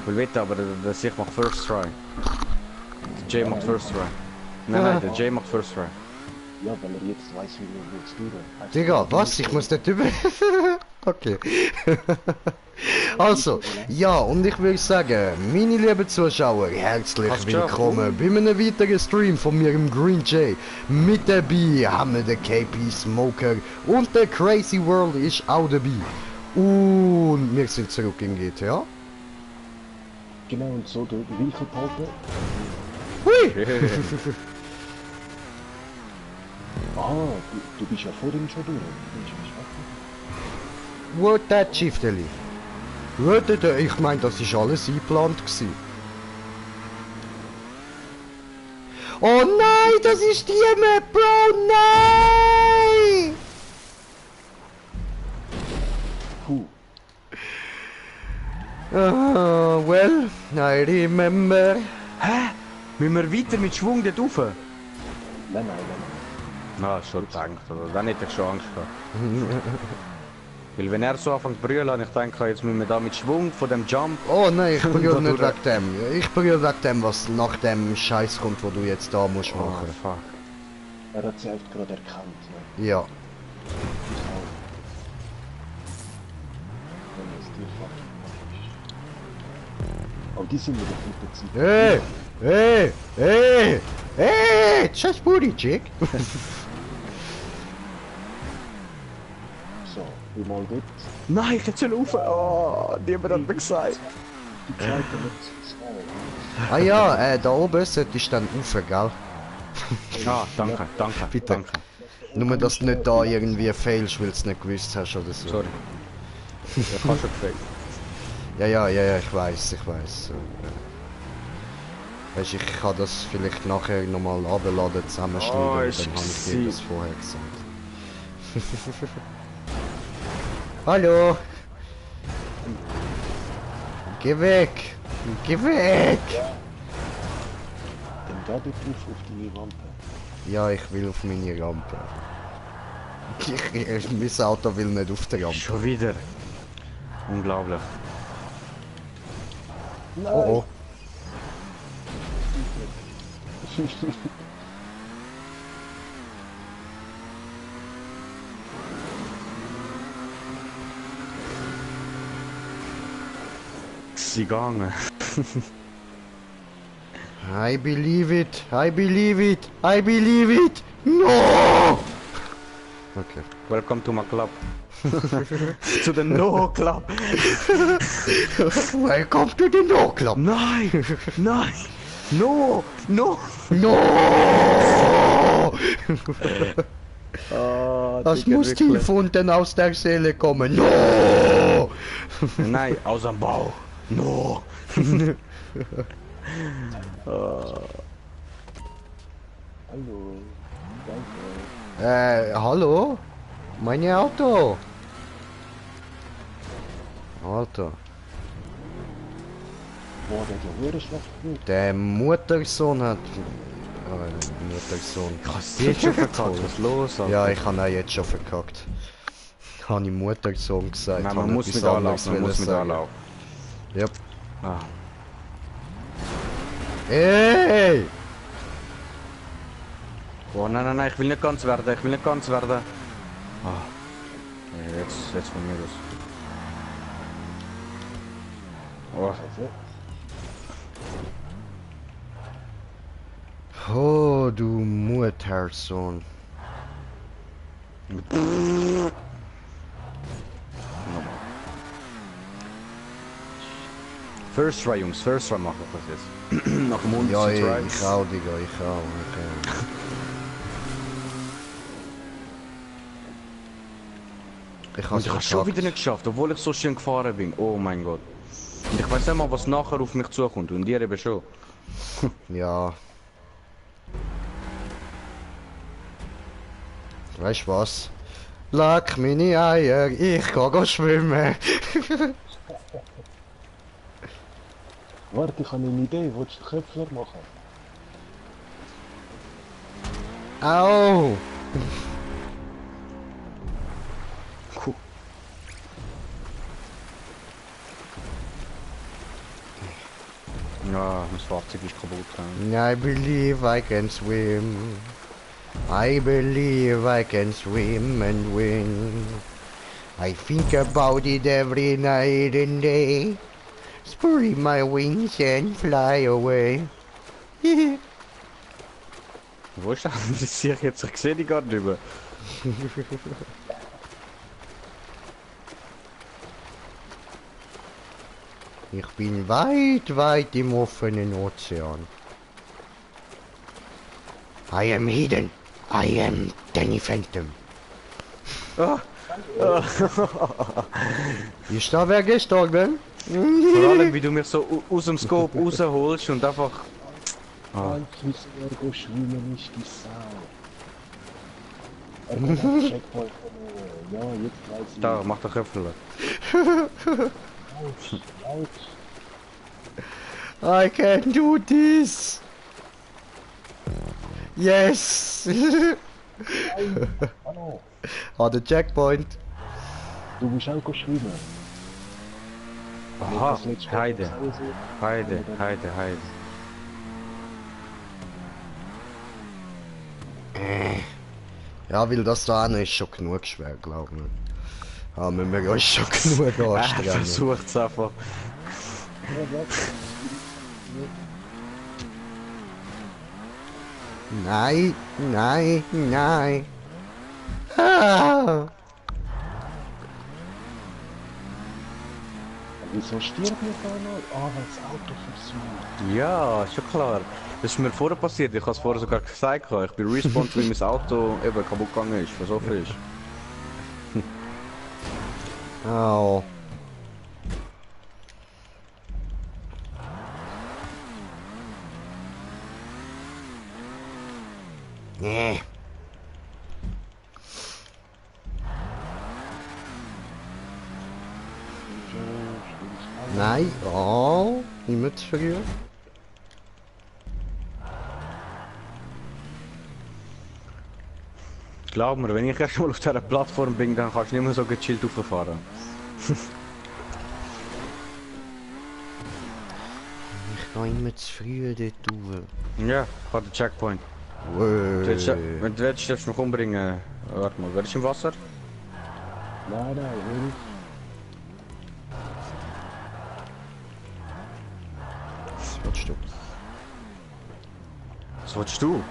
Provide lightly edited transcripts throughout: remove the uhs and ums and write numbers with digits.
will wetten, aber der Sich macht First Try. Der Jay macht First Try. Nein, der Jay macht First Try. Ja, weil er jetzt weiß, wie wir es tun. Digga, was? Ich muss den Typen... Okay. Also, ja, und ich würde sagen, meine lieben Zuschauer, herzlich willkommen bei einem weiteren Stream von mir im Green Jay. Mit dabei haben wir den KP Smoker und der Crazy World ist auch dabei. Und wir sind zurück in GTA. Genau, und so der Winkel behalten. Hui! Du bist ja vor dem schon durch. What that Schifteli? Ich meine, das ist alles eingeplant gewesen. Oh nein, das ist die Map, Bro, nein! Puh. Well, I remember. Hä? Müssen wir weiter mit Schwung dort rauf? Nein. Na, schon gedacht, oder? Dann hätte ich schon Angst gehabt. Weil wenn er so anfängt zu brüllen, habe ich gedacht, jetzt müssen wir da mit Schwung von dem Jump... Oh nein, ich brülle nicht wegen dem. Ich brülle wegen dem, was nach dem Scheiß kommt, wo du jetzt da musst machen. Fuck. Er hat es echt gerade erkannt. Ne? Ja. Ich auch. Wenn es dir fucking aber die sind mir doch nicht dazu. Hey! Just booty, chick! So, wie mal dort. Nein, ich hätte schon rauf! Oh, niemand hat mir gesagt. Die Zeit wird zu schnell. Ah ja, da oben solltest du dann rauf, gell? Ah, danke. Bitte. Danke. Nur, dass du nicht da irgendwie failst, weil du es nicht gewusst hast oder so. Sorry. Ich habe schon gefragt. Ja, ich weiß. Weißt, ich kann das vielleicht nachher nochmal abladen, zusammenschneiden, Oh, dann habe ist ich dir das vorher gesagt. Hallo! Geh weg! Geh weg! Dann geh dort auf die Rampe. Ja, ich will auf meine Rampe. Mein Auto will nicht auf der Rampe. Schon wieder. Unglaublich. Nein! Oh. Sie gegangen. I believe it! No! Okay. Welcome to my club. Zu den No Club. Welcome to the No Club! Nein! No! Oh, Das muss tief unten aus der Seele kommen. No! Nein, aus dem Bauch. No! Hallo. Danke. Hallo? Mein Auto? Alter. Boah, der Gehör schlecht gut. Der Muttersohn hat... Muttersohn. Ich hab's jetzt schon verkackt, was ist los? Alter? Ja, ich habe auch jetzt schon verkackt. Habe ich Muttersohn gesagt. Nein, habe man muss etwas mit anderes anlaufen, man muss wollen mit sagen. anlaufen. Yep. Ah. Hey! Oh nein, ich will nicht ganz werden, Ah. Ja, jetzt von mir aus. Oh. Oh, du Muttersohn. First Try, Jungs, First Try machen wir das jetzt. Nach dem 100. Ja, Try. ich auch, Digga, ich auch. Ich Und ich habe schon wieder nicht geschafft, obwohl ich so schön gefahren bin. Oh mein Gott. Und ich weiß nicht mal, was nachher auf mich zukommt. Und ihr eben schon. Ja. Weißt du was? Leck meine Eier, ich geh schwimmen. Warte, ich habe eine Idee. Willst du Köpfler machen? Au! Ja, mein Fahrzeug ist kaputt. I believe I can swim. I believe I can swim and win. I think about it every night and day. Spread my wings and fly away. Wo ist das? Das sehe ich jetzt, ich sehe die gar nicht mehr. Ich bin weit, weit im offenen Ozean. I am hidden. I am Danny Phantom. Ah. Ist da wer gestorben? Vor allem, wie du mich so aus dem Scope rausholst und einfach... Ah. Jetzt müssen wir go schwimmen, nicht die Sau. Er kommt auf den Checkpoint von mir. Ja, jetzt weiß ich. Da, mach doch Köpfel. Laut, laut. I can do this. Yes. Nein, hallo. An der Checkpoint. Du musst auch go schwimmen. Aha, Das letzte Mal Heide, Sau sehen. Heide, Heide, Heide. Ja, weil das da ist schon genug schwer, glaube ich. Ja, müssen wir uns schon genug anstrengen. Versucht's einfach. Ja, warte. Nein, nein, nein. Ah. Wieso stirbt ihr da noch? Ah, weil das Auto versucht. Ja, schon klar. Das ist mir vorher passiert, ich habe es vorher sogar gesagt. Ich bin respawned, weil mein Auto eben kaputt gegangen ist, was so viel ist. Au. Nee. Nein, oh, nicht zu früh. Glaub mir, wenn ich erst mal auf dieser Plattform bin, dann kannst du nicht mehr so gechillt rauffahren. Ich kann immer zu früh dort tun. Ja, ich habe den Checkpoint. Wenn du willst, darfst du mich umbringen. Warte mal, wer ist im Wasser? Nein, nein, hör Was willst du? Was willst du?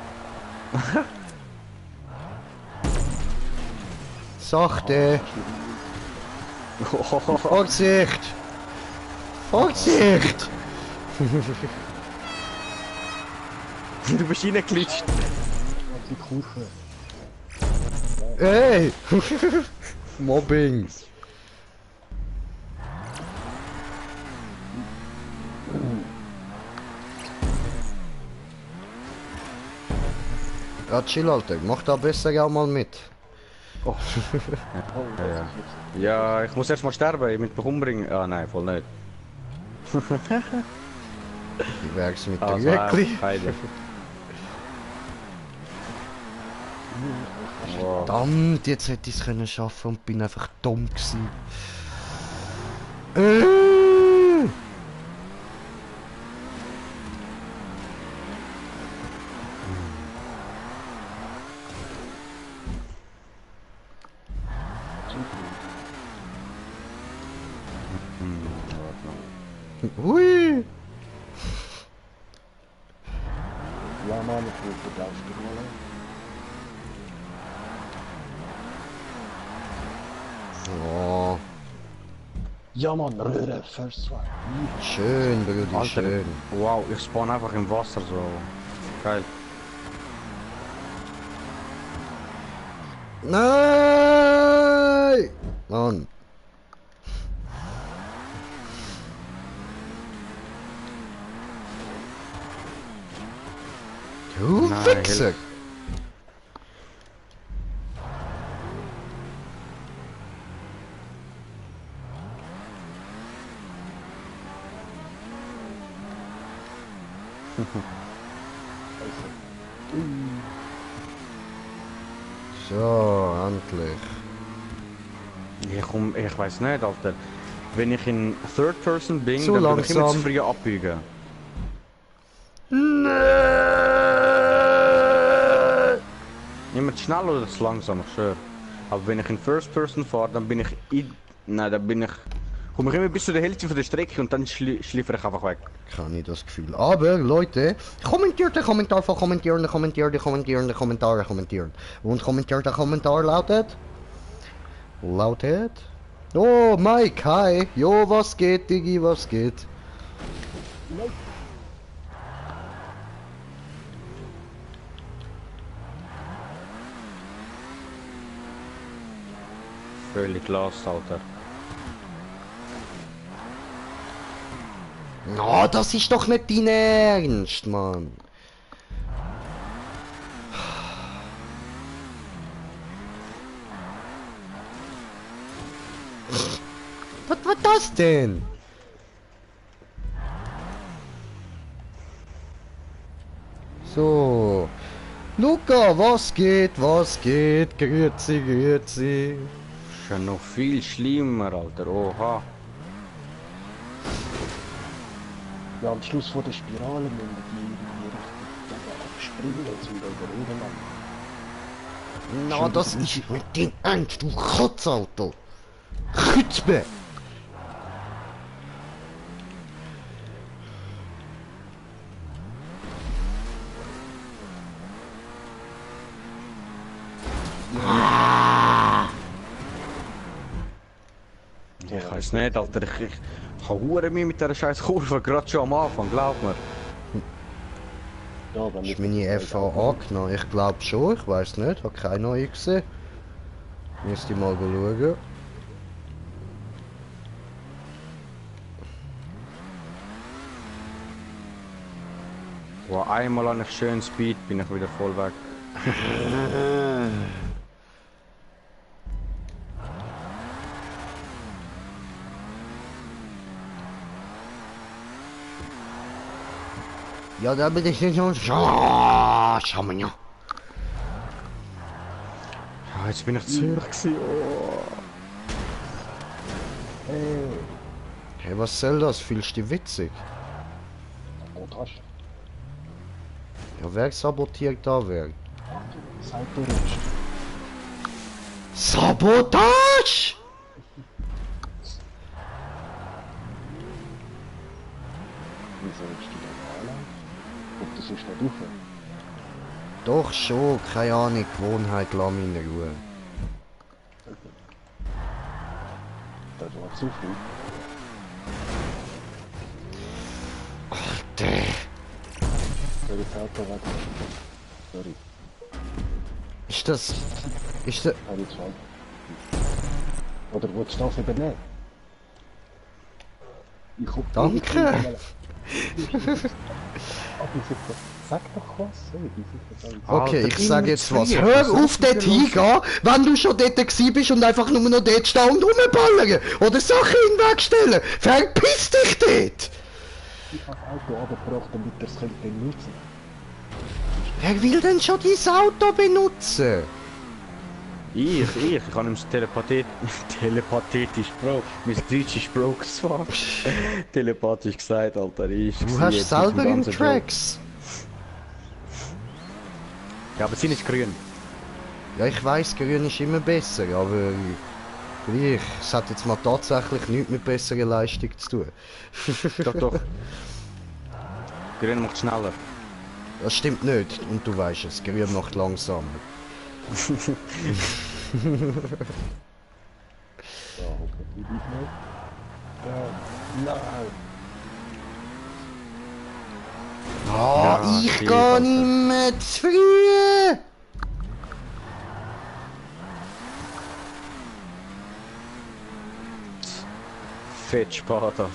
Sachte! Vorsicht! Vorsicht! Du bist reingeglitscht. die Kurve. Hey! Mobbing! Ja, chill, Alter. Mach da besser auch mal mit. Oh. Ja, ich muss erst mal sterben, ich muss mich umbringen. Ah nein, voll nicht. Wie wär's mit der Also, Jäckli? Heide. Wow. Verdammt, jetzt hätte ich es können schaffen und bin einfach dumm gewesen. Hui! Ja, Mann, ich will verdaust du mal. Oh, Ja, Mann, Röhre, first one. schön, Brudi, Alter, schön. wow, ich spawn einfach im Wasser so. Geil. Nein! Mann. Du Nein, Wichser! So, endlich. Ich weiß nicht, Alter. Wenn ich in Third Person bin, Zu dann bin ich immer langsam. zu früh abbiegen. Immer zu schnell oder zu langsam, ich schwör. Aber wenn ich in First Person fahre, dann bin ich nein, dann bin ich... Komme ich immer bis zu der Hälfte von der Strecke und dann schliefere ich einfach weg. Kann ich das Gefühl. Aber Leute, kommentiert den Kommentar von kommentieren. Und kommentiert der Kommentar lautet... Oh, Mike, hi. Jo, was geht, Diggi, was geht? Völlig lost, Alter. Oh, das ist doch nicht dein Ernst, Mann. Was war das denn? So. Luca, was geht, was geht? Grüezi, grüezi. Ist ja noch viel schlimmer, Alter. Oha. Ja, am Schluss von der Spirale müssen wir die irgendwie richtig abspringen, zum überleben. Na, das ist mit dem Ernst, du Kotz, Alter. Kützbe. Ich weiß nicht, Alter. Ich habe hure mir mit dieser scheiß Kurve, gerade schon am Anfang, glaub mir. Ja, wenn Ist meine FA angenommen? Ich glaube schon, ich weiß nicht, habe keine neue gesehen. Müsste ich mal schauen. Wo einmal an ich schön Speed bin ich wieder voll weg. Ja, da bin ich nicht so... Schau mal ja. Ja, jetzt bin ich zu hoch gewesen. Oh. Hey, was soll das? Fühlst du dich witzig? Sabotage. Ja, wer sabotiert da wer? Salto-Rutsch. Sabotage! Wieso willst du da anlaufen? Ob du sonst nicht rauf? Doch schon, keine Ahnung, Gewohnheit, lass mich in Ruhe. Das war zu viel. Alter! Soll ich das Auto weg? Sorry, Ist das... Ist das... habe ich zwei. Oder willst du das übernehmen? Ich hab... Danke! Sag doch was, sorry, die sind das Okay, Alter, ich sag immer jetzt zu was. früh. Hör Was auf, ist denn dort los? hingehen, wenn du schon dort gewesen bist und einfach nur noch dort stehen und rumballern. Oder Sachen hinwegstellen. Verpiss dich dort! Ich habe das Auto runtergebracht, damit er es könnte nutzen. Wer will denn schon dein Auto benutzen? Ich kann ihm das telepathisch, Bro. Mein Deutsch ist Bro zwar. Telepathisch gesagt, Alter. Du hast selber in Tracks. Ja, aber sie ist grün. Ja, ich weiss, grün ist immer besser, aber... Es hat jetzt mal tatsächlich nichts mit besserer Leistung zu tun. Doch, doch. Grün macht schneller. Das stimmt nicht, und du weißt es, grün macht langsamer. Ja, hoffentlich nicht. Nein. Ah, Ja, ich viel gehe besser. nicht mehr zu früh! Fett spät, Alter.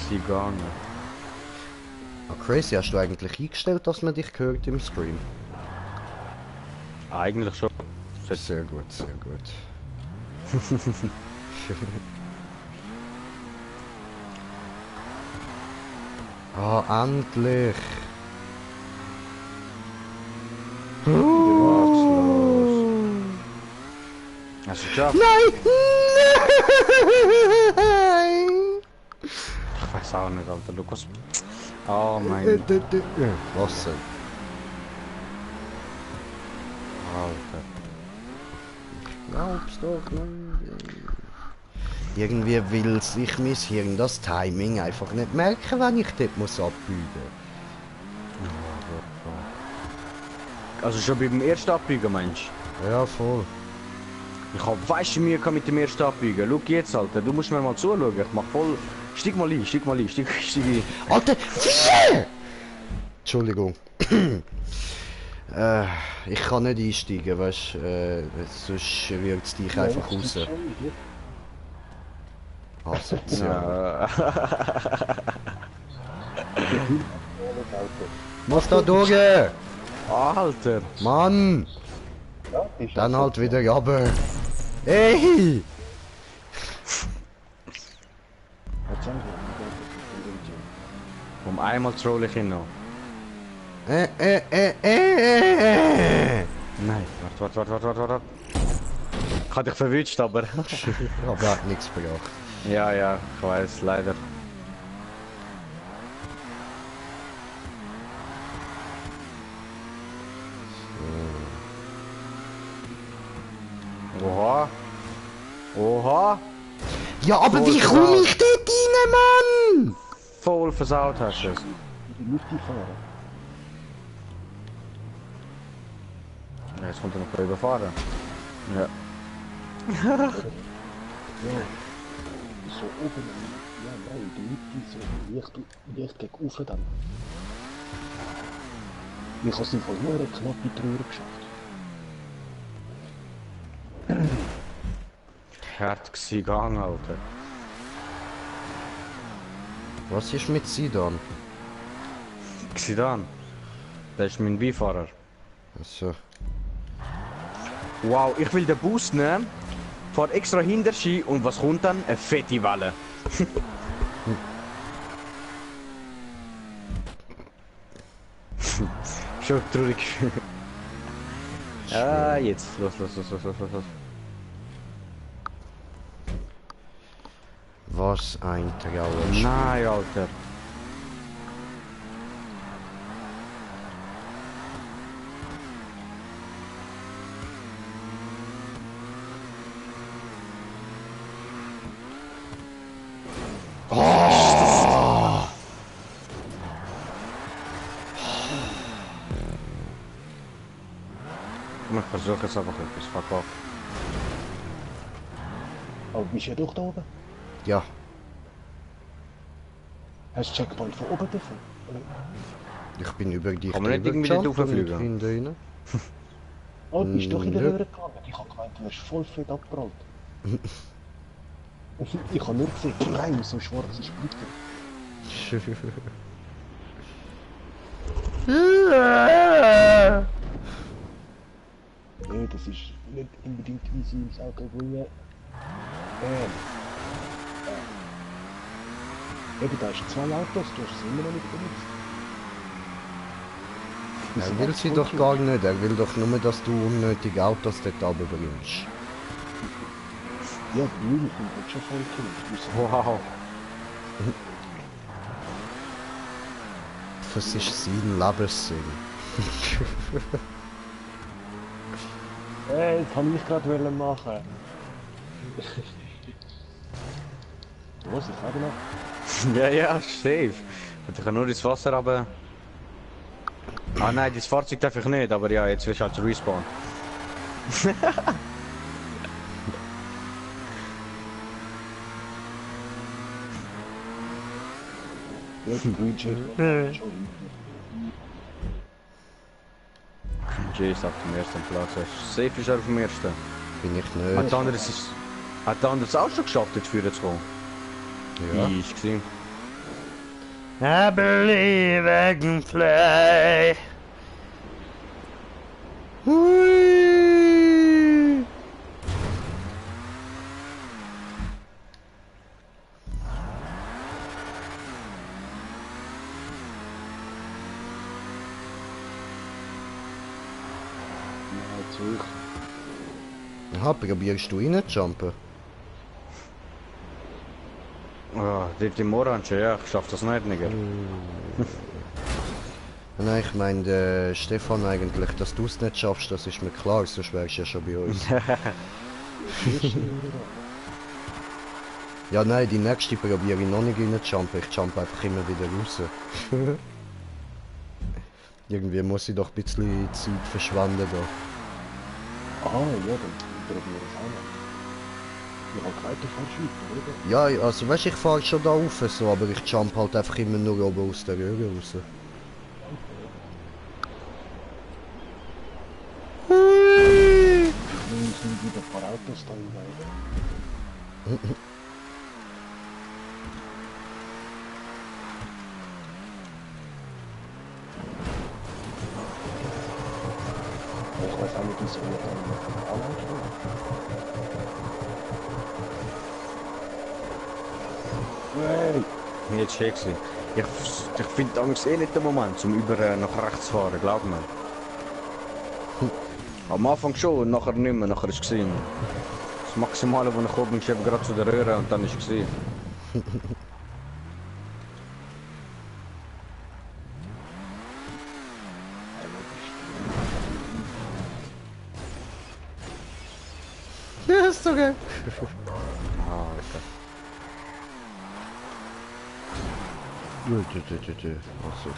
Sie gar nicht. Ah, crazy, hast du eigentlich eingestellt, dass man dich hört im Stream? Eigentlich schon. Sehr gut, sehr gut. Ah, endlich! Hast du geschafft? Nein! Nein! Ich weiß auch nicht, Alter. Lukas. Oh mein Was denn? Alter. Glaub's doch nicht. Irgendwie will sich mein Hirn das Timing einfach nicht merken, wenn ich dort muss abbiegen. Also schon beim ersten Abbiegen, meinst du? Ja, voll. Ich hab weißt du Mühe gehabt mit dem ersten Abbiegen. Schau jetzt, Alter, du musst mir mal zuschauen. Ich mach voll... Steig mal ein, steig ein. Alter, wie? Entschuldigung. Ich kann nicht einsteigen, weißt du, sonst wirkt es dich einfach raus. Asozial. Ja. Was da durch? Alter. Mann! Ja, ist Dann also- halt wieder runter. Hey! Hat schon Um einmal troll ich ihn noch. Nein, warte. Ich hab dich verwünscht, aber... Aber hat nichts gebracht. ja, ich weiß, leider. Oha! Ja, aber Voll wie komme versaut. ich dort rein, Mann? Voll versaut hast du es. die Luft fahren. Ja, jetzt kommt er noch überfahren. Ja. Ja. So oben. Ja, nein, die Luft so leicht gegen Ufer dann. Ich habe es im Fall nur eine knappe Trüre geschafft. Hart gsi gegangen, Alter. Was ist mit Sidan? Xidan. Das ist mein Beifahrer. Also, Wow, ich will den Bus nehmen, fahr extra hinter Ski und was kommt dann? Eine fette Welle. Schon traurig. Ah, jetzt. Los. was ein Trauerspiel. Nein, Alter. Ich versuche jetzt einfach etwas. Fuck off. Aber bist du ja doch da oben? Ja, Hast du Checkpoint von oben dürfen? ich bin über dich Kann man nicht drüber irgendwie dort gejumpt und rauffliegen? hinten rein. Oh, du bist doch in der Nö. Höhe gegangen. Ich hab gemeint, du wirst voll fett abgeprallt. Ich habe nur gesehen, nein, so schwarze Splitter. Nee, das ist nicht unbedingt easy ins Auge bringen. Eben, da ist 2 Autos, du hast sie immer noch nicht benutzt. Er will sie doch gar nicht, er will doch nur, dass du unnötig Autos dort runterbringst. Ja, die Uniform wird schon voll cool. Wow. Das ist sein Lebenssinn. Das kann ich gerade machen. Was, ich habe noch? Ja, safe. Ich kann nur ins Wasser, aber... Ah nein, das Fahrzeug darf ich nicht, aber ja, jetzt wirst du halt respawn. Ja, die Green Chip. Jay ist auf dem ersten Platz. Safe ist er auf dem ersten. Bin ich Hat nicht. der andere es... Hat der andere es auch schon geschafft, jetzt führen zu kommen? Ja. Ich gesehen. I believe I can fly. Hui. Ja, zurück. Aha, probierst du reinzujumpen? Oh, Ah, dort im Orange, ja, ich schaff das nicht, Nigga. Nein, ich meine, Stefan eigentlich, dass du es nicht schaffst, das ist mir klar, sonst wärst du ja schon bei uns. Ja, nein, die nächste probiere ich noch nicht rein zu jumpen, ich jump einfach immer wieder raus. Irgendwie muss ich doch ein bisschen Zeit verschwenden da. Ah, ja, dann probieren wir es auch noch. Ich habe gleich falsch weiter, oder? Ja, also weißt, ich fahre schon da rauf, so, aber ich jump halt einfach immer nur oben aus der Röhre raus. Hui! Wir sind wieder ein paar Autos da dabei. Ich weiß auch nicht, wie es mir dann angeht. Hey! Mir jetzt schick gewesen. Ich finde damals eh nicht den Moment, um über nach rechts zu fahren, glaub mir. Am Anfang schon, nachher nicht mehr, nachher ist es gewesen. Das Maximale, wo ich oben bin, ist eben gerade zu der Röhre und dann ist es gewesen. Ja, ist so geil. Ah, okay. Also.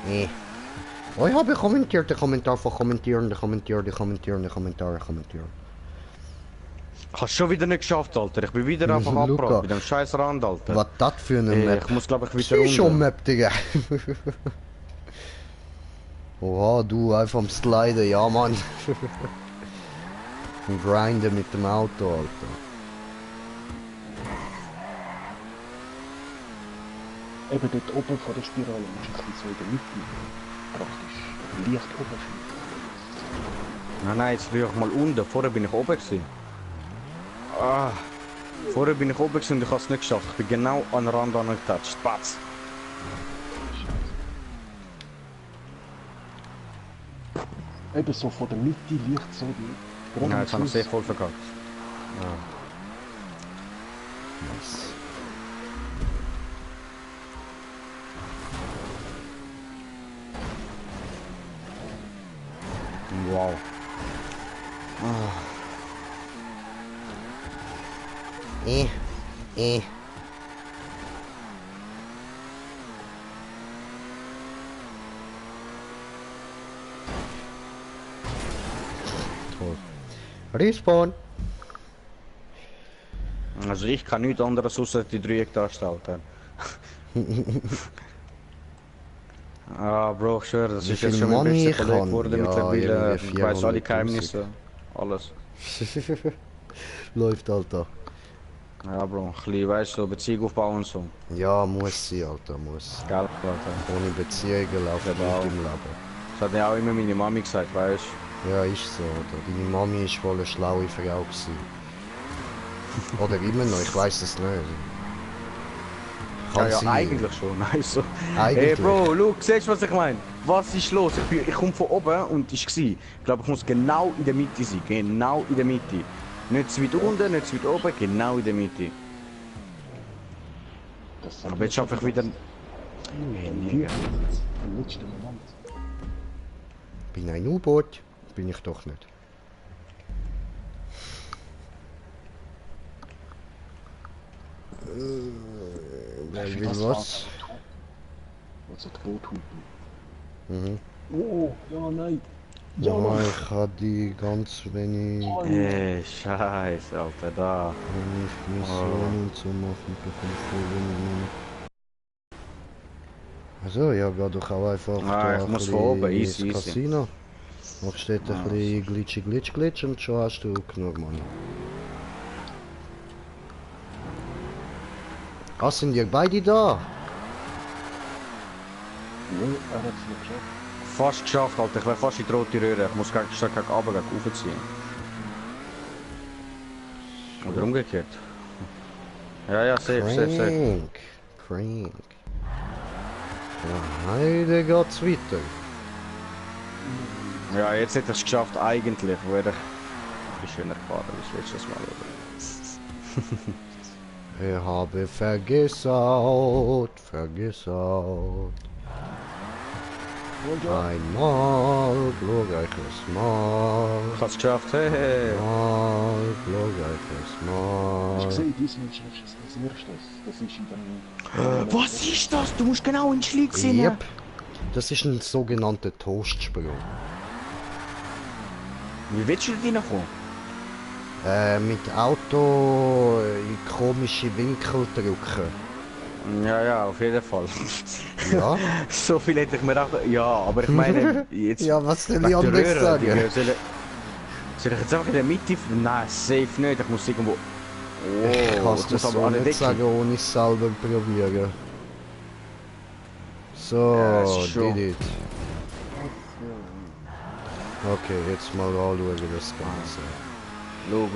Nee. Oh, ich habe kommentiert, der Kommentar von kommentieren. Ich hab's schon wieder nicht geschafft, Alter. Ich bin wieder einfach Luca. abgebracht mit dem scheiß Rand, Alter. Was das für eine Ey, Map? ich muss glaube ich wieder runter. Psycho-Map, Digga. Oha, du einfach am Sliden, ja Mann. Und grinden mit dem Auto, Alter. Eben dort oben vor der Spirale ist ein bisschen so in der Mitte. Praktisch leicht oben. Nein, jetzt bin ich mal unten. Vorher bin ich oben gewesen. Ah. Vorher bin ich oben gewesen und ich habe es nicht geschafft. Ich bin genau an den Rand angetatscht. Patz. Eben so von der Mitte leicht so die... Nein, jetzt habe ich sehr voll verkackt. Ja. Nice. Wow. Eh. Toll. Respawn. Also ich kann nichts anderes außer die Dreiecktaste halten. Ah, Bro, ich schwöre, das Wie ist jetzt viel schon mein Money bester ich Kollege kann? geworden Ja, mittlerweile. irgendwie Ich weiß alle 400.000. Geheimnisse, alles. Läuft, Alter. Ja, Bro, ein bisschen, weißt du, so Beziehung aufbauen und so. Ja, muss sie, Alter, muss. Geil, Alter. Ohne Beziehungen läuft Ja, nicht auch. im Leben. Das hat ja auch immer meine Mami gesagt, weißt du. Ja, ist so, Alter. Deine Mami ist voll eine schlaue Frau gewesen. Oder immer noch, ich weiß es nicht. Kann Ja, sein. eigentlich schon, weißt du. Eigentlich. Hey, Bro, look, siehst du, was ich meine? Was ist los? Ich komme von oben und ich war. Ich glaube, ich muss genau in der Mitte sein. Genau in der Mitte. Nicht zu weit unten, nicht zu weit oben, genau in der Mitte. Aber jetzt schaffe ich wieder... Im letzten Moment. Bin ein U-Boot? Bin ich doch nicht. Wer will was? Also die Boothupen. Mhm. Oh, ja, nein. Ja, Ja, ich habe die ganz wenig Ey, Scheiße, Alter, da. Missionen zu machen. Also, ja, geh doch auch einfach Ah, da ich muss ein von oben, bisschen easy, ins easy. Casino. Machst dort ein bisschen glitch und schon hast du genug Money. Ah, sind ihr beide da? ja, er hat es nicht geschafft. fast geschafft, Alter. Ich wäre fast in die rote Röhre. Ich muss gegen runter, gegen aufziehen. Oder umgekehrt. Ja, safe. Crank. Ja, heute geht's weiter. Ja, jetzt hätte ich es geschafft, eigentlich. Wäre ich schöner gefahren als letztes Mal, oder? Ich habe vergessen. Einmal glorreiches Mal. Ich hab's geschafft, hey. Mal glorreiches Mal. Ich sehe, diesmal schaffst du es als erstes. Das ist in dem... Was ist das? Du musst genau in den Schlick sehen. Yep. Das ist ein sogenannter Toastsprung. Wie willst du da reinkommen? Mit Auto in komische Winkel drücken. Ja, auf jeden Fall. Ja? So viel hätte ich mir auch... Ja, aber ich meine, jetzt... Ja, was soll wegen ich der anders Röhre, sagen? Digga, soll ich jetzt einfach in der Mitte... Nein, safe nicht. Ich muss irgendwo... Oh, Ich kann jetzt es muss so aber alle nicht Deckel. sagen, ohne es selber probieren. So, Ja, ist schon. did it. Okay, jetzt mal anschauen das Ganze. Schau.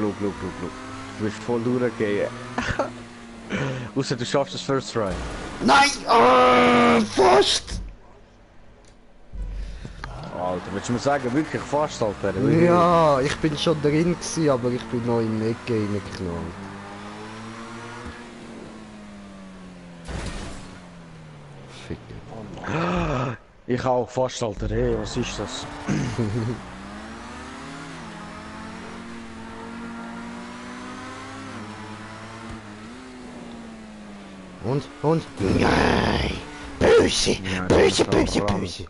Du bist voll durchgehen. Außer du schaffst das First Try. Nein! Oh, fast! Alter, willst du mir sagen, wirklich fast, Alter? Ja, ich bin schon drin gewesen, aber ich bin noch in die Ecke reingeknallt. Ficken. Ich auch fast, Alter. Hey, was ist das? Und? Nein! Böse! Ja, Böse, das ist böse, auch böse!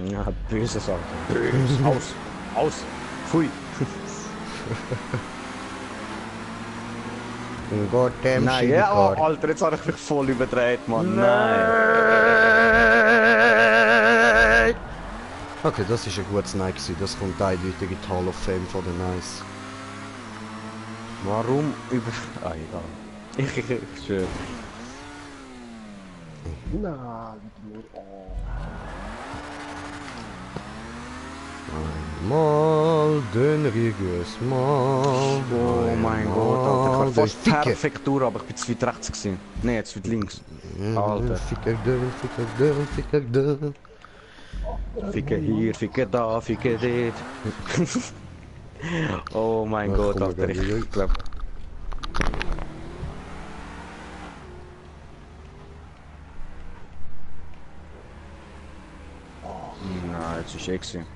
Ja, böse Sache. Böse. Aus. Pfui. Goddamn Nein, ja, oh, Alter, jetzt habe ich mich voll überdreht, Mann. Nein! Okay, das ist ein gutes Nein gewesen. Das kommt eindeutig in die Hall of Fame von den Nice. Warum über... Ah, egal. Ich schön. Nein, nur... Oh. Einmal den Rigus mal. Oh mein Gott, Alter. Ich war fast Ficker. perfekt durch, aber ich bin zu weit rechts gewesen. Nein, zu weit links. Alter. Ficker. Ficke hier, ficke da, ficke dort. Oh mein Ach, Gott, komm, Alter. wir gehen Ich glaub... Na, jetzt ist eh gewesen.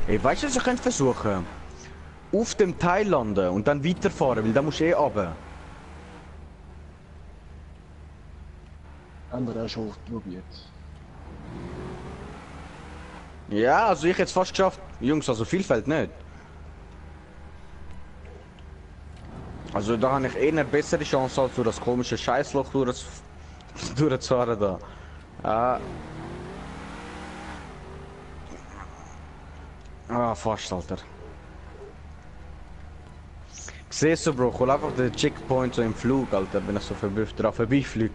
Ey, weißt du, was ich könnte versuchen? Auf dem Teil landen und dann weiterfahren, weil da musst du eh runter. Haben wir auch schon probiert. Ja, also ich hätte es fast geschafft. Jungs, also viel fällt nicht. Also da habe ich eher eine bessere Chance als durch das komische Scheißloch durchzufahren da. Fast, Alter. Siehst du, Bro, ich hol einfach den Checkpoint so im Flug, Alter, wenn ich so dran vorbeifliege.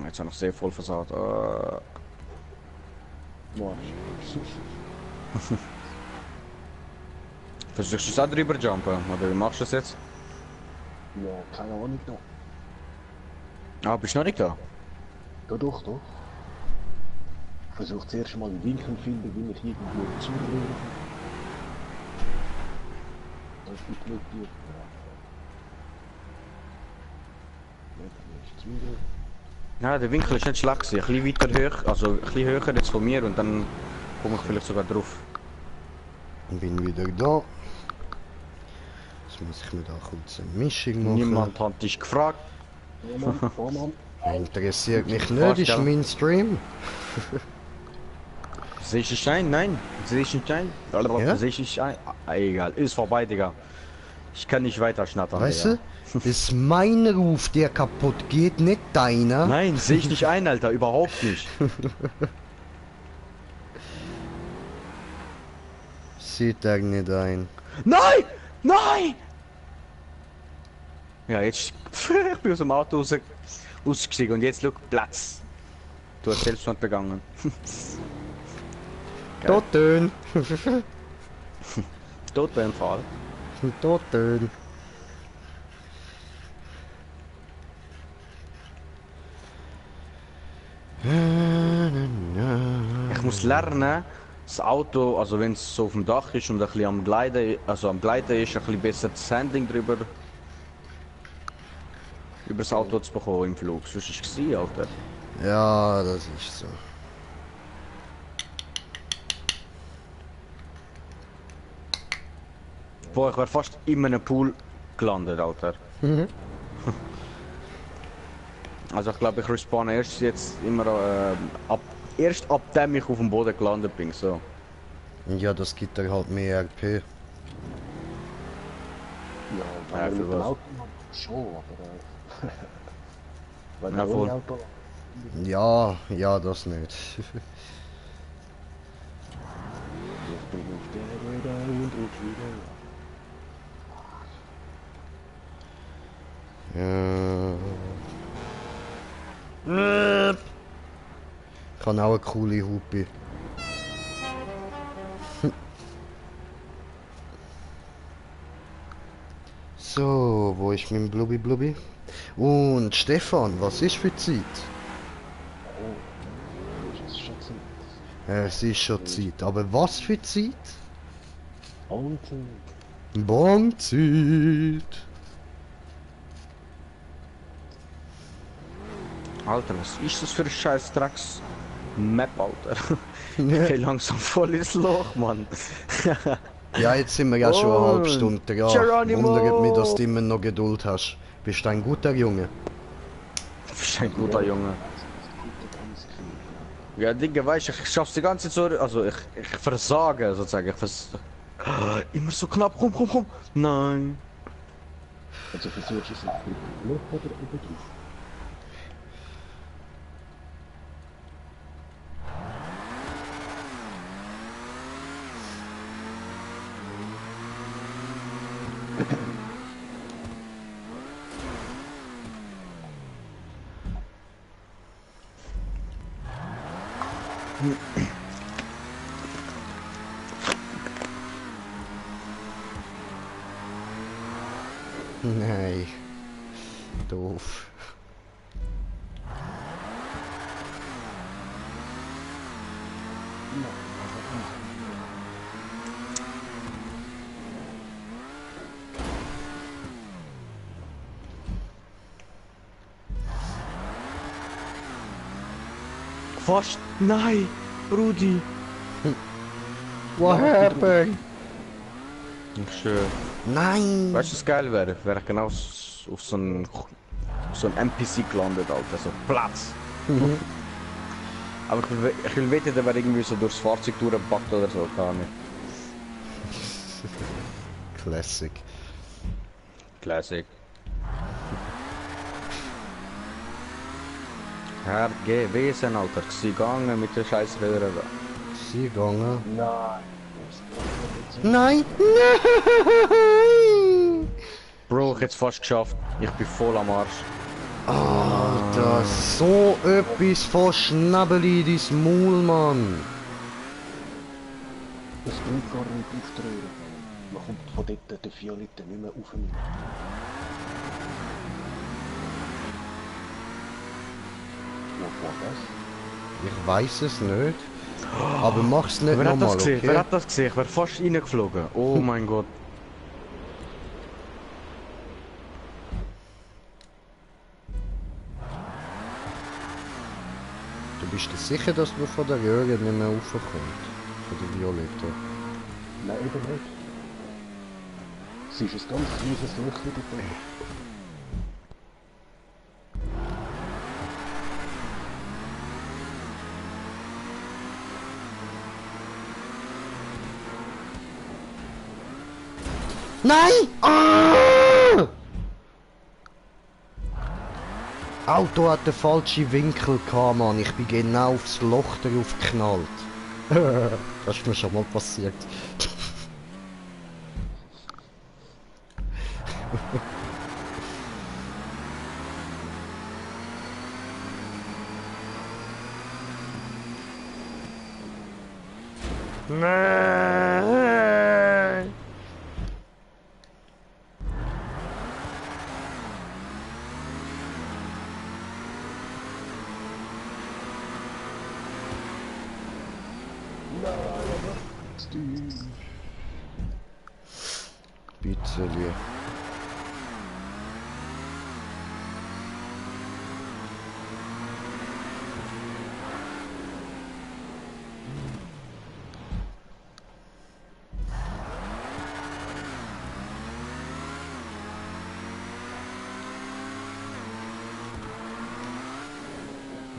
Jetzt habe ich sehr voll versagt. Versuchst du es auch drüber jumpen? Oder wie machst du das jetzt? Ja, keine Ahnung noch. Ah, bist du noch nicht da? Ja, doch. Ich versuche zuerst mal einen Winkel zu finden, wie ich irgendwo zurühre. Das ist nicht gut. Ja, der Winkel ist nicht schlecht gewesen. Ein bisschen weiter hoch, also ein bisschen höher jetzt von mir und dann komme ich vielleicht sogar drauf. Bin wieder da. Jetzt muss ich mir da kurz eine Mischung machen. Niemand hat dich gefragt. Mann. Interessiert mich nicht, ist mein Stream. Sehe ich ein? Nein. Sehe ich ein? Ja? Sehe ich ein? Egal, ist vorbei, Digga. Ich kann nicht weiter schnattern. Weißt Digga. du? Ist mein Ruf, der kaputt geht, nicht deiner. Nein, sehe ich nicht ein, Alter, überhaupt nicht. Sieht er nicht ein. Nein! Nein! Ja, jetzt. Ich bin aus dem Auto ausgestiegen und jetzt schau, Platz. Du hast Selbstmord begangen. Geil. Toten! Todbeinfall. Toten! Ich muss lernen, das Auto, also wenn es so auf dem Dach ist und ein bisschen am Gleiten, also am Gleiten ist, ein bisschen besser das Handling drüber über das Auto zu bekommen im Flug. Sonst ist es gewesen, Alter. Ja, das ist so. Boah, ich wäre fast in einem Pool gelandet, Alter. Also ich glaube, ich respawne erst jetzt immer erst ab dem ich auf dem Boden gelandet bin, so. Ja, das gibt dir halt mehr RP. Ja, Ja, wenn für mit dem was? Auto schon, aber wenn Ja, du voll. ohne Auto Ja, ja, das nicht. ich bin auf der Räder und auf wieder. Ja. Ich habe auch eine coole Hupe. So, wo ist mein Blubbi Blubbi? Und Stefan, was ist für Zeit? Oh, ist es schon Zeit? Es ist schon Zeit, aber was für Zeit? Und Bonzeit! Alter, was ist das für ein scheiß Drecks Map, Alter? Ich geh langsam voll ins Loch, Mann. Ja, jetzt sind wir ja schon eine halbe Und Stunde. Ja, Geronimo! wundert mich, dass du immer noch Geduld hast. Bist du ein guter Junge? Du bist ein guter Junge. ganz viel. Ja, Digga, weißt du, ich schaff's die ganze Zeit so, also ich versage sozusagen. Immer so knapp, komm. Nein. Also versuchst du es mit Loch oder über dich? Nein. Doof. Fast. Nein, Rudi. What happened? Ich schwöre. Nein! Weißt du, was geil wäre? Wäre ich genau auf so ein NPC gelandet, Alter. So Platz. Aber ich will wetten, der wäre irgendwie so durchs Fahrzeug durchgepackt oder so, gar nicht. Classic. Classic. Herr gewesen, Alter. Sie gegangen mit der scheiß Röhre da. Sie gegangen. Nein. Nein! Nein! Bro, ich hätte es fast geschafft. Ich bin voll am Arsch. Alter, so etwas von Schnabeli, dein Maul, Mann. Das bringt gar nicht auf die Röhre. Man kommt von dort der Violette nicht mehr auf mich. Was war das? Ich weiß es nicht. Aber mach's nicht Wer hat nochmal, das gesehen? okay? Wer hat das gesehen? Ich wäre fast reingeflogen. Oh mein Gott. Du bist dir sicher, dass man von der Röhre nicht mehr raufkommt? Von der Violette? Nein, eben nicht. Sie ist ein ganz kleines Löchchen da drin. Nein! Ah! Auto hat den falschen Winkel gehabt, Mann. Ich bin genau aufs Loch drauf geknallt. Das ist mir schon mal passiert. Nein! Bitte.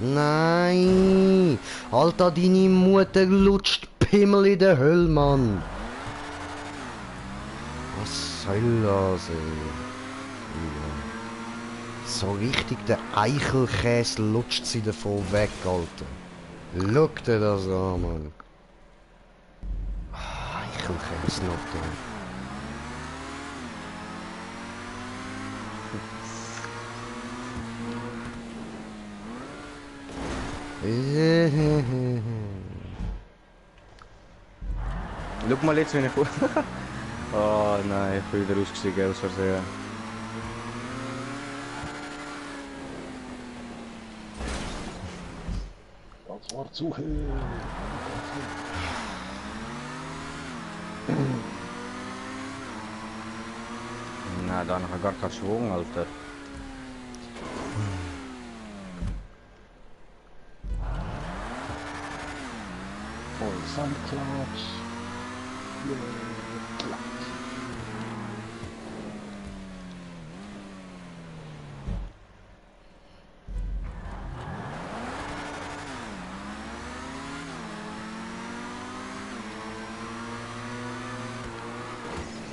Nein! Alter, deine Mutter lutscht Pimmel in der Hölle, Mann! Was soll das, ey? Ja. So richtig der Eichelkäse lutscht sie davon weg, Alter. Schau dir das an, Mann. Eichelkäse noch da. Schau mal jetzt, wenn ich... Oh nein, ich bin wieder ausgestiegen aus Versehen. Das war zu hell. Na, da noch gar keinen Schwung, Alter. Voll Sandklatsch. Klatsch.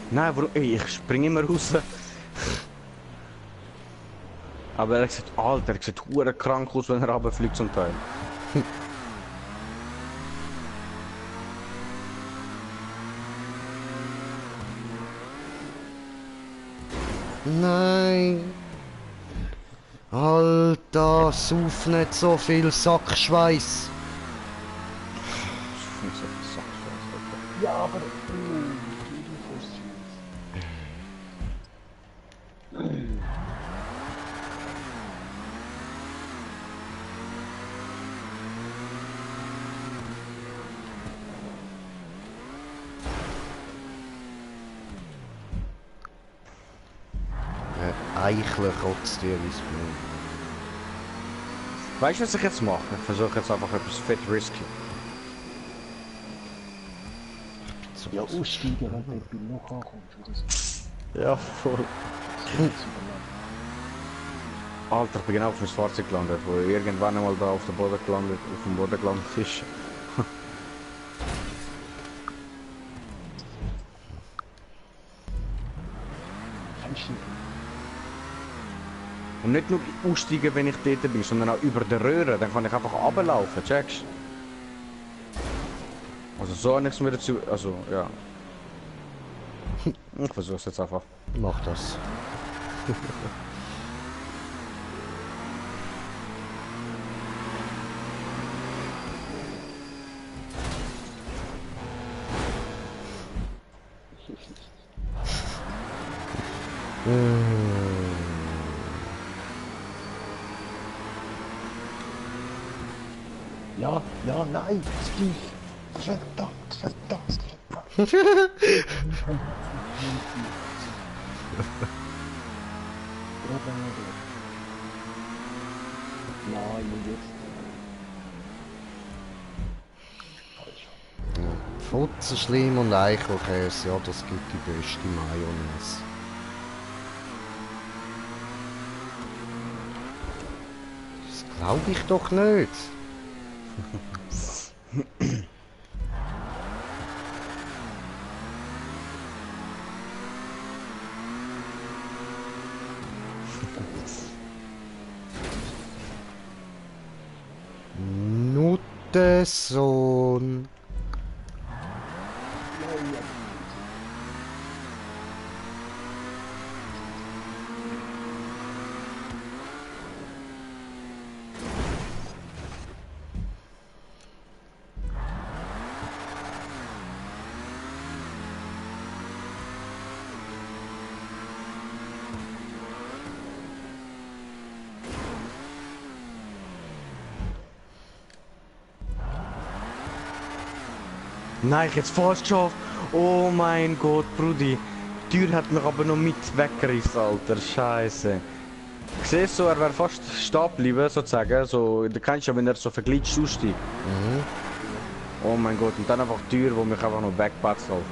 Nein, warum? Ey, ich springe immer raus. Aber er sieht, Alter, er sieht hure krank aus, wenn er runterfliegt zum Teil. Nein! Alter, sauf nicht so viel Sackschweiß! Ja, aber... Eichler kotzt dir ins Blut. Weißt du, was ich jetzt mache? Ich versuche jetzt einfach etwas fett risky. Ja, aussteigen, wenn du beim noch ankommst, oder so. Ja, voll. Alter, ich bin genau auf das Fahrzeug gelandet, wo irgendwann einmal da auf dem Boden gelandet ist. Und nicht nur aussteigen, wenn ich dort bin, sondern auch über die Röhre, dann kann ich einfach runterlaufen, checkst? Also so habe ich es mir dazu, also ja. Ich versuch's jetzt einfach. Mach das. Ja, ja, nein, Steve. Verdammt, verdammt, verdammt. Nein, und jetzt. Futzenschleim und Eichelkäse, ja, das gibt die beste Mayonnaise. Das glaube ich doch nicht. Nuttensohn. Nein, ich hätte es fast geschafft. Oh mein Gott, Brudi. Die Tür hat mich aber noch mit weggerissen, Alter. Scheiße. Siehst du, er wäre fast stehen geblieben, sozusagen. So, du kennst ja, wenn er so verglitscht aussteigt. Oh mein Gott, und dann einfach die Tür, die mich einfach noch wegpatzt, Alter.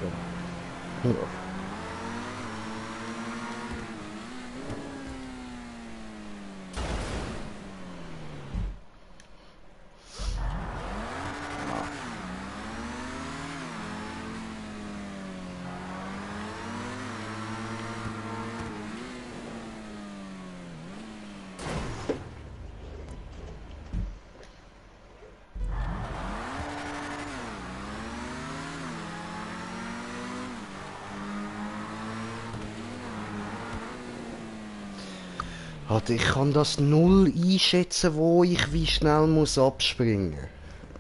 Alter, ich kann das null einschätzen, wo ich wie schnell muss abspringen.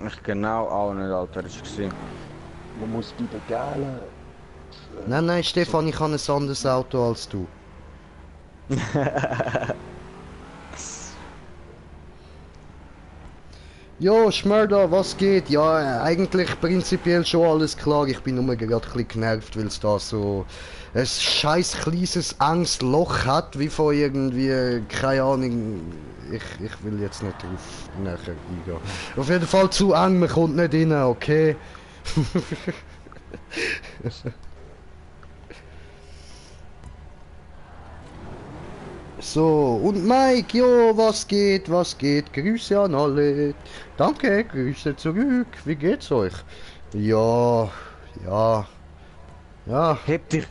Ich genau auch nicht, Alter, das war. Man muss bei den Galen... Nein, Stefan, ich habe ein anderes Auto als du. Jo, Schmörder, was geht? Ja, eigentlich prinzipiell schon alles klar. Ich bin nur gerade ein bisschen genervt, weil es da so ein scheiß kleines enges Loch hat, wie von irgendwie, keine Ahnung, ich will jetzt nicht drauf nachher eingehen. Auf jeden Fall zu eng, man kommt nicht rein, okay? So, und Mike, jo, was geht, Grüße an alle. Danke, Grüße zurück, wie geht's euch? Ja, ja. Heb dich!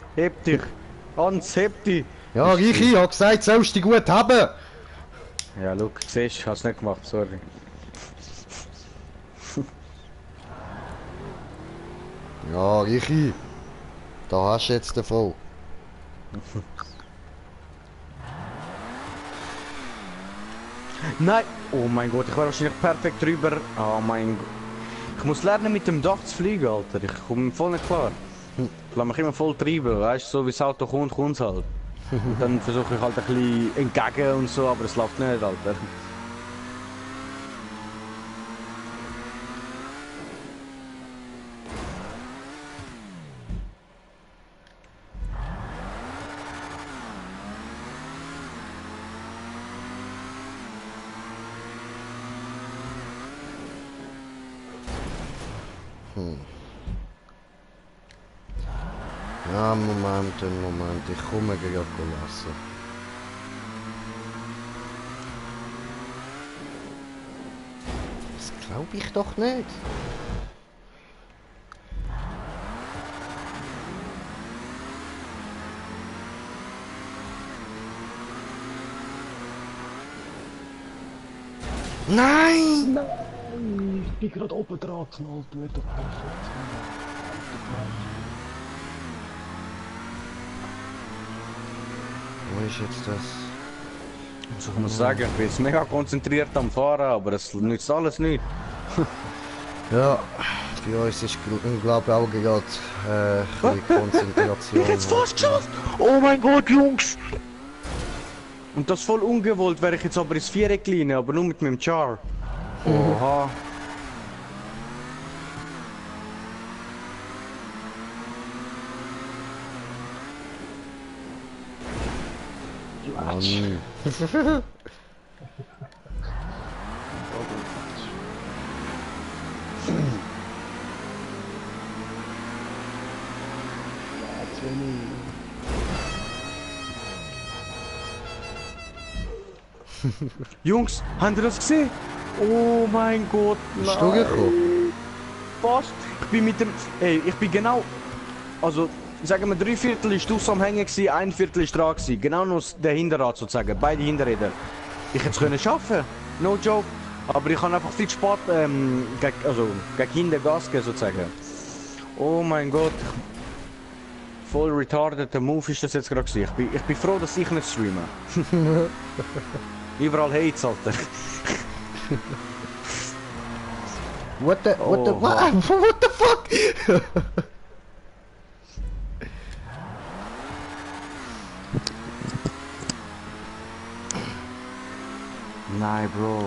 Hans, heb dich! Ja, Richi, hat gesagt, sollst du dich gut haben. Ja, look, siehst du, hast nicht gemacht, sorry. Ja, Richi, da hast du jetzt davon. Nein! Oh mein Gott, ich war wahrscheinlich perfekt drüber. Oh mein Gott. Ich muss lernen mit dem Dach zu fliegen, Alter. Ich komme voll nicht klar. Ich lasse mich immer voll treiben, weißt du, so wie das Auto kommt, kommt es halt. Und dann versuche ich halt ein bisschen entgegen und so, aber es läuft nicht, Alter. Ja, Moment, ich komme gleich lassen. Das glaube ich doch nicht. Nein! Nein, ich bin gerade oben dran geknallt, du hättest perfekt. Wo ist jetzt das? Also ich muss sagen, ich bin jetzt mega konzentriert am Fahren, aber es nützt alles nicht. Ja, bei uns ist glaube ich auch gerade ein bisschen Konzentration. Ich hätte es fast geschafft! Oh mein Gott, Jungs! Und das voll ungewollt, wäre ich jetzt aber ins Viereck rein, aber nur mit meinem Char. Oha. Mann. Jungs, habt ihr das gesehen? Oh mein Gott, Bist du gekommen? Fast. Ich bin mit dem... Ey, ich bin genau... Also, sagen wir, 3/4 ist aus am Hängen gewesen, 1/4 ist dran gewesen. Genau nur der Hinterrad sozusagen, beide Hinterräder. Ich hätte es können schaffen, no joke. Aber ich habe einfach viel spät, gegen hinten Gas gegeben sozusagen. Oh mein Gott. Voll retarded, der Move ist das jetzt gerade gewesen. Ich bin froh, dass ich nicht streame. Überall Hates, Alter. What the fuck? Nein, Bro.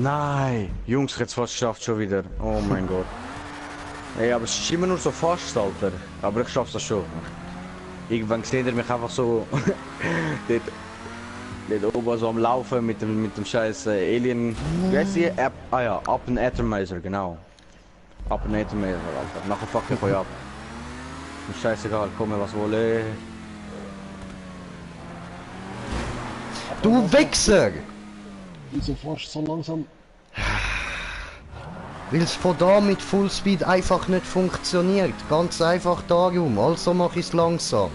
Nein! Jungs, ich hätte es fast geschafft schon wieder. Oh mein Gott. Ey, aber es ist immer nur so fast, Alter. Aber ich schaff's das schon. Irgendwann seht ihr mich einfach so dort oben so am Laufen mit dem scheiß Alien. Wie heißt die? Ah ja, Appen Atomizer, genau. Appen Atomizer, Alter. Nachher fuck ich euch ab. Ist scheißegal, komme was wolle. Du Wichser! Wieso fährst du so langsam? Weil es von da mit Fullspeed einfach nicht funktioniert. Ganz einfach darum. Also mache ich es langsam.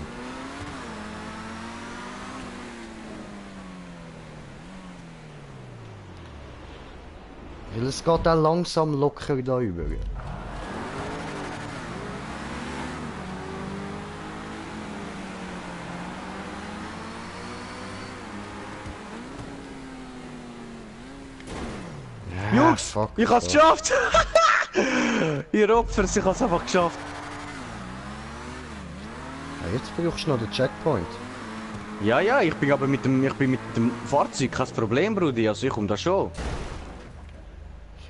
Weil es geht auch langsam locker da über. Jungs, fuck ich hab's geschafft! Ihr Opfers, ich hab's einfach geschafft. Ja, jetzt brauchst du noch den Checkpoint. Ja, ja, ich bin mit dem Fahrzeug kein Problem, Brudi. Also ich komme da schon.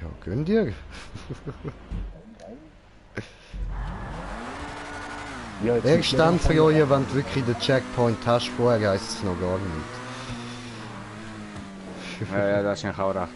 Ja, gönn dir. Ja, jetzt Erst dann für euch, wenn du wirklich den Checkpoint hast, vorher heisst es noch gar nicht. Ja, ja, das ist eigentlich auch recht.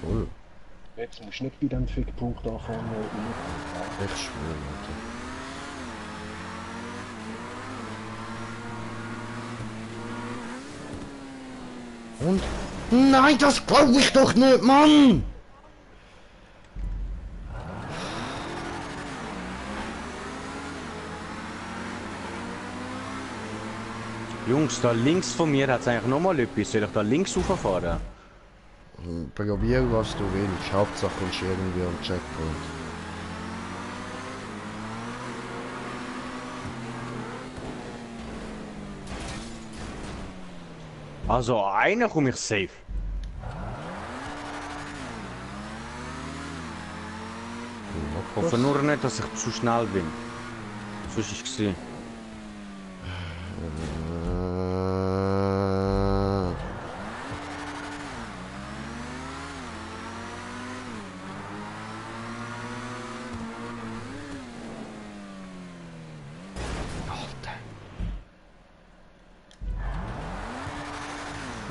Toll. Jetzt musst du nicht bei dem Fickpunkt anfangen. Ich schwöre, Alter. Und? Nein, das glaube ich doch nicht, Mann! Jungs, da links von mir hat es eigentlich nochmal etwas. Soll ich da links rauffahren? Probier, was du willst. Hauptsache kommst du irgendwie am Checkpoint. Also einer komme ich safe. Ich hoffe nur nicht, dass ich zu schnell bin. Sonst ist es gewesen.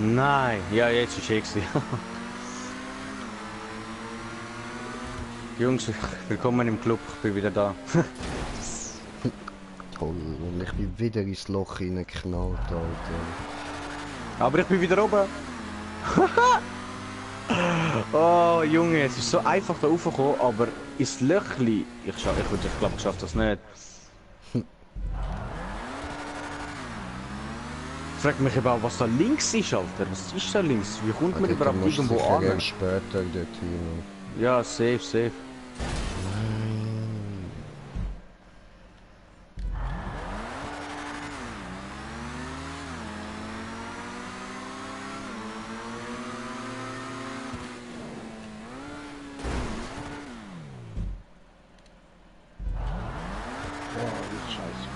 Nein, ja, jetzt ist es gewesen. Jungs, willkommen im Club, ich bin wieder da. Toll, und ich bin wieder ins Loch reingeknallt, Alter. Aber ich bin wieder oben. Oh Junge, es ist so einfach da raufgekommen, aber ins Löchli. Ich glaube, ich schaffe das nicht. Ich frage mich eben auch, was da links ist, Alter. Was ist da links? Wie kommt man überhaupt irgendwo an? Später dorthin. Ja, safe, safe. Ja, ist scheiße.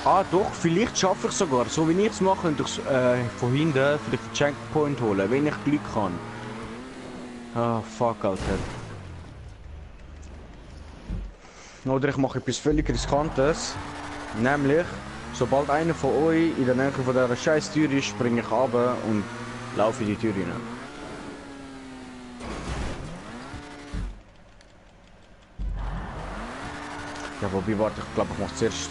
Ah doch, vielleicht schaffe ich sogar. So wie ich es mache, könnte ich von hinten vielleicht den Checkpoint holen, wenn ich Glück habe. Ah, fuck, Alter. Oder ich mache etwas völlig Riskantes. Nämlich, sobald einer von euch in der Nähe von dieser scheiß Tür ist, springe ich runter und laufe in die Tür rein. Ja, wobei, warte, ich glaube, ich mache zuerst.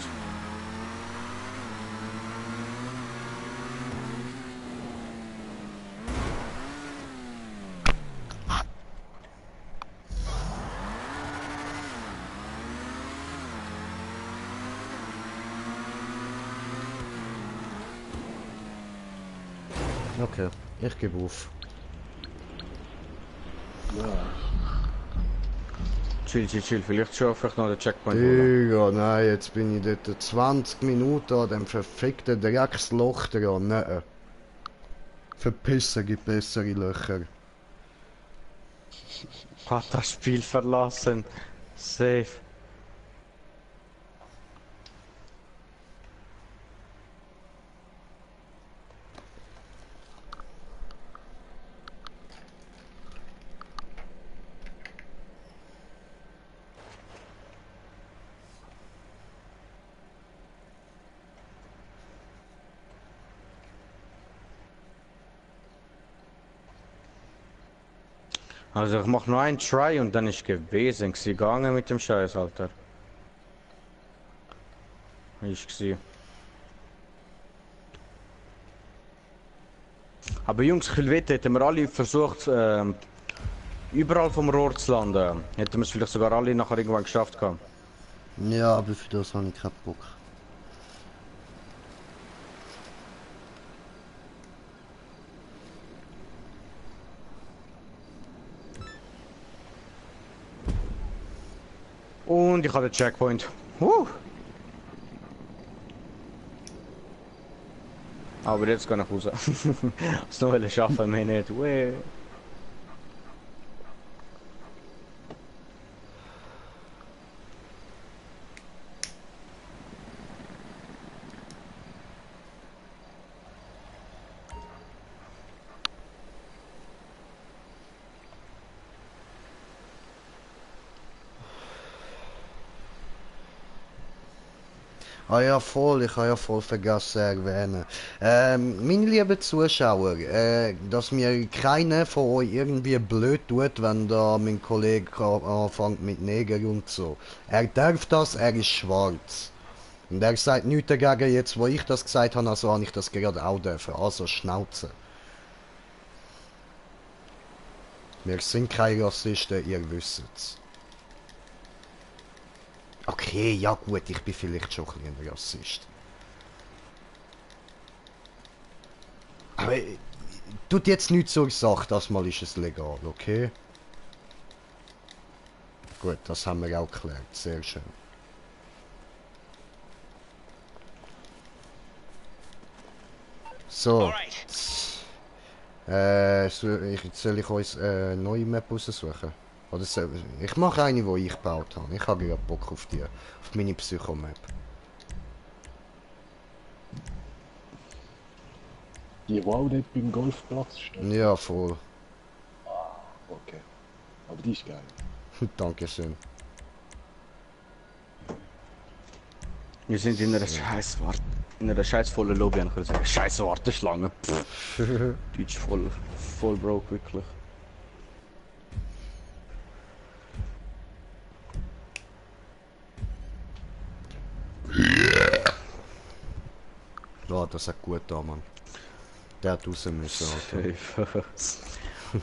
Okay, ich gebe auf. Ja. Chill, vielleicht schaffe ich noch den Checkpoint holen. Digga, nein, jetzt bin ich dort 20 Minuten an dem verfickten Drecksloch dran. Nein. Verpissen gibt bessere Löcher. Hat das Spiel verlassen. Safe. Also ich mach nur einen Try und dann ist gewesen. Sie gegangen mit dem Scheiß, Alter. Ich gesehen. Aber Jungs, ich will wetten, hätten wir alle versucht, überall vom Rohr zu landen. Hätten wir es vielleicht sogar alle nachher irgendwann geschafft gehabt. Ja, aber für das habe ich keinen Bock. Und ich habe den Checkpoint. Aber jetzt kann ich raus. Das noch schaffen wir nicht. Weh. Ah ja, voll, ich habe ja voll vergessen zu erwähnen. Meine lieben Zuschauer, dass mir keiner von euch irgendwie blöd tut, wenn da mein Kollege anfängt mit Neger und so. Er darf das, er ist schwarz. Und er sagt nichts dagegen, jetzt wo ich das gesagt habe, also habe ich das gerade auch dürfen. Also Schnauze. Wir sind keine Rassisten, ihr wisst's. Okay, ja gut, ich bin vielleicht schon ein bisschen ein Rassist. Aber tut jetzt nichts zur Sache, das mal ist es legal, okay? Gut, das haben wir auch geklärt, sehr schön. So. Soll ich uns neue Map raussuchen? Oder ich mache eine, die ich gebaut habe. Ich habe gerade Bock auf die, auf meine Psycho-Map. Die wow nicht beim Golfplatz steht. Ja, voll. Okay. Aber die ist geil. Dankeschön. Wir sind in einer scheiß vollen Lobby, ich würde sagen. Scheiß Warteschlange. Deutsch voll broke, wirklich. Ja, das hat gut da, Mann. Der hat raus müssen, Alter.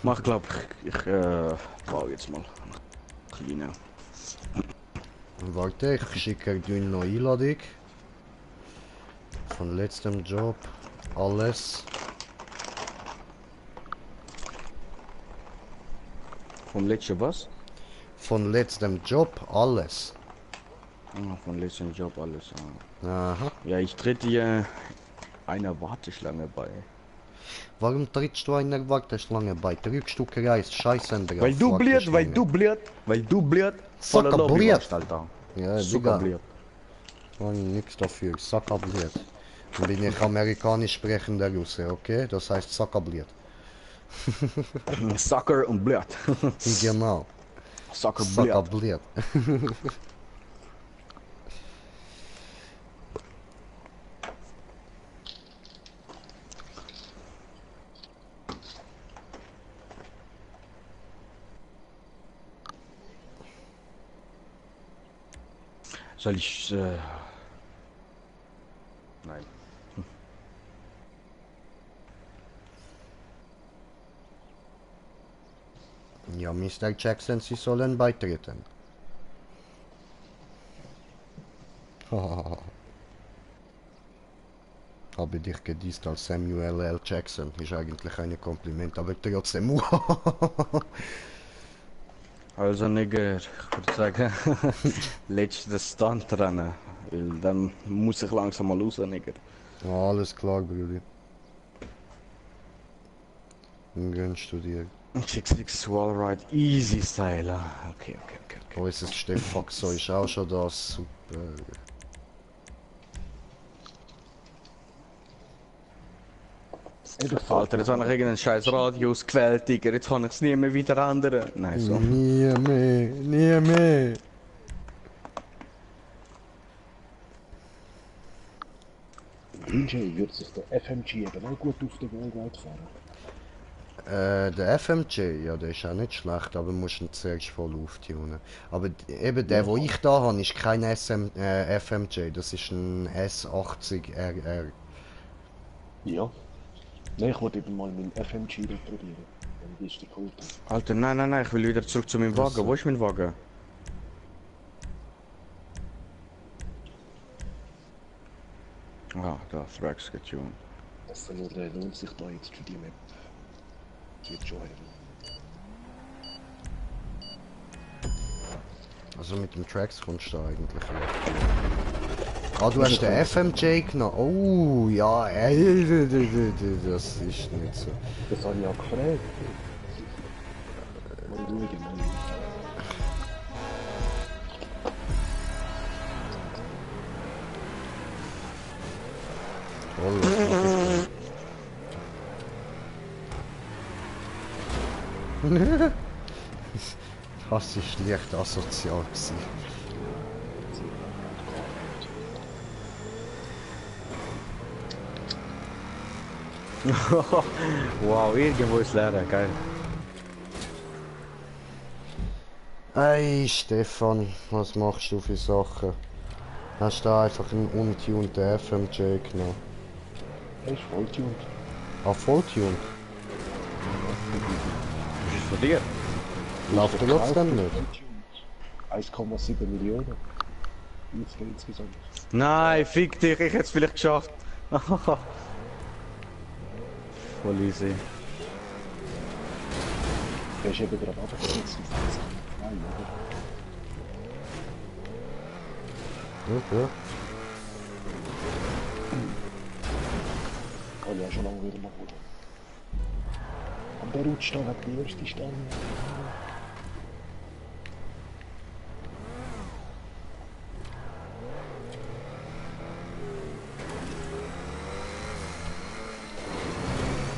Mach, glaub ich baue jetzt mal kleine. Warte, ich schicke dir noch Einladung. Von letztem Job. Alles. Vom letzten was? Von letztem Job. Alles. Ah, von letzten Job alles. Ah. Aha. Ja, ich trete hier einer Warteschlange bei. Warum trittst du einer Warteschlange bei? Drückst du Kreis, Scheiße drauf. Weil du blöd. Sacker Voller Lobby blöd. warst, Alter. Ja, Super Digga. blöd. Kann nix dafür. Sackerblied. Dann bin ich amerikanisch sprechender Russe, okay? Das heißt Sackerblied. Sucker und blöd. Genau. Sucker blöd. Sackerblied. Soll ich, nein. Ja, Mr. Jackson, Sie sollen beitreten. Habe dich gedisst als Samuel L. Jackson. Ist eigentlich ein Kompliment, aber trotzdem. Also Nigger, ich würde sagen, letztes Stunt-Rennen. Weil dann muss ich langsam mal raus, Nigger. Ja, alles klar, Brudi. Dann gönnst du dir. 6-6 Wallride, easy Style. Okay. Oh, ist es Stefan, so ist auch schon das. Super. Alter, jetzt habe ich irgendeinen scheiß Radius gewählt, Digga. Jetzt kann ich es nie mehr wieder ändern. Nein, so. Nie mehr, nie mehr. DJ würde sich der FMG eben auch gut auf der Worldwide fahren. Der FMJ, ja, der ist auch nicht schlecht, aber musst ihn zuerst voll auftunen. Aber eben der, wo ich da habe, ist kein FMJ, das ist ein S80 RR. Ja. Nein, ich wollte eben mal meinen FMG reparieren. Dann ist die geholt. Alter, nein, ich will wieder zurück zu meinem Wagen. Wo ist mein Wagen? Ah, da, Thrax getuned. Also nur lohnt sich da jetzt für die Map. Die joinen. Also mit dem Tracks kommst du da eigentlich recht. Ah, du hast den FMJ genommen. Oh, ja, das ist nicht so. Das habe ich auch gefragt. Mal schauen, mal. Das ist leicht asozial gewesen. Wow, irgendwo ist leer, geil. Ey, Stefan, was machst du für Sachen? Hast du da einfach einen untunten FMJ genommen? Er ist voll tuned. Ah, volltuned? Was ist von dir? Läuft er trotzdem nicht? 1,7 Millionen. Insgesamt. Nein, fick dich, ich hätte es vielleicht geschafft. Voll easy. Der ist eben gerade abgesetzt. Nein, oder? Okay. Kann ich auch schon lange wieder mal holen. Aber der rutscht da weg, die erste Stelle.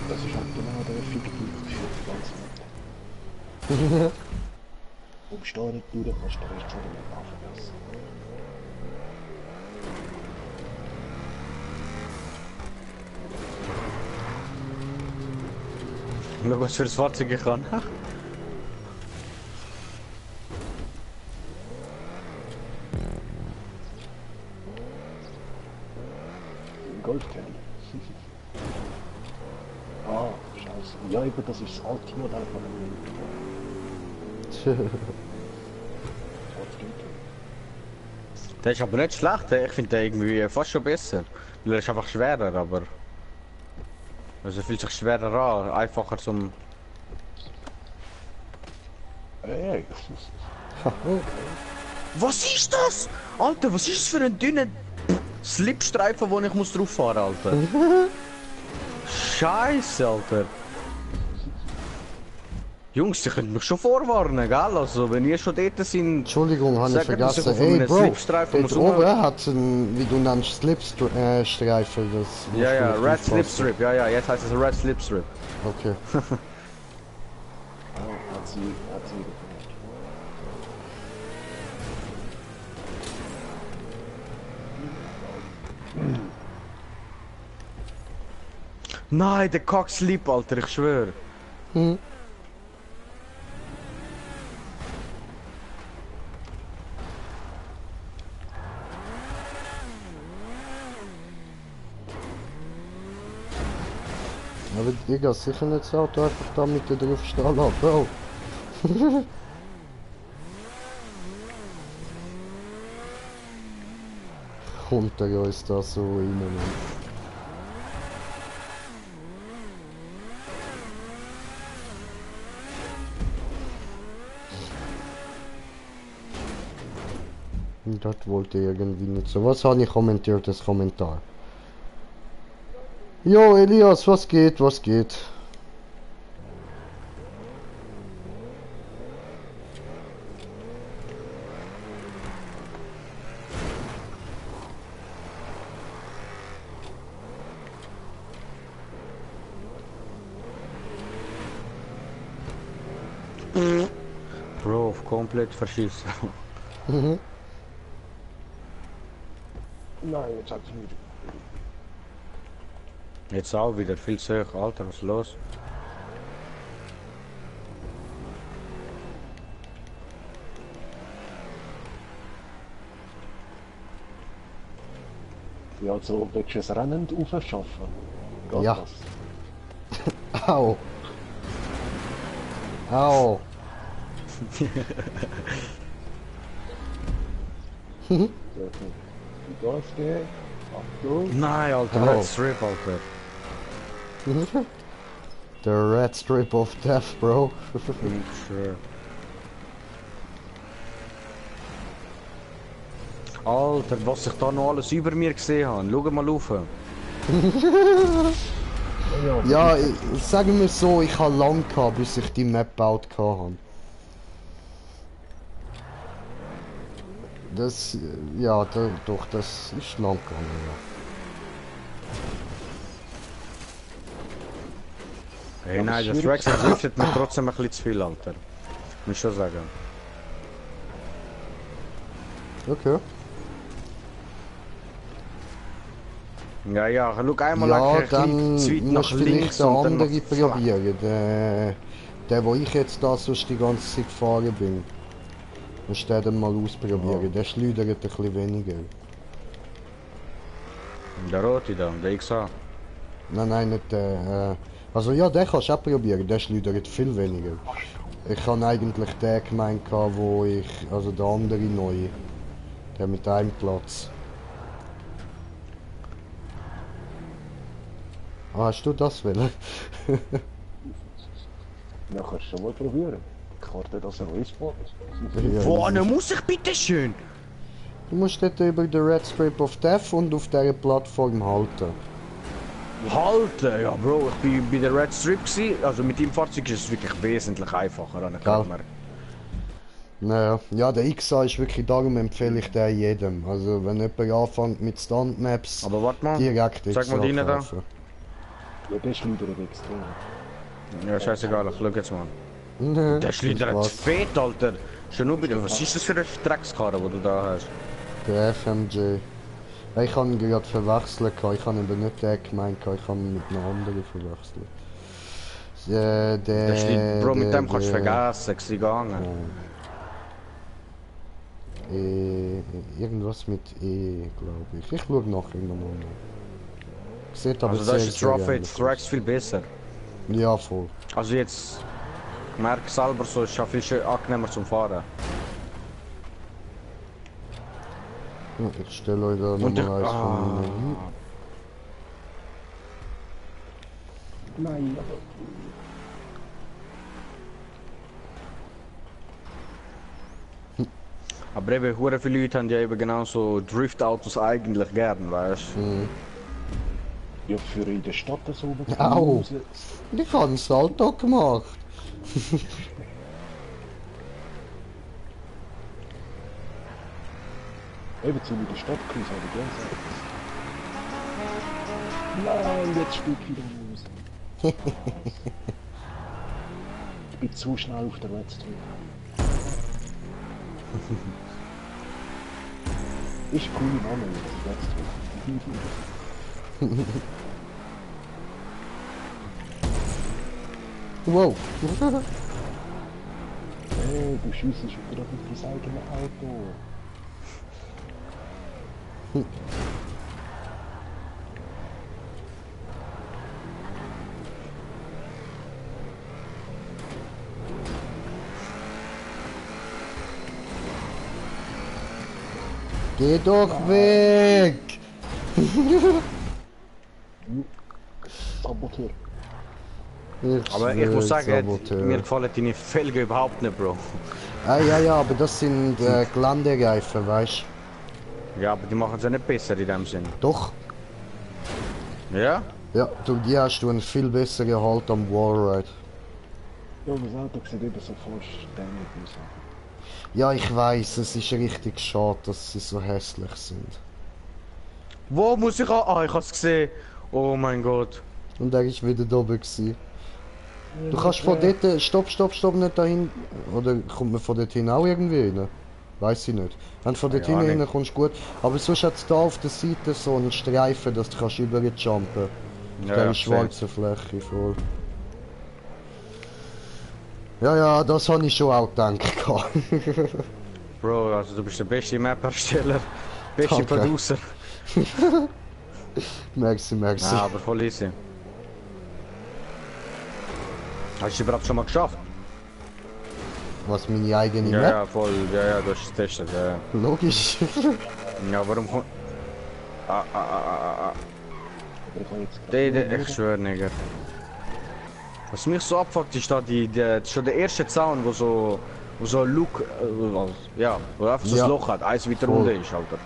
Das ist halt genau der Effektpunkt für die ganze Map. Vom Steuern durch kannst du den Rest von der Map anverlassen. Schau, was für ein Fahrzeug ich kann. Ein Golf Caddy. Ah, scheiße. Ja, eben, das ist das alte Modell von dem. Der ist aber nicht schlecht, ich finde den irgendwie fast schon besser. Weil er ist einfach schwerer, aber... Also er fühlt sich schwerer an, einfacher zum... Hey, Was ist das? Alter, was ist das für ein dünner Slipstreifen, wo ich muss drauf fahren, Alter? Scheiße, Alter. Jungs, die können mich schon vorwarnen, gell? Also, wenn ihr schon dort sind... Entschuldigung, habe ich Sagen, dass ich vergessen. auf Hey einem Bro, Slipstreifen dort muss oben hat es einen, wie du nennst, Slipstreifen. Das musst Ja, du ja, nicht Red aufpassen. Slipstrip, ja, jetzt heißt es Red Slipstrip. Okay. hat sie gemacht. Nein, der Cock Sleep, Alter, ich schwör. Hm. Aber Digga, sicher nicht das Auto einfach da mit dir drauf stehen lassen, Bro. Kommt er uns da so rein, Mann. das wollte irgendwie nicht so. Was habe ich kommentiert, das Kommentar? Jo, Elias, was geht, was geht? Bro, komplett verschissen. Mhm. Nein, jetzt hat es nicht. Jetzt auch wieder viel zu hoch. Alter, was ist los? Ja, so willst du es rennend aufschaffen? Geht Ja. das? Au. Au. Gas geben. Achtung. Nein, Alter, Oh. let's strip, Alter. The red strip of death, bro. Sure. Alter, was ich da noch alles über mir gesehen habe. Schau mal rauf. Ja, sagen wir so, ich habe lang gehabt, bis ich die Map gebaut habe. Das, ja, doch, das ist lang gegangen, ja. Hey, nein, das Rex driftet mir trotzdem ein bisschen zu viel, Alter. Muss ich schon sagen. Okay. Ja, ja, schau einmal Ja, ein dann bisschen zu weit musst nach du links vielleicht den und dann anderen noch- probieren. Der, wo ich jetzt da sonst die ganze Zeit gefahren bin. Musst du den mal ausprobieren. Ja. Der schleudert ein bisschen weniger. Der rote da, der XA. Nein, nicht der. Also ja, den kannst du auch probieren. Der schleudert viel weniger. Ich habe eigentlich den gemeint, wo ich. Also der andere neue. Der mit einem Platz. Ah, hast du das wollen? Ja, kannst du schon mal probieren. Ich warte, dass er respawn. Ja, Wo muss ich bitte schön? Du musst dort über den Red Strip of Death und auf dieser Plattform halten. Halten, ja Bro, ich bin bei der Red Strip gewesen. Also mit dem Fahrzeug ist es wirklich wesentlich einfacher, habe ich Gell. gemerkt. Naja, ja, der XA ist wirklich, darum empfehle ich den jedem. Also wenn jemand anfängt mit Stuntmaps, Aber warte mal, direkt sag mal rein da. kaufen. Ja, der schleudert extrem. Ja, scheißegal, ich schau jetzt mal. Nee, Der schlittert das zu fett, Alter. Schon nur bitte, was ist das für eine Dreckskarre, die du da hast? der FMJ. Ich habe ihn gerade verwechselt, ich habe eben nicht den gemeint, ich habe ihn mit einem anderen verwechselt. Der steht, Bro, mit dem kannst du vergessen, ich gegangen. Irgendwas mit E, glaube ich. Ich schaue nachher nochmal nach. Sieht aber Also da sehr, ist sehr der Traffic ähnlich Thrax viel besser. aus. Ja, voll. Also jetzt, ich merke selber so, es ist schon viel schön angenehmer zum Fahren. Ja, ich stelle euch da Und nochmal eins von meinen hin. Nein, Aber eben, hure viele Leute haben ja eben genau so Driftautos eigentlich gern, weißt du? Mhm. ja, für in der Stadt so oben. Au. Ich habe einen Salto gemacht. Eben zu in der Stadt cruisen, habe ich gesagt. Nein, jetzt spielt wieder raus. Ich bin zu schnell auf der Red Street. Ist cool, Name jetzt, Red Street. Wow. Hey, du schiessest wieder auf das eigene Auto. Geh doch weg! Saboteur. Aber ich muss sagen, Saboteur. mir gefallen deine Felgen überhaupt nicht, Bro. Ah, ja, ja, aber das sind Geländereifen, weißt Ja, aber die machen es ja nicht besser in dem Sinn. Doch. Ja? Ja, durch die hast du einen viel besseren Halt am Wallride. Ja, das Auto sieht eben so vollständig aus. Ja, ich weiß, es ist richtig schade, dass sie so hässlich sind. Wo muss ich an? Ah, ich hab's gesehen. Oh mein Gott. Und er ist wieder da oben gewesen. Du kannst von dort... Stopp, nicht dahin... Oder kommt man von dort hin auch irgendwie rein? Weiß ich nicht. Wenn du von dort Ja, hinten nicht. rein kommst, gut. Aber sonst hat es da auf der Seite so einen Streifen, dass du kannst überjumpen. Ja, Der ja, schwarze Fläche voll. Ja, das habe ich schon auch gedacht. Bro, also du bist der beste Map-Ersteller. Beste Danke. Producer. Merci. Ja, aber voll easy. Hast du es überhaupt schon mal geschafft? Was meine eigene Ja, Map? ja, voll. Ja, du hast es getestet. Ja, Logisch. ja warum kommt... Ah. Aber ich habe jetzt gerade... Ich schwör, Nigger. Was mich so abfuckt, ist da schon der erste Zaun, wo so ein Look, ja, wo einfach so Ja. ein Loch hat, eins weiter Voll. runter ist, Alter.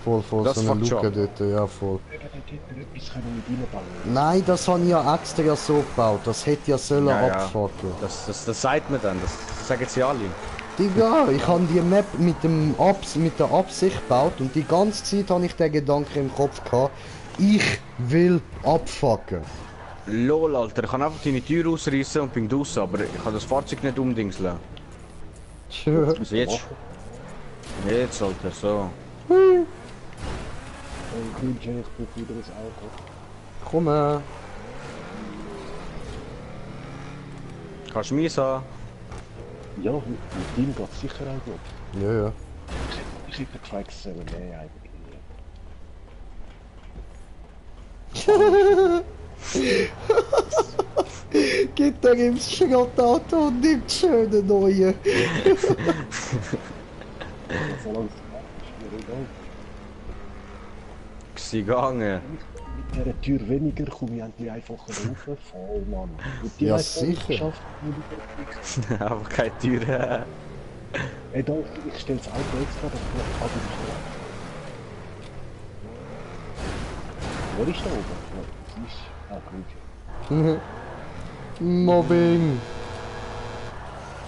Voll, Das so eine fuckt schon Luke dort, ja voll. Dort hätte etwas können mit reinbauen. Nein, das habe ich ja extra so gebaut. Das hätte ja sollen Ja, ja. abfucken. Das sagt man dann, das sagen sie alle. Digga, ich habe die Map mit der Absicht gebaut und die ganze Zeit habe ich den Gedanken im Kopf gehabt, ich will abfucken. Lol, Alter, ich kann einfach deine Tür ausreißen und bin draußen, aber ich kann das Fahrzeug nicht umdingseln. Tschö. Also jetzt, Alter, so. Green Jay, ich brauche wieder ein Auto. Komm her. Kannst du mich haben? Ja, mit ihm geht es sicher auch gut. Ja. Ich hätte gefragt, es sollen mehr eigentlich. Geht er im Schrottauto und nimmt schöne neue. Solange es macht, ist mir egal. Sie gegangen. Mit dieser Tür weniger komme ich endlich einfacher rauf. Voll, Mann. Und die Ja, hat es sicher. geschafft, Einfach keine Tür. Ey, doch, ich stelle das Auto extra, dass ich noch Kabel bestelle. Wo ist da oben? Ja, das ist... Ah, gut. Mobbing.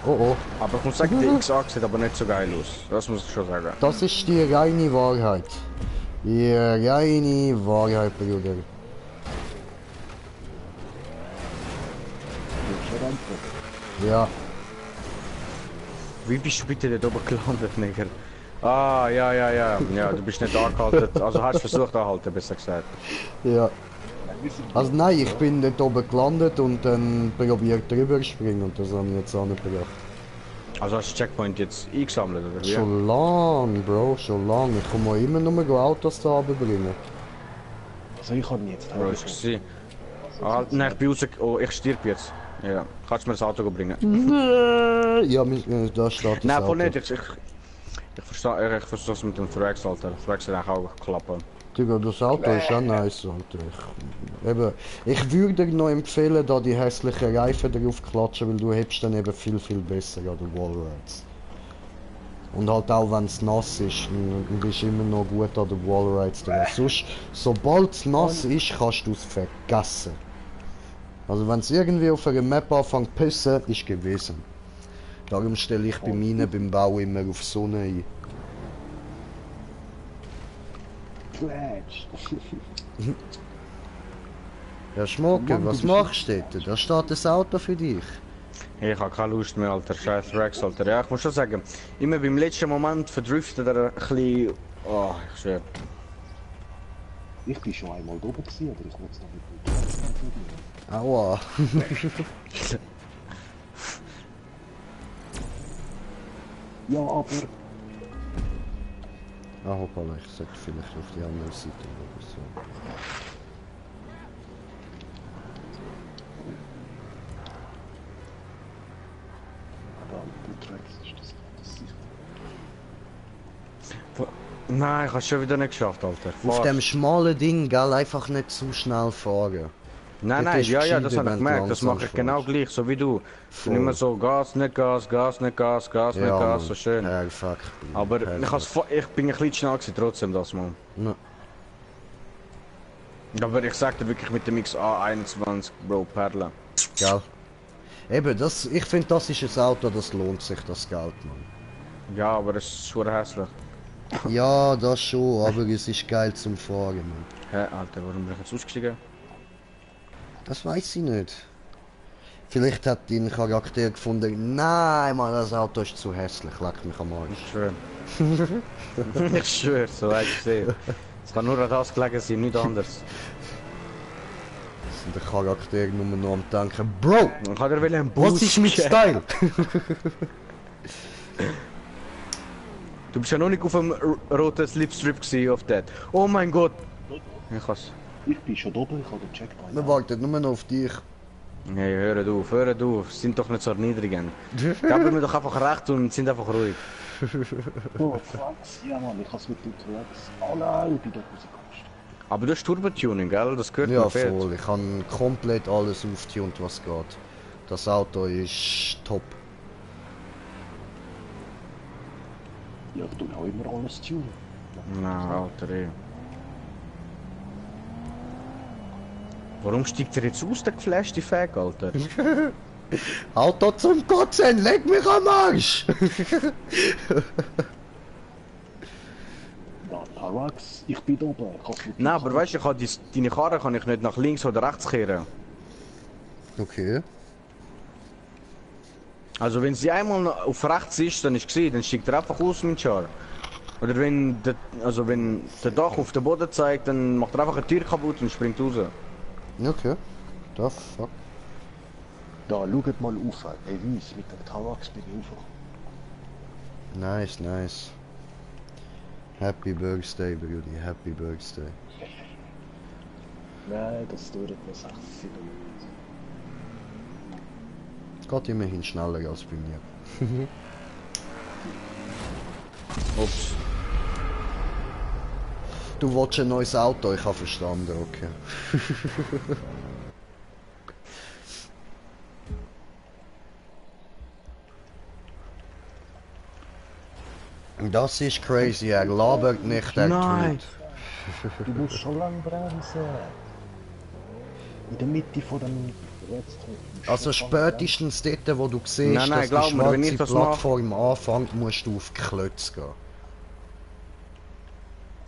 Oh. Aber ich muss sagen, die X-Achse sieht aber nicht so geil aus. Das muss ich schon sagen. Das ist die reine Wahrheit. Die reine Wahrheit, Bruder. Du hast schon Antwort. Ja. Wie bist du bitte dort oben gelandet, Nigger? Ah, ja. Ja, du bist nicht angehalten. Also hast du versucht anzuhalten, besser gesagt. Ja. Also nein, ich bin dort oben gelandet und dann probiert drüber zu springen und das habe ich jetzt angebracht. Also hast du Checkpoint jetzt eingesammelt, oder wie? Schon lang, Bro, schon lang. Ich komme immer nur Autos da runterbringen. Also ich kann jetzt Bro, ist gesehen. Ah, nein, ich bin raus... Oh, ich stirb jetzt. Ja. Kannst du mir das Auto bringen? Ja, da steht das Nein, voll Auto. nicht. Ich verstehe es mit dem Thrax, Alter. Thrax wird eigentlich auch klappen. Digga, das Auto ist auch nice, Alter. Ich würde dir noch empfehlen, da die hässlichen Reifen drauf klatschen, weil du hebst dann eben viel besser an den Wallrides. Und halt auch wenn es nass ist, dann bist du immer noch gut an den Wallrides dran. Sonst, sobald es nass ist, kannst du es vergessen. Also wenn es irgendwie auf einer Map anfängt zu pissen, ist gewesen. Darum stelle ich bei meinen beim Bau immer auf Sonne ein. Flash. Ja, Schmucke, Mann, was du machst du dort? Da steht das Auto für dich. Ich habe keine Lust mehr, Alter. Scheiß Thrax, Alter. Ja, ich muss schon sagen, immer beim letzten Moment verdriftet er ein bisschen... Oh, ich schwör. Ich bin schon einmal da oben gewesen, aber ich muss noch nicht. Aua. Ja, aber... Ah, hoppala, ich sollte vielleicht auf die andere Seite oder so. Du trägst ist das sicher. Nein, ich habe es schon wieder nicht geschafft, Alter. Auf Fahr. dem schmalen Ding, gell, einfach nicht zu schnell fahren. Nein, Dort nein, ist ja, gescheiter, das habe ich wenn du gemerkt. Das langsam mache ich genau fährst. gleich, so wie du. Voll. Und immer so Gas, nicht Gas, Gas, nicht Gas, Gas, nicht Ja, Gas, Mann. so schön. Perfekt. Aber Perfekt. ich bin ein bisschen schnell gewesen, trotzdem das mal. Ja. Aber ich sagte wirklich mit dem XA21, Bro, Perle. Gell? Eben, das, ich finde, das ist ein Auto, das lohnt sich, das Geld, Mann. Ja, aber es ist schon hässlich. Ja, das schon, aber es ist geil zum Fahren, Mann. Hä, Alter, warum bin ich jetzt ausgestiegen? Das weiß ich nicht. Vielleicht hat dein Charakter gefunden, nein, Mann, das Auto ist zu hässlich, leck mich am Arsch. Ich schwöre. Ich schwöre, so weit ich sehe. Es kann nur an das gelegen sein, nicht anders. Und der Charakter nur noch am denken, Bro, Man kann er einen Boost was ist mit geben. Style? Du bist ja noch nicht auf dem roten Slipstrip gewesen, auf dat. Oh mein Gott! Ich has. Ich bin schon oben, ich habe den Checkpoint. Wir warten nur noch auf dich. Hey, hör auf, sind doch nicht so erniedrigend. Geben mir doch einfach recht und sind einfach ruhig. Oh, fuck, ja Mann, ich habe es mit dem unterwegs. Oh nein, ich bin dort rausgekommen. Aber du hast Turbo-Tuning, gell? Das gehört Ja, mir fett. voll. Ich habe komplett alles aufgetunt, was geht. Das Auto ist top. Ja, ich tue auch immer alles tunen. Na, Alter, ey. Warum steigt er jetzt aus, der geflashte Fag, Alter? Auto zum Kotzen, leg mich am Arsch! Ja, Tarax, ich bin oben. Ich hab's mit Nein, aber weißt du, deine Karre kann ich nicht nach links oder rechts kehren. Okay. Also wenn sie einmal auf rechts ist, dann ist gesehen, dann steigt er einfach aus mit Char. Oder wenn der Dach auf den Boden zeigt, dann macht er einfach eine Tür kaputt und springt raus. Okay. Da fuck. Da, schaut mal auf. Ey, weiss, mit dem Tarax bin ich aufgekommen. Nice, nice. Happy Birthday, Brudi, happy Birthday. Nein, das dauert noch 6, 7 Minuten. Geht immerhin schneller als bei mir. Ups. Du willst ein neues Auto, ich habe verstanden, okay. Das ist crazy, er labert nicht, er Nein. tut. Du musst schon lang bremsen. In der Mitte von dem Also spätestens dort, wo du siehst, Nein, dass glaub die mir, wenn schwarze ich das Plattform anfängt, musst du auf die Klötze gehen.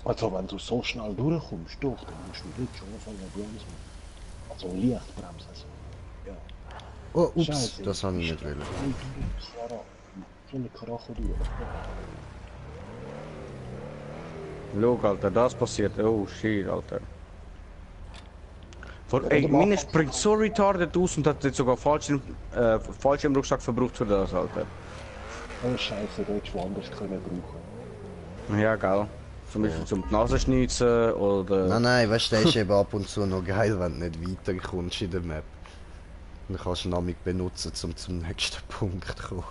Also wenn du so schnell durchkommst, doch, dann musst du nicht schon anfangen zu bremsen. Also leicht bremsen. Also. Ja. Oh, ups, Scheiße. das habe ich nicht wollen. Volle Karacho durch. Schau, Alter, das passiert. Oh shit, Alter. Ey, meine springt so retarded aus und hat jetzt sogar Fallschirmrucksack verbraucht für das, Alter. Oh Scheiße, da hättest du woanders können brauchen. Ja, geil. Zum Beispiel zum die Nase schnitzen oder... Nein, nein, weißt du, das ist eben ab und zu noch geil, wenn du nicht weiterkommst in der Map. Dann kannst du ihn nämlich benutzen, um zum nächsten Punkt zu kommen.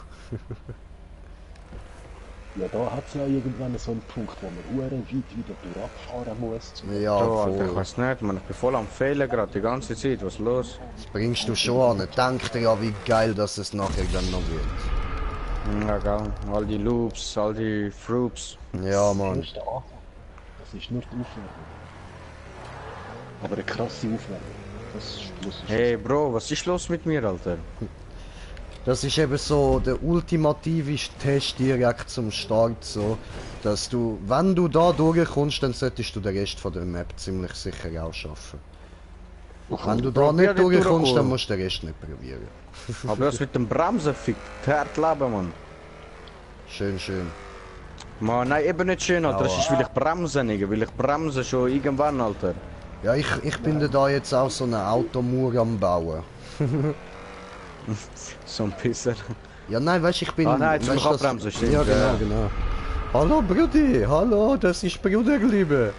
Ja, da hat es ja irgendwann so einen Punkt, wo man weit wieder durchfahren muss. Ja, Oh, Alter, ich voll. weiß nicht, man, ich bin voll am Fehlen gerade die ganze Zeit, was ist los? Das bringst du schon an. Denk dir ja, wie geil dass es nachher dann noch wird. Ja, geil. All die Loops, all die Froops. Ja, Das Mann. ist der Anfang. Das ist nur die Aufwärmung. Aber eine krasse Aufwärmung. Das muss ich Hey Bro, was ist los mit mir, Alter? Das ist eben so der ultimative Test direkt zum Start, so, dass du, wenn du da durchkommst, dann solltest du den Rest von der Map ziemlich sicher auch schaffen. Wenn du da Probier nicht nicht durchkommst, dann durchkommen. musst du den Rest nicht probieren. Aber das mit dem Bremsen fickt, hart leben, Mann. Schön, schön. Man, nein, eben nicht schön, Alter. Das Aua. ist, weil ich bremse nicht, weil ich bremse schon irgendwann, Alter. Ja, ich bin da jetzt auch so eine Automauer am Bauen. So ein Pisser. Ja, nein, weißt du, ich bin... Ah, nein, zum weißt, das- Abbremsen, stimmt, Ja, genau, ja. genau. Hallo Brudi, hallo, das ist Bruderliebe.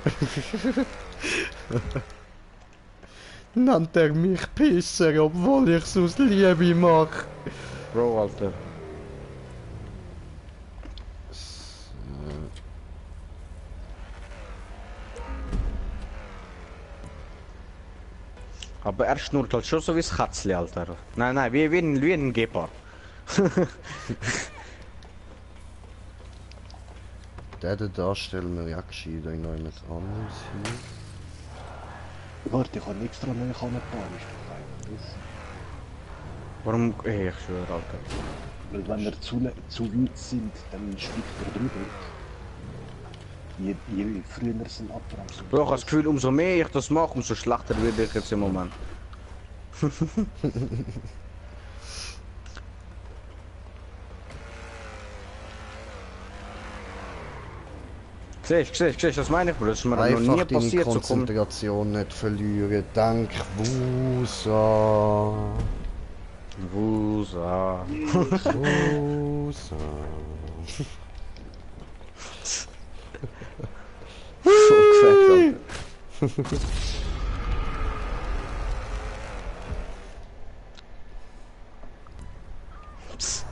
Nannt er mich Pisser, obwohl ich's aus Liebe mache. Bro, Alter. Aber er schnurrt halt schon so wie ein Katzli, Alter. Nein, nein, wie ein Gepard. Den da stellen wir ja gescheit in noch jemand anderes hin. Warte, ich habe extra neu bauen, ist doch einfach das. Warum? Ey, ich schwöre, Alter. Weil wenn wir zu weit sind, dann springt er drüber. Je früher sind abbremsen. Bro, ich habe das Gefühl, umso mehr ich das mache, umso schlechter werde ich jetzt im Moment. Siehst du, das meine ich, Bro. Das ist mir noch nie Einfach deine passiert, so kommen. Konzentration nicht verlieren. Dank Wusa. Wusa. Wusa. So gefällt, Alter. Psst.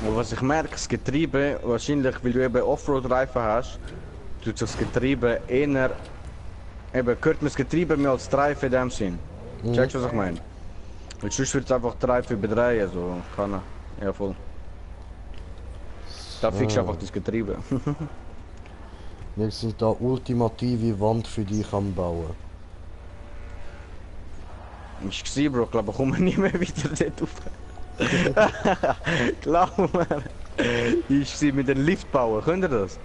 Und was ich merke, das Getriebe, wahrscheinlich weil du eben Offroad-Reifen hast, tut sich das Getriebe eher, eben gehört mir das Getriebe mehr als die Reifen in dem Sinn. Checkst du, was ich meine? Weil sonst wird es einfach die Reifen überdrehen, so kann er. Ja voll. Da fixst du einfach das Getriebe. Wir sind da ultimative Wand für dich am Bauen. Ist gewesen, Bro, ich glaube, ich komme nie mehr wieder dort rauf. Glaub mir. Ich sie mit dem Lift bauen, könnt ihr das?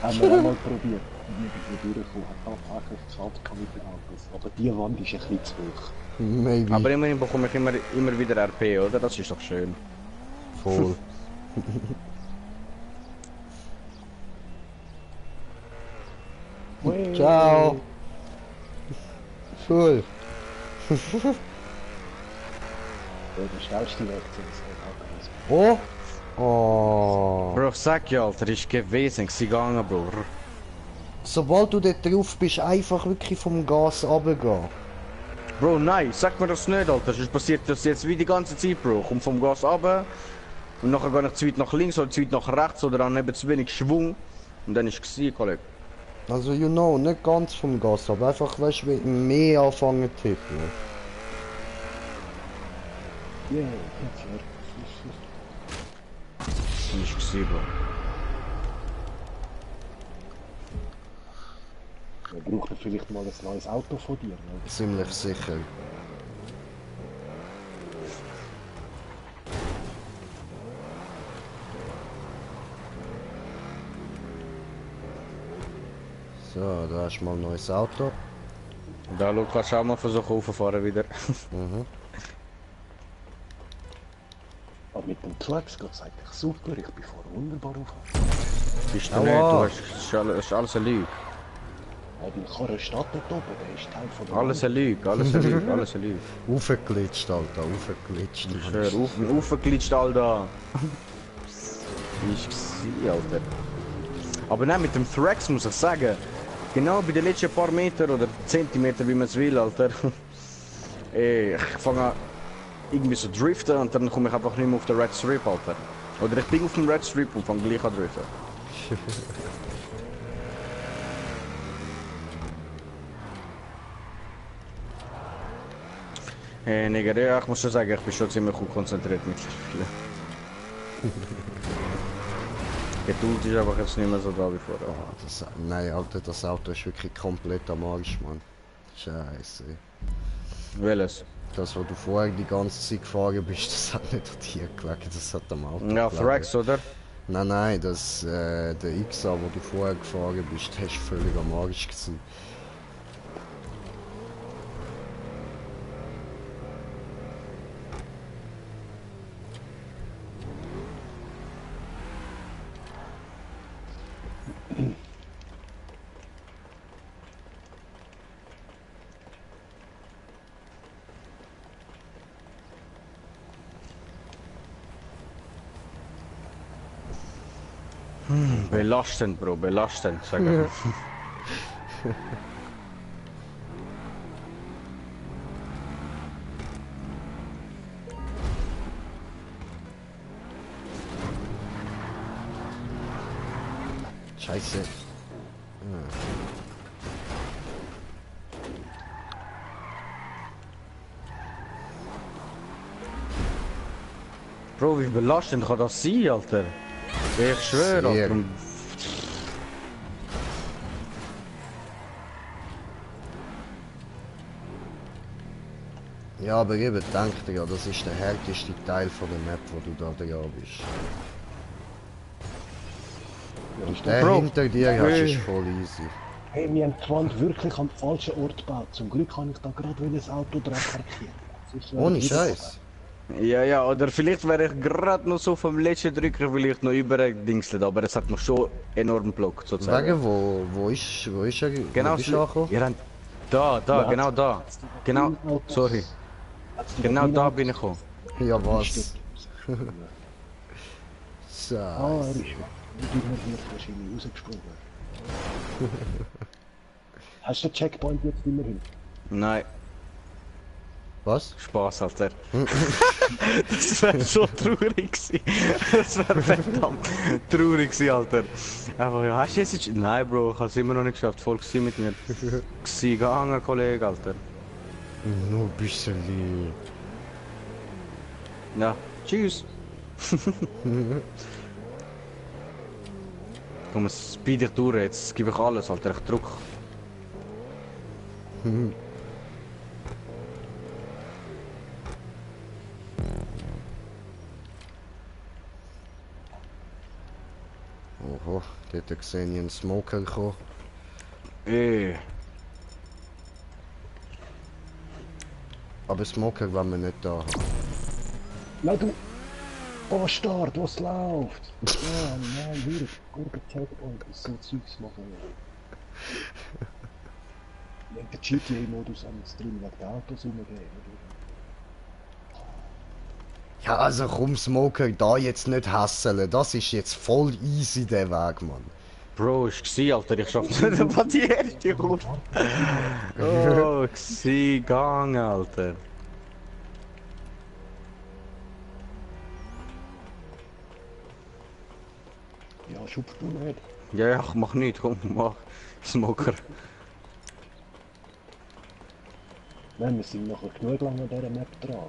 Haben wir einmal probiert. Wir durchgekommen, hat tatsächlich geschafft mit den Autos. Aber die Wand ist ein bisschen zu hoch. Maybe. Aber immerhin bekomme ich immer wieder RP, oder? Das ist doch schön. Voll. Ciao. Cool. Der schnellste Weg zu uns. Oh. Oh. Bro, sag ja, Alter, ist gewesen, sie gegangen, Bro. Sobald du dort drauf bist, einfach wirklich vom Gas runtergehen. Bro, nein, sag mir das nicht, Alter. Sonst passiert das jetzt wie die ganze Zeit, Bro. Komm vom Gas runter und nachher gehe ich zu weit nach links oder zu weit nach rechts oder dann eben zu wenig Schwung. Und dann ist es Kollege. Also, you know, nicht ganz vom Gas, aber einfach, weißt du, mehr anfangen zu tippen. Ja, Dann ist es Bro. wir brauchen vielleicht mal ein neues Auto von dir. Ne? Ziemlich sicher. So, da hast du mal ein neues Auto. Da, schau, kannst du auch mal versuchen raufzufahren wieder. Mhm. Aber mit dem Trucks geht es eigentlich super. Ich bin vorher wunderbar rauf. Bist du Aua. nicht, du hast, das ist alles eine Lüge. Dein Karren steht dort oben, der ist Teil von der Alles eine Lüge, alles eine Lüge, alles eine Lüge. Aufgeglitscht, Alter, aufgeglitscht. Ich höre, aufgeglitscht, Alter. Wie ist es, Alter? Aber nein, mit dem Thrax muss ich sagen, genau bei den letzten paar Meter oder Zentimeter, wie man es will, Alter. Ich fange an irgendwie so driften und dann komme ich einfach nicht mehr auf den Red Strip, Alter. Oder ich bin auf dem Red Strip und fange gleich an driften. Hey, Nigger, ja, ich muss schon sagen, ich bin schon ziemlich gut konzentriert mittlerweile. Geduld ist einfach jetzt nicht mehr so da wie vorher. Oh, nein, Alter, das Auto ist wirklich komplett am Arsch, Mann. Scheiße. Welches? Das, wo du vorher die ganze Zeit gefahren bist, das hat nicht an dir gelegen, das hat am Auto Ja, gelegen. Thrax, oder? Nein, nein, das, der XA, wo du vorher gefahren bist, der ist völlig am Arsch gewesen. Belastend, Bro, belastend, sag ich. Scheiße. Bro, wie belastend kann das sein, Alter? Ich schwöre, Sehr. Alter. Ja, aber eben, denk dir ja, das ist der härteste Teil von der Map, wo du da dran bist. Ja, ist Der Bro. hinter dir hast, Hey. ist voll easy. Hey, wir haben die Wand wirklich am falschen Ort gebaut. Zum Glück kann ich da gerade das Auto dran parkieren. Sonst wäre Ohne ich wieder Scheiß. Ja, ja, oder vielleicht wäre ich gerade noch so vom letzten Drücker vielleicht noch überdingselt, aber es hat mich schon enorm geblockt, sozusagen. Wegen, wo ist er? Genau, Wo bist du angekommen? ihr habt... Da, Ja, genau da. Genau, Autos- sorry. Hat's die Genau Maschine da Autos bin ich gekommen. Ja, was? gesteckt? So. Ah, er ist weg. Ich bin mir hier wahrscheinlich rausgesprungen. Hast du den Checkpoint jetzt immerhin? Nein, Was? Spaß, Alter. Das wäre so traurig gewesen. Das wäre verdammt traurig gewesen, Alter. Aber ja, hast du jetzt... Nein, Bro, ich habe es immer noch nicht geschafft. Voll gewesen mit mir. Gsi gehangen, Kollege, Alter. Nur ein bisschen. Ja, tschüss. Komm, speed dich durch jetzt. Gib ich alles, Alter. Ich druck. Oho, dort sehe ich einen Smoker kommen. Aber Smoker wollen wir nicht da haben. Ja, du Bastard, was läuft? Ja, nein, wirklich. Guter Checkpoint, das so Zeugs machen. Ich habe den GTA-Modus am Stream wegen der Autos umgehen. Ja, also komm, Smoker, da jetzt nicht hasseln. Das ist jetzt voll easy, der Weg, Mann. Bro, ist gsi, Alter. Ich schaff nicht über die erste Kurve. Oh, gsi, gang, Alter. Ja, schupf du nicht. Ja, ja, ich mach nichts. Komm, mach. Smoker. Nein, wir sind noch genug lange an dieser Map dran.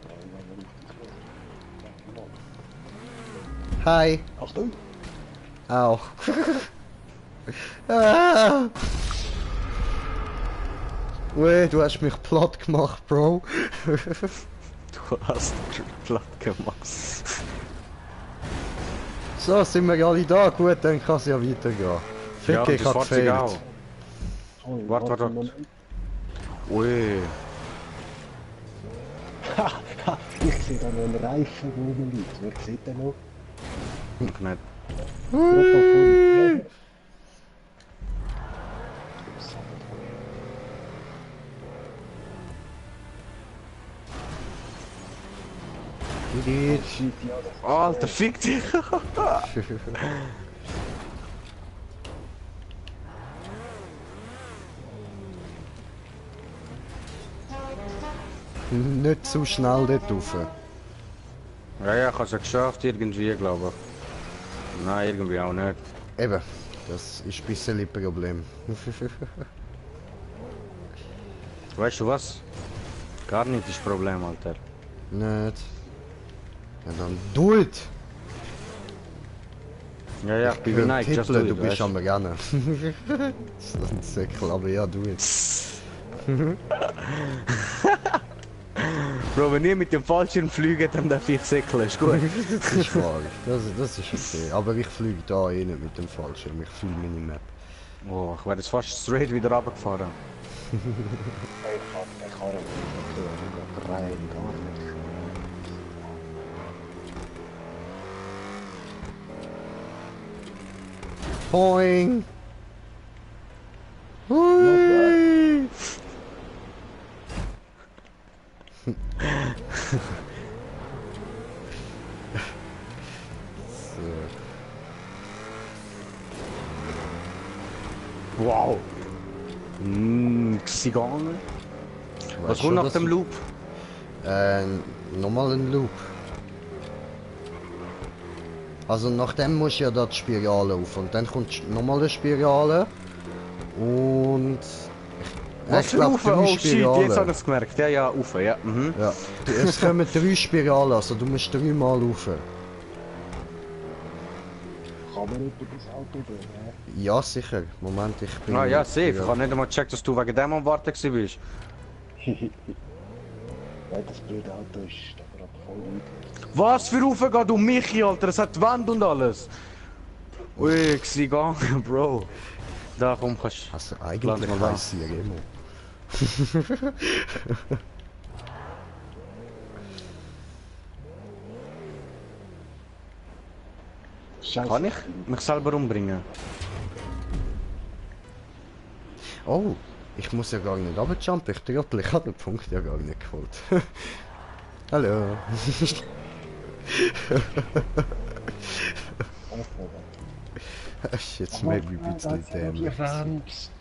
Hi. Achtung! Auch. Ah. Ui, du hast mich platt gemacht, Bro. Du hast platt gemacht. So, sind wir alle da? Gut, dann kann es ja weitergehen. Fick, Ja, ich das hab Fahrzeug auch. gefehlt. Oh, Warte. einen Moment. Ui. Ich sehe da noch einen Reifen, wo oben liegt. Wer sieht den noch? Ich nicht. Ui. Idiot. Shit, ja, das Alter, fick dich. Nicht zu schnell dort rauf. Ja, ja, ich hab's ja geschafft irgendwie, glaube ich. Nein, irgendwie auch nicht. Eben, das ist ein bisschen ein Problem. Weißt du was? Gar nicht das Problem, Alter. Nicht. Ja, dann do it! Ja, ja, ich bin geneigt, just do Tippeln, it, du bist weißt am Rennen. Das ist ein Säckel, aber ja, do it. Bro, wenn ihr mit dem Fallschirm fliegt, dann darf ich säckeln, ist gut. Das ist wahr. Das ist okay. Aber ich fliege da eh nicht mit dem Fallschirm. Ich fühle meine Map. Oh, ich wäre jetzt fast straight wieder runtergefahren. Ich kann nicht rein, gar nicht. Boing! Hui! Wow. Sie gegangen. Was Weißt kommt schon, nach dass dem du- Loop? Nochmal ein Loop. Also nachdem musst du ja da die Spirale auf und dann kommt nochmal eine Spirale und... Was ich für glaub, Ufe? Oh shit, jetzt Spiralen. habe ich es gemerkt. Ja, ja, Ufe, ja. Mhm. Ja, es kommen 3 Spiralen, also du musst 3 Mal rauf. Kann man nicht über das Auto gehen, ne? Ja, sicher. Moment, ich bin... Ah ja, safe. Ich habe nicht einmal gecheckt, dass du wegen dem am Warten bist. Ja, das blöde Auto ist da gerade voll weit. Was für Ufe geht um mich, Alter? Es hat Wand und alles. Ui, ich sehe gegangen, Bro. Da komm, kannst Also Land eigentlich mal da. weiss ich ja immer. Scheiße. Kann ich mich selber umbringen? Oh, ich muss ja gar nicht runterjumpen, ich trottel, ich habe den Punkt ja gar nicht geholt. Hallo. Jetzt maybe ein bisschen dämlich.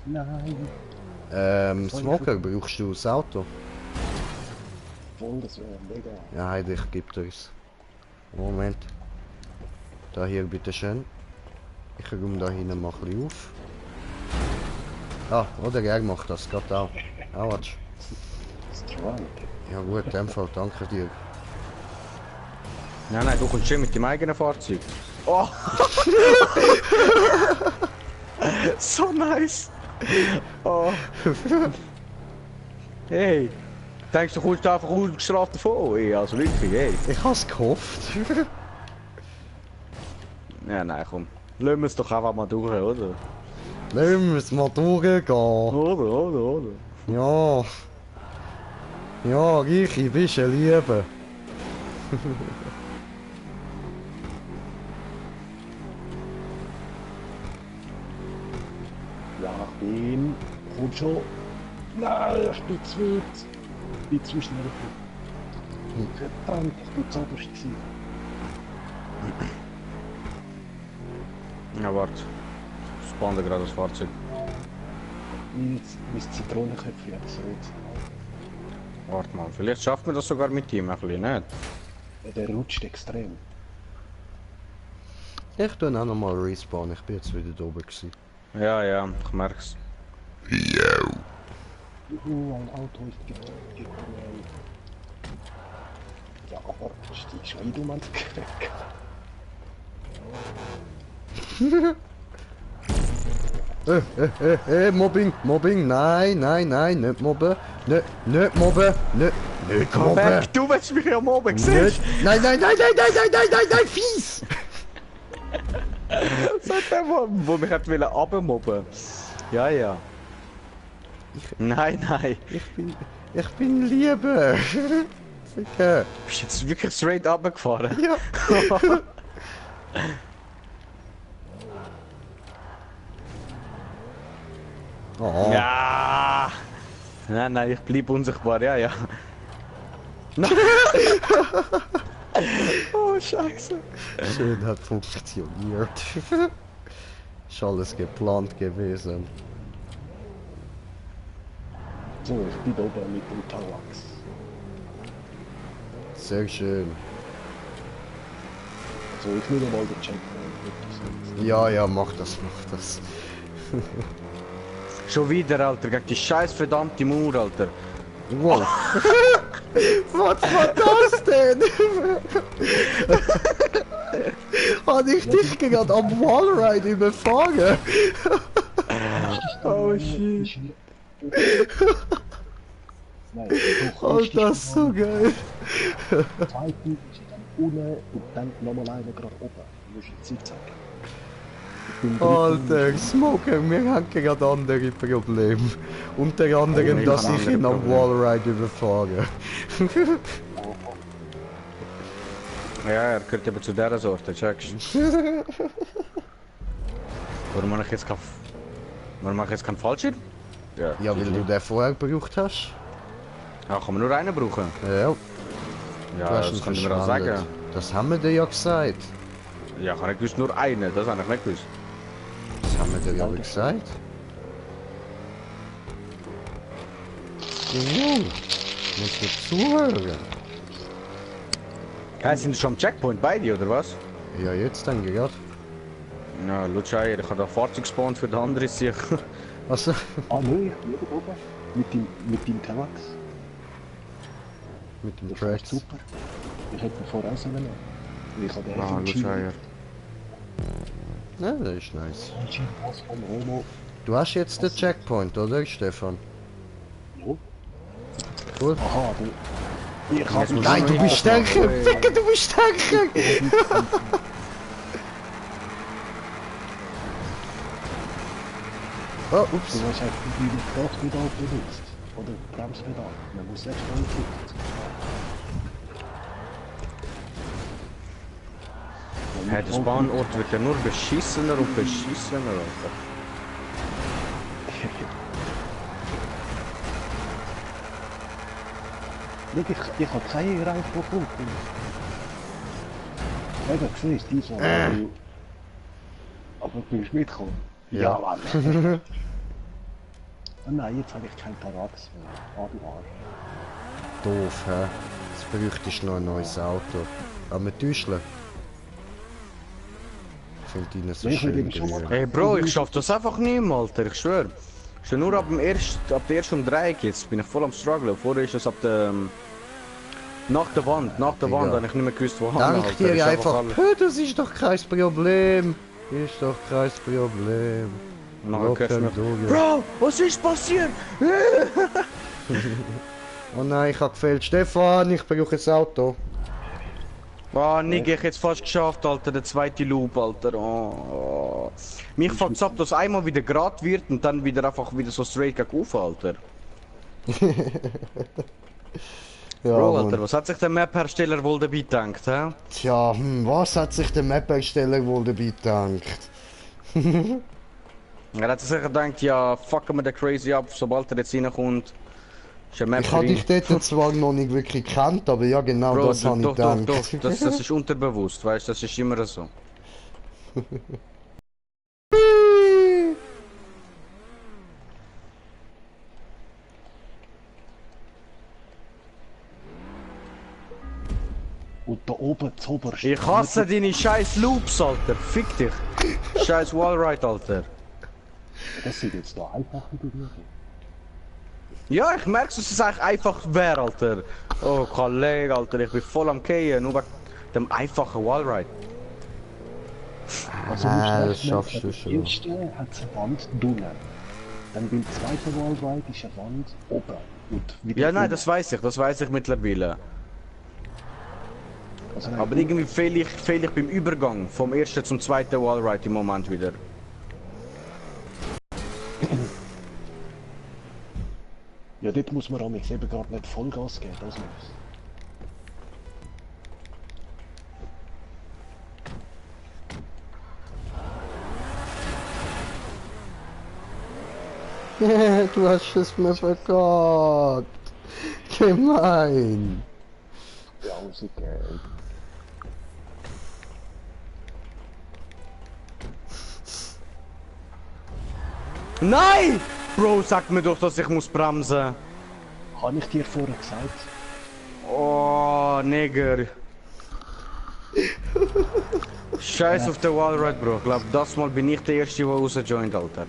Nein. Smoker, brauchst du das Auto? Voll, das wäre mega. Ja, Heidi, ich geb dir's. Moment. Da hier, bitteschön. Ich räume da hinten mal ein bisschen auf. Ah, oder er macht das gerade auch. Autsch. Strike. Ja gut, in dem Fall danke dir. Nein, nein, du kommst schon mit dem eigenen Fahrzeug. Oh! So nice! Oh! Hey! Denkst du, kommst einfach ungestraft davon? Ey, also wirklich, hey! Ich hab's gehofft. Ja, nein, komm. Lassen wir es doch einfach mal durch, oder? Lassen wir es mal durchgehen. Oder. Ja. Ja, Richi, bist du Liebe. Ja, ich bin. Kommt schon. Nein, ich bin zu weit. Ich bin zu schnell. Verdammt, ich bin zu oberst gewesen. Ja, warte. Spannend gerade das Fahrzeug. Mein Zitronenköpfchen hat es rot. Warte mal, vielleicht schafft man das sogar mit ihm ein bisschen, nicht? Ja, der rutscht extrem. Ich tu auch nochmal respawn, ich bin jetzt wieder da oben gewesen. Ja, ja, ich merk's. Juhu, ein Auto ist gekommen. Ja, aber steigst du wieder mal Mobbing, Mobbing, nein, nicht mobben, nicht mobben, nicht Komm mobben. weg, du willst mich ja mobben, siehst Nicht, nein, fies! du? Sagt der, wo mich hat wollen abmobben. Ja, ja. Nein. Ich bin Liebe. Sicher. Bist jetzt wirklich straight runtergefahren? Ja. Oh. Ja. Nein, ich bleib unsichtbar, ja. Oh, Scheiße. Schön hat funktioniert. Ist alles geplant gewesen. So, ich bin da oben mit dem Tawax. Sehr schön. So, ich will mal den Checkpoint. Ja, mach das. Schon wieder, Alter, gegen die scheiß verdammte Mauer, Alter. Wow. Was war das denn? Habe ich dich gerade am Wallride überfahren? Oh, shit. Nein, du Oh, kommst das ist so geil. zweiten ist dann unten und dann nochmal einer gerade oben. Du musst die Zeit zeigen. Alter, Smoker, wir haben gerade andere Probleme. Unter anderem, Oh, dass ich ich habe ihn am andere Wallride überfahre. Ja, er gehört eben zu dieser Sorte, checkst Warum mache ich jetzt keinen Fallschirm? Ja, weil du den vorher gebraucht hast. Ja, kann man nur einen brauchen? Ja, Ja, du hast ihn das kann ich mir auch verschwendet. sagen. Das haben wir dir ja gesagt. Ja, kann ich gewusst nur einen, das habe ich nicht gewusst. Das haben wir dir ja gesagt. Junge, musst du zuhören. Hey, sind schon am Checkpoint beide, oder was? Ja, jetzt dann gerade. Ja, Lutscheier, ich habe da Fahrzeugspawn für den anderen sicher. Also, Ah, nee, ich bin oben. Mit dem Telex. mit dem Das fährt Tracks. super. Ich hätte ihn vorher auch so nehmen. Ich habe den Ah, Lutscheier. Ja, das ist nice. Was von Homo. Du hast jetzt den Checkpoint, oder Stefan? Ja. Cool. Aha, du. Ich kann mich Nein, du bist stärker! Ficker, du bist stärker! Oh, ups. Du hast einfach die Gaspedal benutzt. Oder Bremspedal. Man muss echt voll kicken. Hey, der Bahnort wird ja nur beschissener und beschissener, Alter. Ich habe keine Reifen gefunden. Eben, siehst du, die so. Aber du bist mitgekommen. Ja. Mann. Oh nein, jetzt habe ich kein Parax mehr. Ah, du Arsch. Doof, hä? Jetzt bräuchtest du noch ein neues Auto. Aber mit Täuscheln. Ich finde ihn so Ja, ich schön würde schon mal- grün. Hey Bro, ich schaff das einfach nicht mehr, Alter, ich schwör. Schon nur ab der ersten Dreieck jetzt bin ich voll am struggeln. Vorher ist es ab der... nach der Wand habe ich nicht mehr gewusst, wo Dank Alter. dir Ist einfach, alles- "Hö, das ist doch kein Problem. Ist doch kein Problem. Nachher hörst du mich, Rock'n'Roll. Bro, was ist passiert? Oh nein, ich habe gefehlt. Stefan, ich brauche ein Auto. Ah, Nigga, ich jetzt fast geschafft, Alter, der zweite Loop, Alter. Oh. Mich fuckt's ab, dass einmal wieder gerade wird und dann wieder einfach wieder so straight auf, Alter. Ja, Bro, Mann. Alter, was hat sich der Map-Hersteller wohl dabei gedacht, hä? Tja, was hat sich der Map-Ersteller wohl dabei gedacht? Er hat sich gedacht, ja, fucken wir den Crazy ab, sobald er jetzt reinkommt. Ist ein Map Ich habe für dich ihn. dort zwar noch nicht wirklich gekannt, aber ja genau Bro, das habe ich doch, gedacht. das ist unterbewusst, weißt du, das ist immer so. Und da oben zoberst. Ich hasse deine scheiß Loops, Alter, fick dich. Scheiß Wallride, Alter. Das sind jetzt da einfache Bewegung. Ja, ich merk's, dass es eigentlich einfach wäre, Alter. Oh, Kollege, Alter, ich bin voll am Gehen, nur wegen dem einfachen Wallride. Also Ah, du das schaffst du schon. Beim ersten hat es eine Wand drinnen. Dann beim zweiten Wallride ist eine Wand oben. Und wieder Ja, nein, unten. das weiß ich mittlerweile. Also nein, Aber irgendwie fehl ich beim Übergang vom ersten zum zweiten Wallride im Moment wieder. ja, dort muss man eben gerade nicht Vollgas geben, das muss. Du hast es mir verkackt. Gemein. Ja, also geil. Nein! Bro, sag mir doch, dass ich muss bremsen. Habe ich dir vorher gesagt? Oh, Nigger. Scheiß auf den Wallride, Bro. Ich glaub, das Mal bin ich der Erste, der rausjoint, Alter.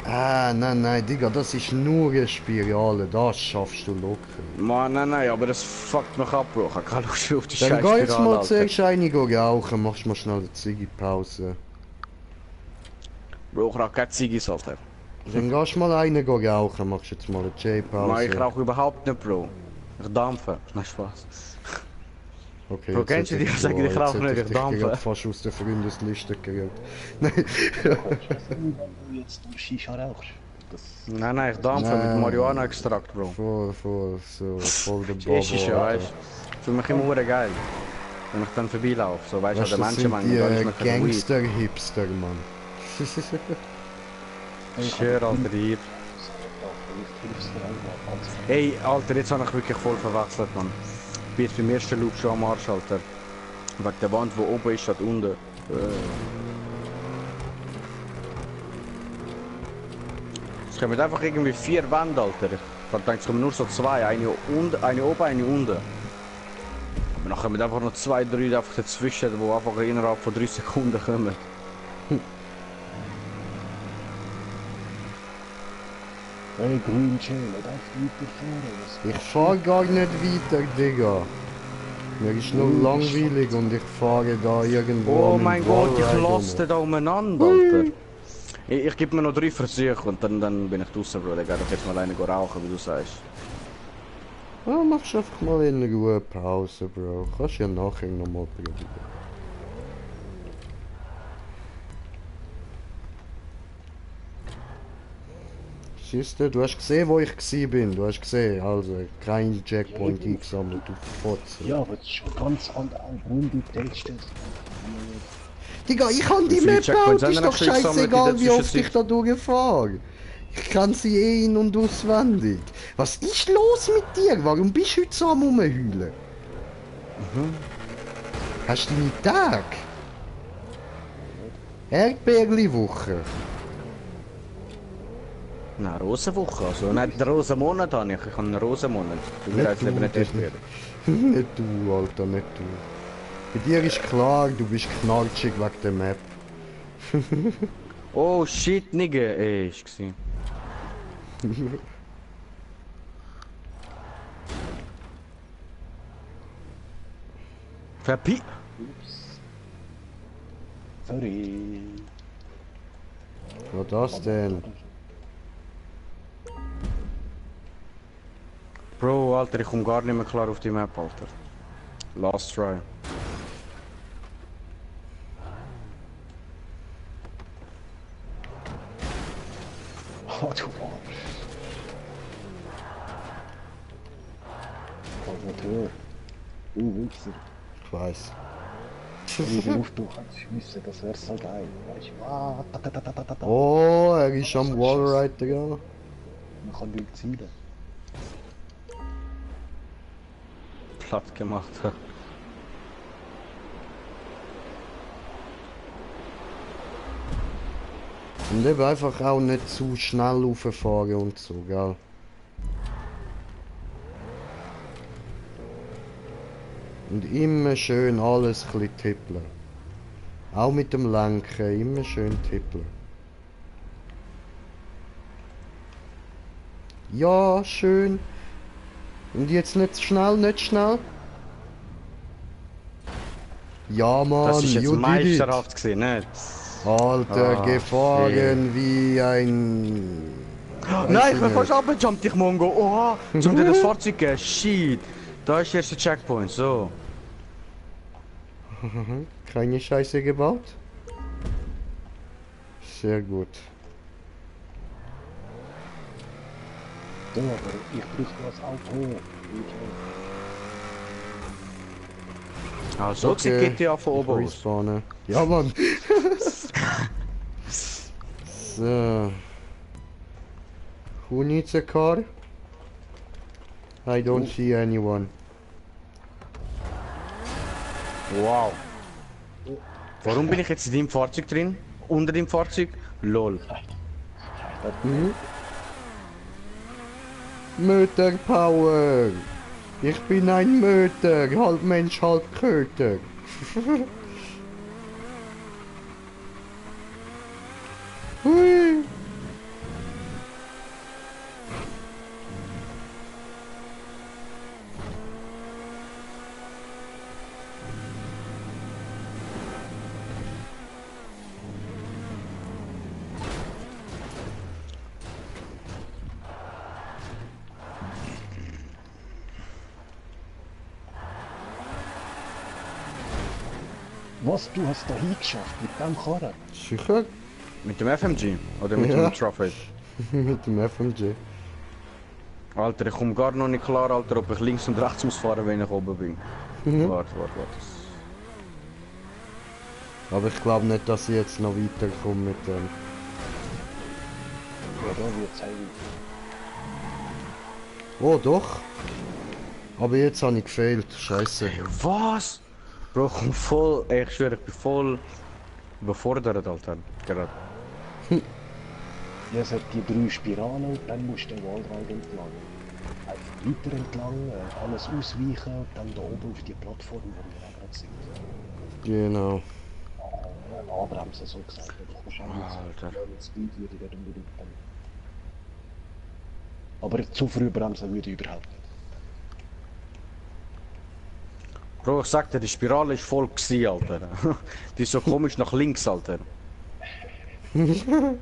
Ah, nein, Digga, das ist nur eine Spirale. Das schaffst du locker. Mann, nein, aber das fuckt mich ab, Bro. Ich hab keine Lust auf die Dann scheiß geh jetzt Spirale, mal Alter. zuerst eine rauchen, machst mal schnell eine Ziggy-Pause. Bro, ich rauch keine Ziggis, Alter. Dann gehst mal eine rauchen, machst jetzt mal eine Nein, ich J-Pause. rauch überhaupt nicht, Bro. Ich dampfe. Nein, Spaß. Okay, Bro, jetzt kennst du hätte die, ich- sagen, ich jetzt rauche hätte nicht, ich dich dampfe. gerade fast aus der Freundesliste gerührt. Nein. Wenn du jetzt nur Shisha rauchst. Das Nein, ich dampfe mit Nein. Marihuana-Extrakt, Bro. Voll, so, voll der Ist es ja, weißt du. Für mich immer hure geil. Wenn ich dann vorbeilaufe, so weißt du, Weißt an du, der das sind Menschenmenge, die da ist mir kein Weed. Gangster-Hipster, Mann. Schön, Alter, hier. Hey, Alter, jetzt habe ich wirklich voll verwechselt, Mann. Ich bin jetzt beim ersten Loop schon am Arsch, Alter. Wegen der Wand, die oben ist, statt unten. Es kommen einfach irgendwie 4 Wände, Alter. Ich denke, es kommen nur so 2. Eine oben, eine unten. Aber Und dann kommen einfach noch 2, 3 einfach dazwischen, die einfach innerhalb von 3 Sekunden kommen. Hey, Green Chain, er darf weiterfahren. Ich fahr gar nicht weiter, Digga. Mir ist nur langweilig und ich fahre da irgendwo Oh an mein einem Gott, ich Wallride lasse den da umeinander, Alter. Ich gebe mir noch 3 Versuche und dann bin ich draußen, Bro. Dann geh doch jetzt mal alleine rauchen, wie du sagst. Ja, machst einfach mal in Ruhe Pause, Bro. Kannst ja nachher nochmal probieren. Siehste, du hast gesehen, wo ich gsi bin. Du hast gesehen, also kein Checkpoint eingesammelt, du Fotze. Ja, aber es ist schon ganz andere Runde Texte. Digga, ich kann die viele Map Checkpoints bauen, haben ist wir doch noch gesammelt in scheißegal, der wie oft Zwischenzeit? ich da durchfahre. Ich kann sie eh in- und auswendig. Was ist los mit dir? Warum bist du heute so am Rumheulen? Hast du deine Tag? Erdbeerli-Woche. Na, Rosenwoche, also nicht den Rosenmonat habe ich habe einen Rosenmonat. Du Nicht weißt du, eben nicht das Erdbeere. Nicht du, Alter, nicht du. Bei dir ist klar, du bist knatschig wegen der Map. Oh shit, Nigga, ey, ist gesehen. Verpi... Ups. Sorry. Was das denn? Bro, Alter, ich komme gar nicht mehr klar auf die Map, Alter. Last try. Oh, du Arsch. Also, du Wichser. Ich weiß. Wenn du auf du kannst schiessen, das wär so geil. Weißt du, Oh, er ist am Wallride, Digga. man kann wild zielen. Platt gemacht. Und eben einfach auch nicht zu schnell rauffahren und so, gell? Und immer schön alles ein bisschen tippeln. Auch mit dem Lenken, immer schön tippeln. Ja, schön. Und jetzt nicht schnell, nicht schnell. Ja, Mann, Das ist jetzt you did it. meisterhaft gesehen, nicht? Alter, Ah, gefahren wie ein... Nein, ich bin nicht. fast abgejumpt, ich Mongo. Oha, zum dir das Fahrzeug geben. Shit. Da ist der erste Checkpoint, so. Keine Scheiße gebaut? Sehr gut. So, aber ich brauche das Auto. Ah, so sieht GTA von oben aus. Respawnen. Ja, Mann. So. Who needs a car? I don't see anyone. Wow. Warum bin ich jetzt in deinem Fahrzeug drin? Unter dem Fahrzeug? Lol. Möter Power. Ich bin ein Möter, halb Mensch, halb Köter. Hui. Was, du hast da hingeschafft mit dem Karren? Sicher? Mit dem FMG? Oder mit Ja. dem Trophy? Mit dem FMG. Alter, ich komme gar noch nicht klar, Alter, ob ich links und rechts muss fahren, wenn ich oben bin. Warte. Aber ich glaube nicht, dass ich jetzt noch weiterkomme mit dem. Ja, da wird's heavy. Oh, doch. Aber jetzt habe ich gefehlt. Scheiße. Was? Bro, ich komm voll, ey, ich schwöre, ich bin voll überfordert, Alter. Gerade. Ja, es hat die 3 Spiralen und dann musst du den Wallride entlang. weiter entlang, alles ausweichen und dann da oben auf die Plattform, wo wir auch gerade sind. Genau. Anbremsen, so gesagt. Wahrscheinlich Alter. Speed würde ich nicht unbedingt dann. Aber zu früh bremsen würde ich überhaupt nicht. Bro, ich sag dir, die Spirale ist voll gewesen, Alter. Die ist so komisch nach links, Alter. So,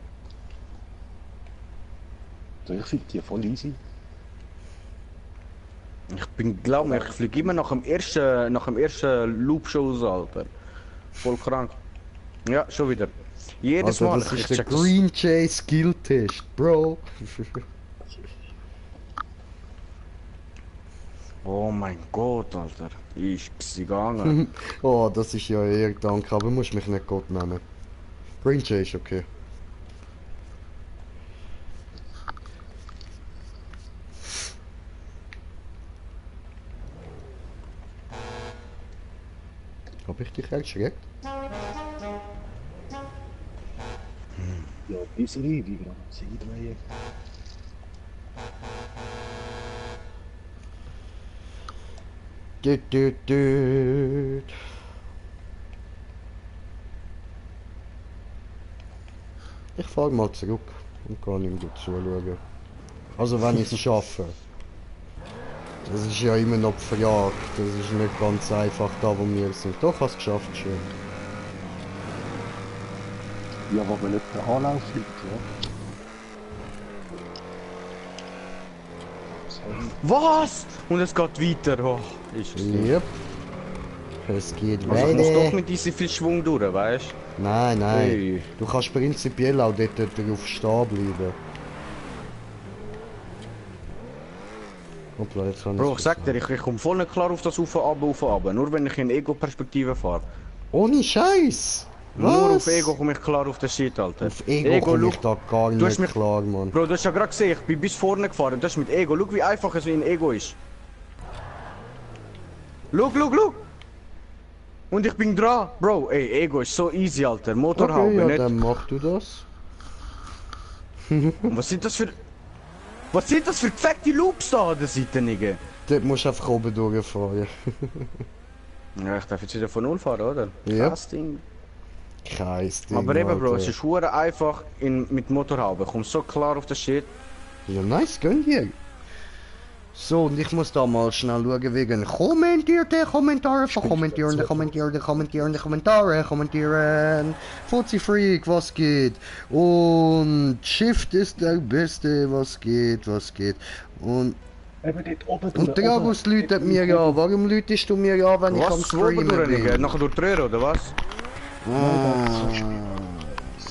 ich finde die voll easy. Ich bin, glaub mir, ich fliege immer nach dem ersten Loop schon raus, Alter. Voll krank. Ja, schon wieder. Jedes Also Mal. das ich ist der check das. Green Jay Skill Test, Bro. Oh mein Gott, Alter. Ich bin gegangen. Oh, das ist ja eher danke, aber musst mich nicht Gott nennen. Green Jay ist okay. Hab ich dich erschreckt? Ja, ein bisschen, wie gerade Seidweihe. Du. Ich fahr mal zurück und kann ihm gut zuschauen. Also wenn ich es schaffe. Das ist ja immer noch die Frage. Das ist nicht ganz einfach da, wo wir sind. Doch, hast es geschafft schon. Ja, wo man nicht der Anlauf liegt, ja. Was? Und es geht weiter. Oh, ist es nicht. Yep. Es geht Also ich muss doch weiter. mit diesem viel Schwung durch, weißt Nein, du? nein. Hey. Du kannst prinzipiell auch dort drauf stehen bleiben. Hoppla, jetzt kann Bro, ich sag dir, ich komme voll nicht klar auf das Auf, ab. Nur wenn ich in Ego-Perspektive fahre. Ohne Scheiß! Nur auf Was? Ego komme ich klar auf den Shit, Alter. Auf Ego komme ich da gar du hast nicht mich- klar, Mann. Bro, du hast ja gerade gesehen, ich bin bis vorne gefahren. Das ist mit Ego. Schau, wie einfach es in Ego ist. Schau. Und ich bin dran. Bro, ey, Ego ist so easy, Alter. Motorhaube, Okay, ja, nicht? dann mach du das. Und was sind das für gefakte Loops da an der Seite, Nigga? Dort musst du einfach oben durchfahren. Ja, ich darf jetzt wieder von null fahren, oder? Ja. Das Ding. Kein Ding, Aber eben, Bro, Alter. es ist hure einfach mit Motorhaube. Ich komme so klar auf das Shit. Ja, nice, gönn dir. So, und ich muss da mal schnell schauen wegen kommentieren. Fuzzy Freak, was geht? Und Shift ist der Beste, was geht. Und Eben dort oben der Agus läutet mir an. Warum läutest du mir an, wenn ich am Was? Wo oben Streamen durch, Nigga? bin? Nachher durch die Röhre, oder was?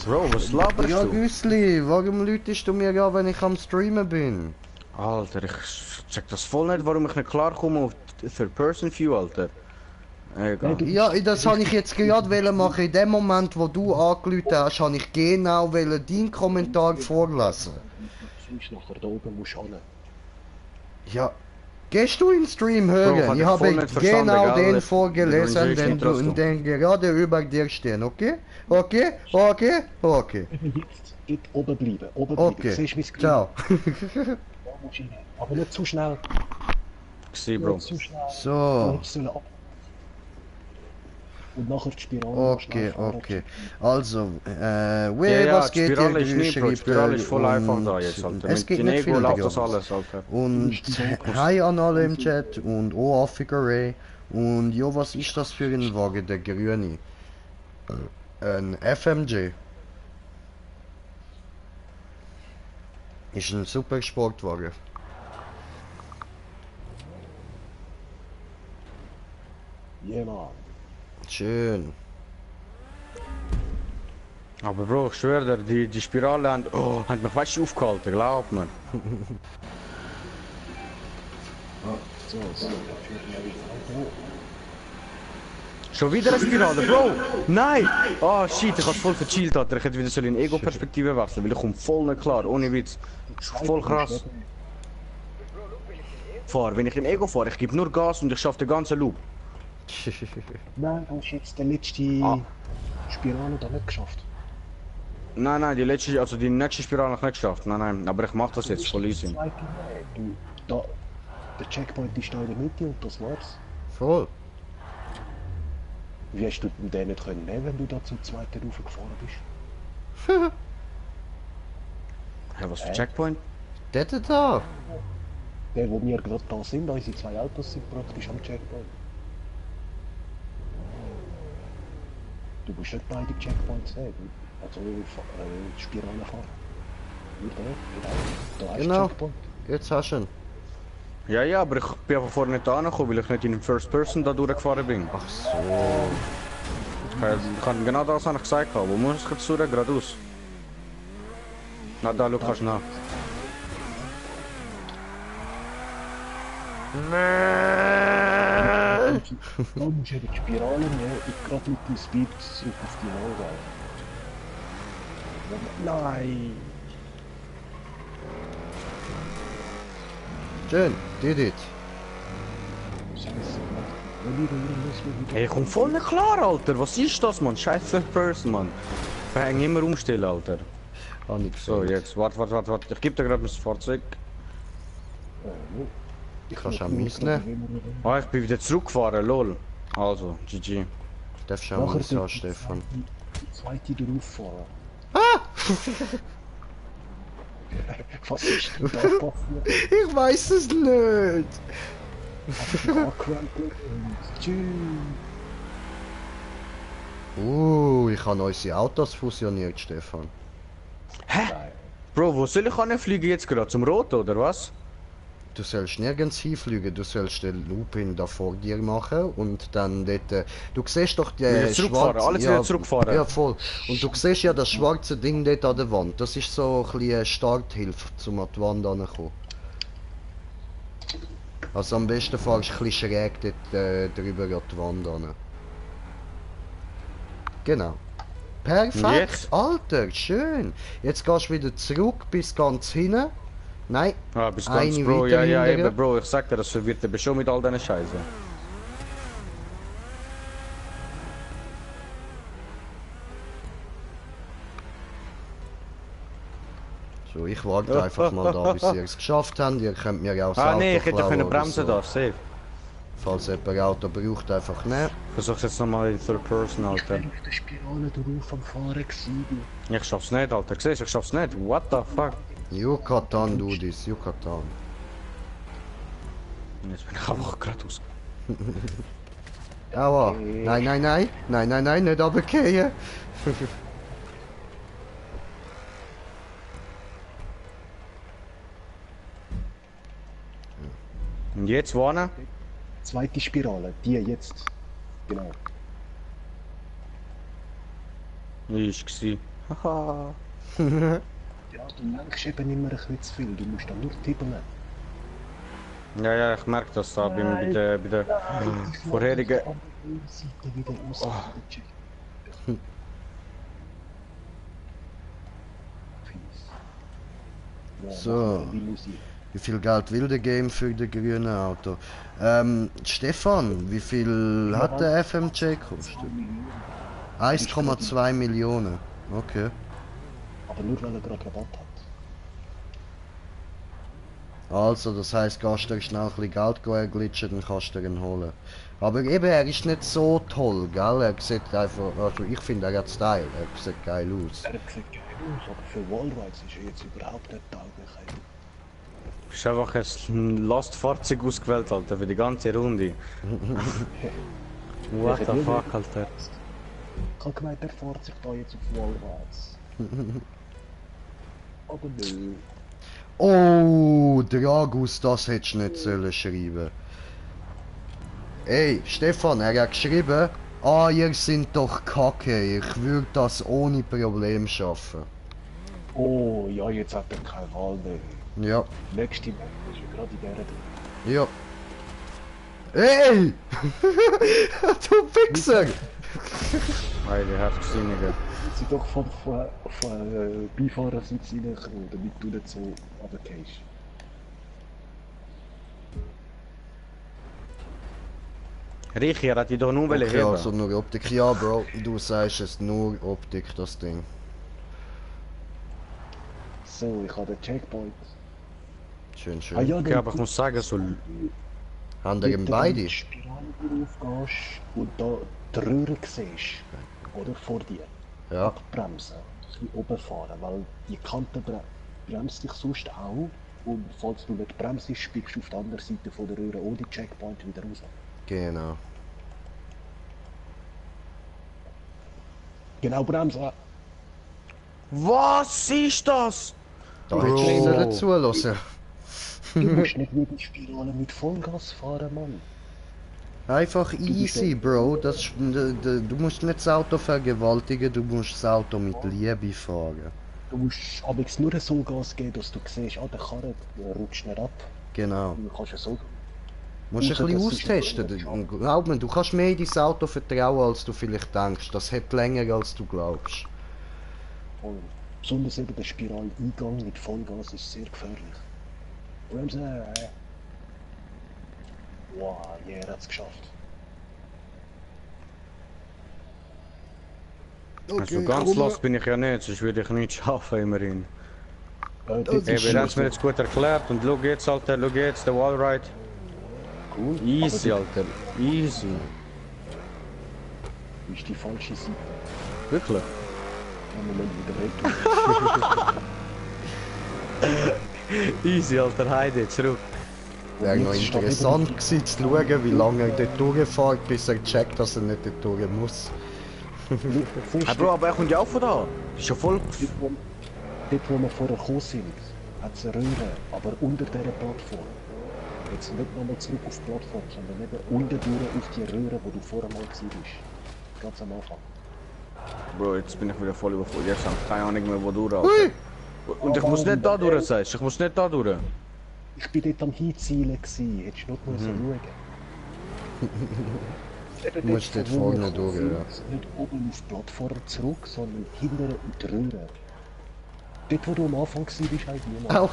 Bro, was laberst Ja, du? Güssli, warum läutest du mir an, wenn ich am Streamen bin? Alter, ich check das voll nicht, warum ich nicht klarkomme auf Third-Person-View, Alter. Egal. Ja, das habe ich jetzt gerade machen. In dem Moment, wo du angerufen hast, habe ich genau deinen Kommentar vorlesen. Sonst nachher da oben musst du hin. Ja, gehst du in den Stream Bro, hören? hab Ich ich habe voll nicht verstanden, genau gell? den vorgelesen, Der den, Green Jay den gerade über dir stehen, okay? Okay? Eben jetzt dort oben bleiben. Okay, Siehst du, wie es ciao. Da musst du rein. Aber nicht zu schnell. Gsi, Bro. Nicht zu schnell. So, Nicht so ab. Und nachher die Spirale. okay. Also, Ja, was die geht Spirale dir? ist nicht, Bro. Die Spirale ist voll einfach da jetzt, Alter. Es Mit geht den nicht Ego viel läuft das Digga. alles, Alter. Und hi an alle im Chat und oh Afrika Ray. Und jo, was ist das für ein Wagen, der grüne? Ein FMG. Ist ein super Sportwagen. Ja, Mann. Schön. Aber Bro, ich schwöre dir, die Spirale hat mich weißt du aufgehalten, glaub mir. So, so. Schon wieder eine Spirale, Bro! Nein! Ah, shit, ich hab voll verchillt, Alter. Ich hätte wieder so in Ego-Perspektive wechseln, weil ich komme voll nicht klar, ohne Witz. Voll krass. Wenn ich in Ego fahre, ich gebe nur Gas und ich schaffe den ganzen Loop. Nein, du hast jetzt die letzte Spirale da nicht geschafft. Nein, die nächste Spirale noch nicht geschafft. Nein, aber ich mach das jetzt voll easy. Zweite, du, da, Der Checkpoint ist da in der Mitte und das war's. Voll. Wie hast du den nicht können nehmen, wenn du da zum zweiten raufgefahren bist? Hä, was für Checkpoint? Der da. Der, wo wir gerade da sind, unsere zwei Autos sind praktisch am Checkpoint. Du musst nicht beide Checkpoints sehen. Also Spirale fahren. Nur da, genau. Da hast du Genau. Checkpoint. Jetzt hast du ihn. Ja, ja, aber ich bin einfach vorher nicht angekommen, weil ich nicht in den First Person da durchgefahren bin. Ach so. Ich kann genau das habe ich gesagt. Wo muss ich jetzt durch? Geradeaus. Na, da schau kannst du nach. Nein! Da musst du die Spirale nehmen und gerade mit dem Speed zurück auf die Null gehen. Nein! Schön, did it. Scheiße, Mann. Rollieren muss man wieder. Hey, komm voll nicht klar, Alter. Was ist das, Mann? Scheiß Third Person, Mann. Ich häng immer umstellen, Alter. Hab ich So, gesehen. jetzt. Warte. Ich gebe dir gerade mein Fahrzeug. Ich Kannst schaue auch meins nehmen. Ah, ich bin wieder zurückgefahren, lol. Also, GG. Darfst du auch mal sagen, Stefan. Die zweite drauf fahren. Ah! Was ist denn da passiert? Ich weiß es nicht! Angerannt und tschüss. Ich habe unsere Autos fusioniert, Stefan. Hä? Bro, wo soll ich anfliegen jetzt gerade? Zum Roten, oder was? Du sollst nirgends hinfliegen, du sollst den Looping da vor dir machen und dann dort... Du siehst doch die Wieder zurückfahren, alles wieder zurückfahren. Ja, voll. Und du siehst ja das schwarze Ding dort an der Wand. Das ist so ein bisschen eine Starthilfe, um an die Wand ranzukommen. Also am besten fahrst du ein bisschen schräg dort drüber an die Wand ran. Genau. Perfekt, Jetzt? Alter, schön. Jetzt gehst du wieder zurück bis ganz hinten. Nein, Ah, bis eine ganz, Bro. weiter Ja, hindern. eben, Bro. Ich sag dir, das verwirrt dich schon mit all diesen Scheiße. So, ich warte einfach mal da, bis ihr es geschafft habt. Ihr könnt mir ja auch das Ah, Auto nee, ich hätte klauen können oder bremsen so. da, safe. Falls jemand ein Auto braucht, einfach nehmen. Versuch's jetzt nochmal in Third Person, Ich Alter. bin auf der Spirale drauf am Fahren gewesen. Ich schaff's nicht, Alter. Siehst du, ich schaff's nicht. What the fuck? Yucatan, du dies, Yucatan. Jetzt bin ich einfach geradeaus. Aua. Nein, nein, nein. Nein, nein, nein, nicht runtergehen. Und jetzt wohnen? Zweite Spirale, die jetzt. Genau. Ist gsi. Haha. Ja, du lenkst eben immer ein bisschen zu viel. Du musst da nur tippeln. Ja, ich merke das da bei der vorherigen. Auf der anderen Seite wieder raus. Fies. So. Die Musik. Wie viel Geld will der Game für das grüne Auto? Stefan, wie viel hat der FMJ gekostet? 1,2 Millionen. Okay. Aber nur weil er gerade Rabatt hat. Also, das heisst, gehst du schnell ein bisschen Geld glitschen, dann kannst du ihn holen. Aber eben, er ist nicht so toll, gell? Er sieht einfach, also ich finde, er hat Style, er sieht geil aus. Er sieht geil aus, aber für Wallrides ist er jetzt überhaupt nicht tauglich. Du hast einfach ein Lastfahrzeug ausgewählt, Alter, für die ganze Runde. What the fuck, Alter. Ich habe gemeint, er fährt sich da jetzt auf Wallrides. Aber nö. Oh, Dragus, das hättest du nicht sollen schreiben. Ey, Stefan, er hat geschrieben, ihr seid doch kacke, ich würde das ohne Problem schaffen. Oh, ja, jetzt hat er keine Wahl mehr. Ja, Nächste Woche ist er gerade in der drin. ja. Ey! Du Wichser! Heide Herzgesinnige. Sie doch vom Beifahrersitz reinkommen, damit du nicht so runtergehst. Richi, er hat dich doch nur Okay, heben. also nur Optik. Ja, Bro, du sagst es nur Optik, das Ding. So, ich habe den Checkpoint. Schön, schön. Ah ja, Okay, aber ich muss sagen, so... Haben ihr beide? Wenn du Spirale aufgehst und da die Röhre siehst, oder vor dir, Ja. abbremsen, ein bisschen oben fahren, weil die Kante bremst dich sonst auch und falls du nicht bremst, spiegst du auf der anderen Seite von der Röhre ohne Checkpoint wieder raus. Genau. Genau bremsen! Was ist das? Da hättest du Bro. nicht zulassen. Du musst nicht jede Spirale mit Vollgas fahren, Mann. Einfach bist easy, Bro. Du musst nicht das Auto vergewaltigen, du musst das Auto mit Liebe fahren. Du musst aber jetzt nur so Gas geben, dass du siehst, der Karren rutscht nicht ab. Genau. Du kannst ja so. Du musst ein bisschen austesten. Glaub mir, du kannst mehr in dein Auto vertrauen, als du vielleicht denkst. Das hat länger, als du glaubst. Und besonders eben der Spiraleingang mit Vollgas ist sehr gefährlich. Bremsen! Wow, er hat's geschafft. Also ganz los bin ich ja nicht, sonst würde ich nicht schaffen, immerhin. Hey, wir haben es mir jetzt gut erklärt und schau jetzt, Alter, schau jetzt, der Wallride. Cool. Easy, Aber Alter, easy. du ist die falsche Seite. Wirklich? Ja, wir müssen wieder retour. Easy, Alter, Heide, zurück. Wäre noch interessant gewesen zu schauen, wie lange er dort durchfährt, bis er checkt, dass er nicht dort durch muss. Hey, Bro, aber er kommt ja auch von da. Ist ja voll... Dort, wo wir vorher gekommen sind, hat es eine Röhre, aber unter dieser Plattform. Jetzt nicht nochmal zurück auf die Plattform, sondern eben unten durch auf die Röhre, wo du vorher mal warst. Ganz am Anfang. Bro, jetzt bin ich wieder voll überfordert. Jetzt habe ich keine Ahnung mehr, wo du raus. Und ich muss nicht da durch, sagst du? Ich muss nicht da durch. Ich bin dort am Hinzielen, hättest du nicht schauen. Du musst dort vorne durch, ja. Nicht oben auf die Plattform zurück, sondern hinten in die Röhre. Dort, wo du am Anfang warst, halt niemand. Auch.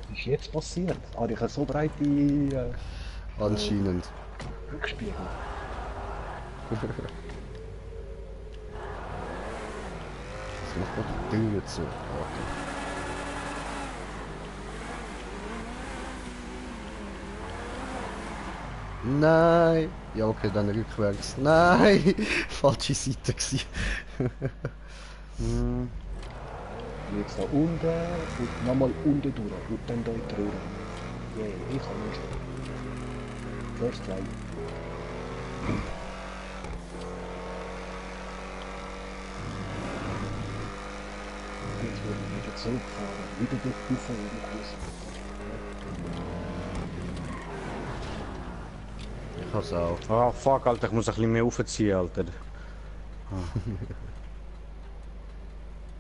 Was ist jetzt passiert? Habe ich eine so breite Anscheinend. Rückspiegel? Das macht man die Tür zu. Okay. Nein! Ja, okay, dann rückwärts. Nein! Falsche Seite gewesen. Jetzt da unten und nochmal unten durch und dann da in die Röhre. Yeah, ich kann nicht. First try. Jetzt wird wieder zurückfahren, wieder dort rauf und Ich hab's auch. Oh fuck, Alter, ich muss ein bisschen mehr aufziehen, Alter.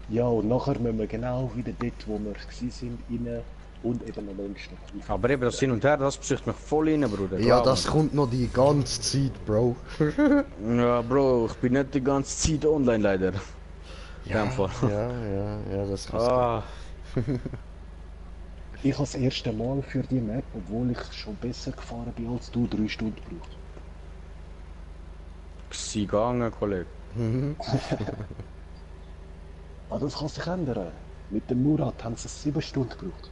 ja, und nachher müssen wir genau wieder dort, wo wir waren, rein und eben noch ein Stück rauf. Aber eben das Hin und Her, das psycht mich voll rein, Bruder. Ja, Glaub das mir. kommt noch die ganze Zeit, Bro. Ja, Bro, ich bin nicht die ganze Zeit online, leider. In dem Fall. Ja, das kann's. Ah, Ich habe das erste Mal für die Map, obwohl ich schon besser gefahren bin als du, 3 Stunden gebraucht. sie gegangen, Kollege. Aber das kann sich ändern. Mit dem Murat haben sie 7 Stunden gebraucht.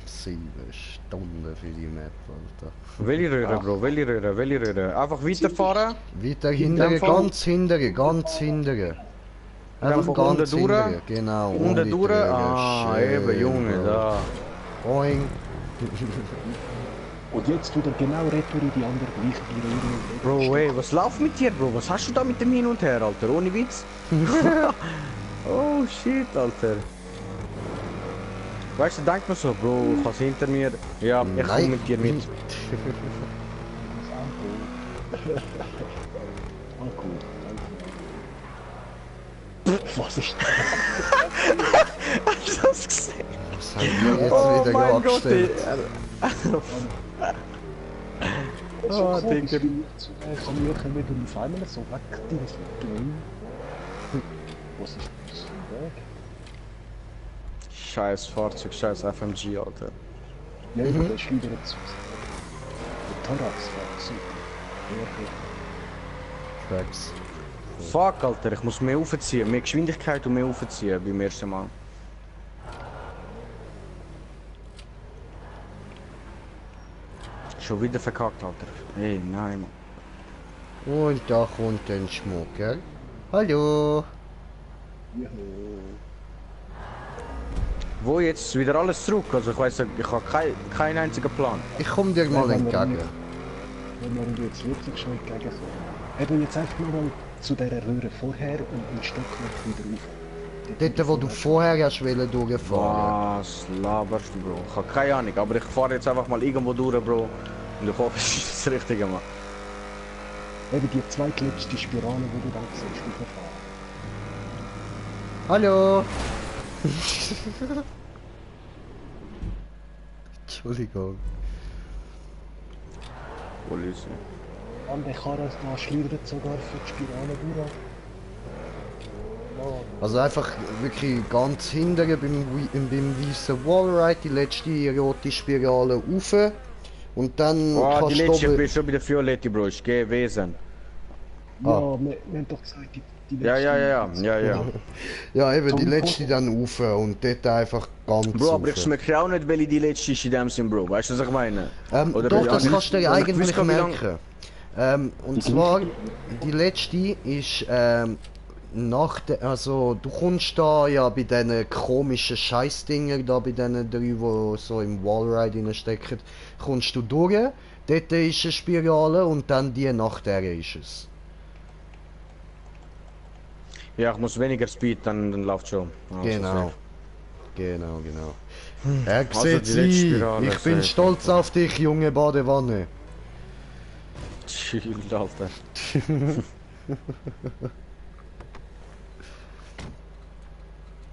7 Stunden für die Map, Alter. Welche Röhre, Bro, welche Röhre, welche Röhre? Einfach weiterfahren? Weiter hintere, Fall- ganz hintere, ganz hintere. Einfach Einfach ganz unten durch? hintere, genau. Unten ohne durch? Tröge. Ah, Schön, eben, Junge, Bro. da. Boing. Und jetzt tut er genau retour in die andere gleiche Röhre. Bro, ey, was läuft mit dir, Bro? Was hast du da mit dem Hin und Her, Alter? Ohne Witz? Oh, shit, Alter. Weißt du, denk mir so, Bro, ich hab's hinter mir. Ja, ich komm mit dir mit. Ah, cool. Was ist das? Hast du das gesehen? Was haben wir jetzt Oh wieder mein Gott, ey. angestellt? Oh, Digga. Ich kann mir kommen und auf einmal so wegdingseln. Was ist das für ein Weg? Scheiß Fahrzeug, scheiß FMG, Alter. Ja, das ist wieder zu. Der Thorax war super. Tracks. Fuck, Alter, ich muss mehr aufziehen. Mehr Geschwindigkeit und mehr aufziehen beim ersten Mal. Schon wieder verkackt, Alter. Ey, nein, Mann. Und da kommt ein Schmucker. Hallo. Wo jetzt? Wieder alles zurück? Also ich weiß, ich habe keinen einzigen Plan. Ich komm dir mal entgegen. Wenn wir jetzt wirklich schon entgegenkommen. Eben jetzt einfach nochmal zu dieser Röhre vorher und den Stockwerk wieder rauf. Dort, wo du vorher hast wollen durchfahren. Was laberst du, Bro? Ich habe keine Ahnung, aber ich fahre jetzt einfach mal irgendwo durch, Bro. Und ich hoffe, es ist das Richtige, Mann. Eben die zweitletzte Spirale, die du dann siehst, rauffahren. Hallo. Entschuldigung. Polizei. An der Karre da schleudert sogar für die Spirale durch. Oh. Also einfach wirklich ganz hinten beim weißen Wallride, die letzte rote Spirale rauf. Und dann Oh, die kannst letzte, ich du bin schon bei der Violette, Bro. Ich gehe Wesen. Ja, Ah. wir haben doch gesagt, die Ja, letzte... ja. Ja, eben die Zum letzte dann rauf und dort einfach ganz Bro, aber ich rauf. schmecke auch nicht, welche die letzte ist in dem Sinn, Bro. Weißt du, was ich meine? Oder Doch, welche das andere? kannst du dir Weil ich eigentlich wüsste, wie lange- merken. Und zwar, die letzte ist nach der, also du kommst da ja bei diesen komischen Scheißdinger da, bei diesen drei, die so im Wallride drin stecken, kommst du durch, dort ist eine Spirale und dann die nach der ist es. Ja, ich muss weniger Speed, dann läuft schon. Also, Genau. Genau. Er Also sieht die letzte sie, Spirale, ich bin safe. stolz auf dich, junge Badewanne. Chill, Alter.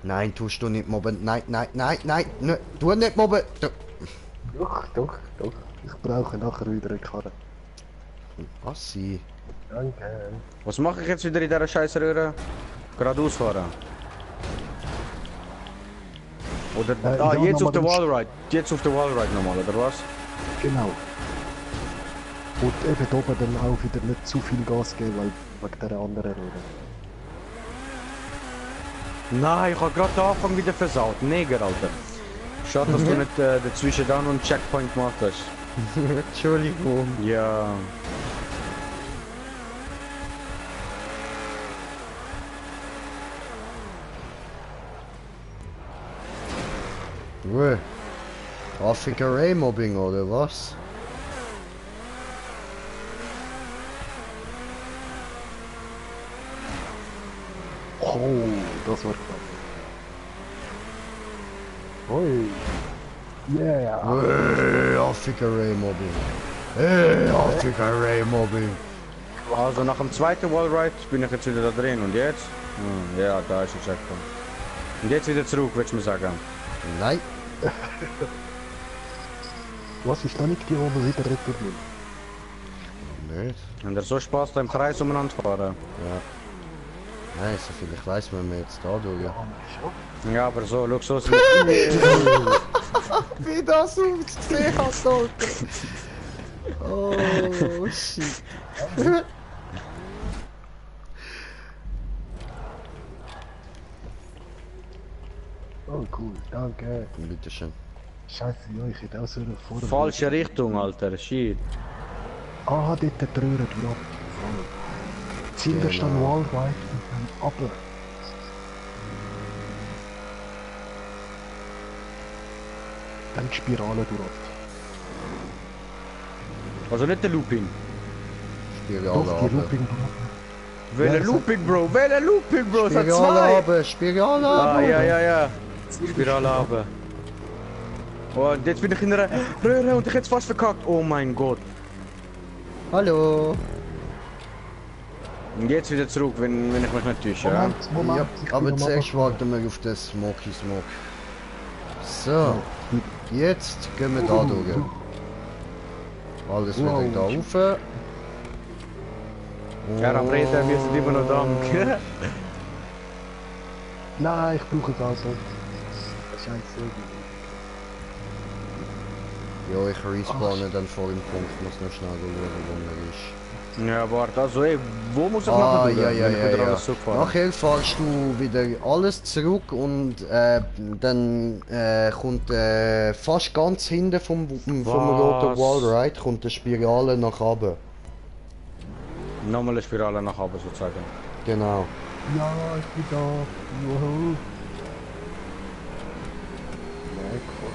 Nein, tust du nicht mobben. Nein, tu nicht mobben. Doch. Ich brauche nachher wieder eine Karre. Was sie? Danke. Was mache ich jetzt wieder in dieser scheiß Röhre? Geradeaus fahren. Oder, ja, jetzt auf nochmal der den Wallride. Jetzt auf der Wallride nochmal, oder was? Genau. Und eben oben dann auch wieder nicht zu viel Gas geben, weil wegen dieser anderen Röhre. Nein, ich habe gerade den Anfang wieder versaut. Neger, Alter. Schade, dass du nicht dazwischen da noch einen Checkpoint gemacht hast. Entschuldigung. Ja. Ruhe. Afrika-Ray-Mobbing oder was? Oh, das war knapp. Oi. Yeah. Afrika-Ray-Mobbing. Afrika-Ray-Mobbing. Also nach dem zweiten Wallride bin ich jetzt wieder da drin. Und jetzt? Ja, da ist der Checkpoint. Und jetzt wieder zurück, würdest du mir sagen. Nein. Was ist da nicht die, wo wir wieder retour müssen? Nicht. Und er so Spaß da im Kreis umeinander fahren. Ja. Nein, so viel ich weiß, wenn wir jetzt da durch. Ja, aber so, schau so. Wie das ausgesehen hat, Alter. Oh, shit. Oh cool, danke. Bitteschön. Scheiße, ja, ich hätte auch so eine Vorder... Falsche Richtung, Alter. Shit. Ah, dort die Röhre durch. Silverstone Genau. Wallride und dann runter. Dann die Spirale durch. Also nicht der Looping. Spirale Doch, die runter. Looping durch. Welcher Ja, Looping, Bro? Welcher Looping, Bro? Es hat Spirale zwei. runter, Spirale Ah, runter. ja. Spirale runter. Und jetzt bin ich in einer Röhre und ich hätte es fast verkackt. Oh mein Gott. Hallo. Und jetzt wieder zurück, wenn ich mich nicht täusche. Ja? Moment, Ja, ich aber bin am zuerst Abfahrt. warten wir auf den Smoky Smoke. So, jetzt gehen wir da durch. Alles wieder Wow. da rauf. Ja, am Reden, wir sind immer noch da. Nein, ich brauche Gas. Scheiße. Ja, ich respawne dann vor dem Punkt, muss noch schnell schauen, wo er ist. Ja, warte, also ey, wo muss ich Ah, nachher durch, ja, ja, wenn ich ja, wieder ja. alles zurückfahre? Nachher fahrst du wieder alles zurück und dann kommt fast ganz hinten vom roten Was? Wallride kommt eine Spirale nach oben. Nochmal eine Spirale nach oben sozusagen. Genau. Ja, ich bin da. Juhu. Nein, cool.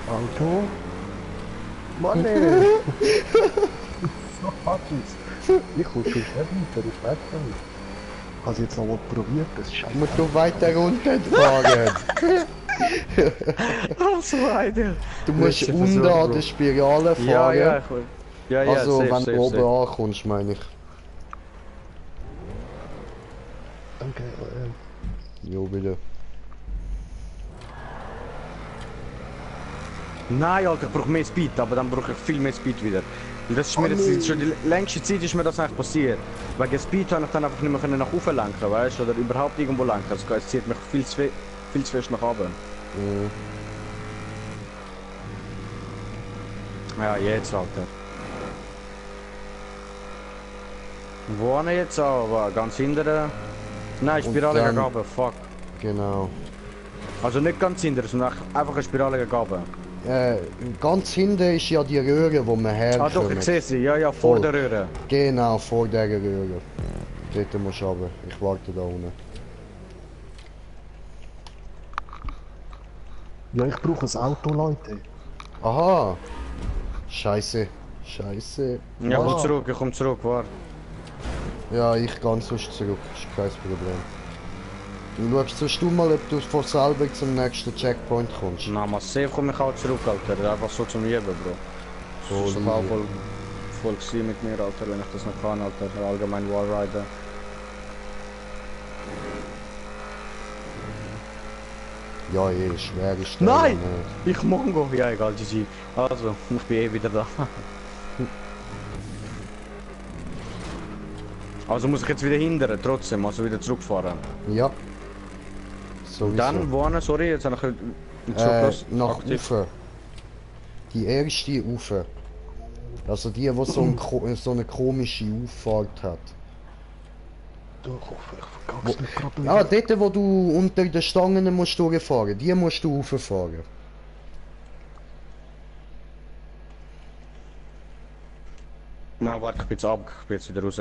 Auto? Mann, ey! So fuckens! Ich komm schon nicht weiter, ich weiß nicht. Ich hab's jetzt noch mal probiert, das ist scheiße. Musst du weiter runterfahren. Ach so, Alter. Du musst unten an der Spirale fahren. Ja, ja, ich will. Ja, ja, Also safe, wenn safe, du oben safe. ankommst, meine ich. Danke, Jo, bitte. Nein, Alter, ich brauche mehr Speed, aber dann brauche ich viel mehr Speed wieder. Und das ist mir jetzt schon die längste Zeit ist mir das eigentlich passiert. Wegen Speed habe ich dann einfach nicht mehr können nach oben lenken, weißt du, oder überhaupt irgendwo lenken. Also es zieht mich viel zu fest nach oben. Mhm. Ja, jetzt, Alter. Wo haben wir jetzt aber? Ganz hinten? Nein, Spirale dann- gegen oben, fuck. Genau. Also nicht ganz hinten, sondern einfach eine Spirale gegen oben. Ganz hinten ist ja die Röhre, wo wir Ah doch, ich herkommen. sehe sie, ja, ja, vor Voll. der Röhre. Genau, vor dieser Röhre. Dort musst du runter. Ich warte da unten. Ja, ich brauche ein Auto, Leute. Aha! Scheiße. Scheiße. Ja, Ah. ich komm zurück, warte. Ja, ich gehe sonst zurück. Ist kein Problem. Du schaust sonst du mal, ob du von selber zum nächsten Checkpoint kommst. Na, maar safe komm ich auch zurück, Alter. Einfach so zum Jeben, Bro. Das ist doch auch voll gewesen mit mir, Alter, wenn ich das noch kann, Alter. Allgemein Wallrider. Ja, schwer ist der Nein! nicht. Ich Mongo! Ja, egal, GG. Also, ich bin eh wieder da. Also muss ich jetzt wieder hindern, trotzdem, also wieder zurückfahren. Ja. Sowieso. Dann, wohin, sorry, jetzt habe ich den Zug nach aktiv. Ufer. Die erste Ufer. Also die, die so, so eine komische Auffahrt hat. Du, ich hoffe, ich verkack's nicht gerade Ah, wieder. dort, wo du unter den Stangen musst durchfahren, die musst du rauffahren. Na, warte, ich bin jetzt ab, ich bin jetzt wieder raus.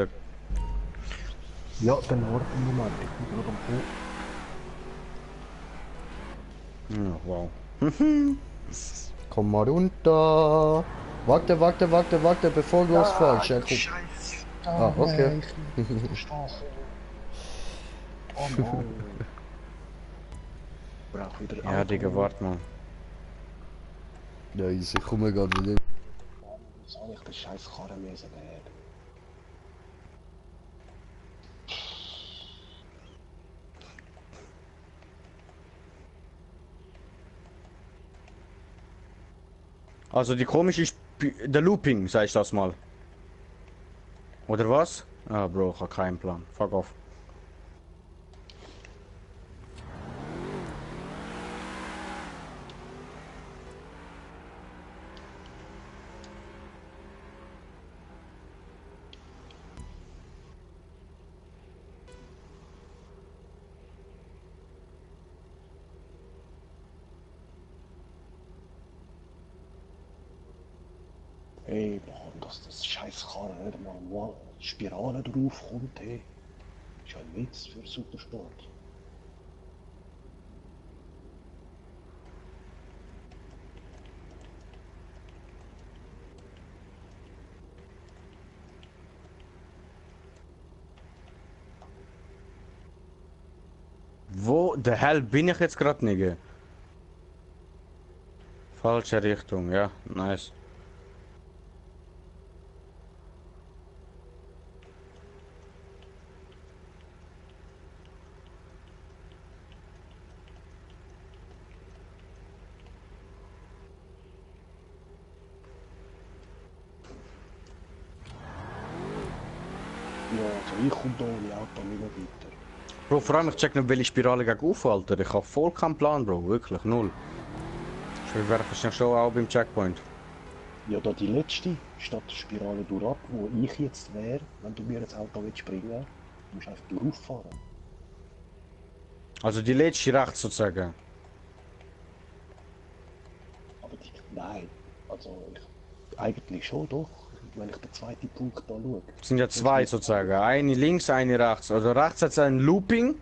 Ja, dann warte einen Moment, ich bin gerade am Hoch. Ja, wow. Komm mal runter. Warte, bevor du losfährst. Ja, guck. Scheiße. Ah, okay. Ich bin gestochen. Oh Mann. Ich brauch wieder Ja, Digga, warte mal. Ja, ich komme gerade wieder. Was soll ich den scheiß Karren müssen werden? Also die komische der Looping, sag ich das mal. Oder was? Ah, Bro, ich hab keinen Plan. Fuck off. Ey, Mann, dass das scheiß Karren nicht mal Spirale drauf kommt, ey. Ist ja ein Witz für Supersport. Wo der hell bin ich jetzt gerade nicht? Falsche Richtung, ja, nice. Ja, ich komme da ohne Auto nicht mehr weiter. Bro, vor allem ich check nicht, welche Spirale gegen auf, Alter. Ich hab voll keinen Plan, Bro. Wirklich, null. Ich wäre wahrscheinlich schon auch beim Checkpoint. Ja, da die letzte Stadtspirale durchab, wo ich jetzt wäre, wenn du mir ins Auto willst bringen, musst du einfach durchfahren. Also die letzte rechts sozusagen. Aber die, nein, also eigentlich schon doch, wenn ich den zweiten Punkt da schaue. Es sind ja zwei sozusagen. Eine links, eine rechts. Also rechts hat es ein Looping.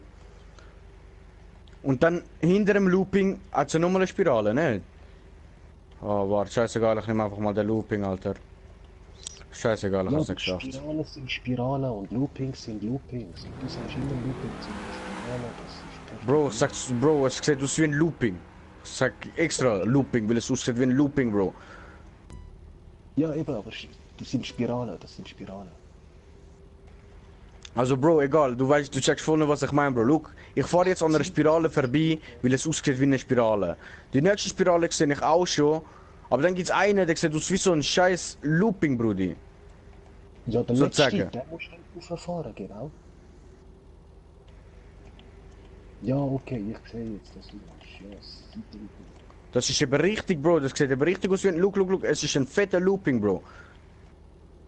Und dann hinter dem Looping hat es nochmal eine Spirale, ne? Oh, warte, scheißegal, ich nehme einfach mal den Looping, Alter. Scheißegal, ich Ja, hab's nicht geschafft. Spiralen sind Spiralen und Loopings sind Loopings. Und du sagst immer Loopings sind Spiralen, das ist perfekt. Bro, sagst Bro, es sieht aus wie ein Looping. Ich sag extra Looping, weil es aussieht wie ein Looping, Bro. Ja, eben, aber das sind Spiralen, das sind Spiralen. Also Bro, egal, du weißt, du checkst voll, was ich meine, Bro. Look, ich fahre jetzt an einer Spirale vorbei, weil es aussieht wie eine Spirale. Die nächste Spirale sehe ich auch schon, aber dann gibt's eine, der sieht aus wie so ein scheiß Looping, Brudi. Ja, der Sozusagen. letzte, der musst du rauffahren, genau. Ja, okay, ich sehe jetzt, dass du ja, Das ist eben richtig, Bro, das sieht eben richtig aus wie ein... Look, es ist ein fetter Looping, Bro.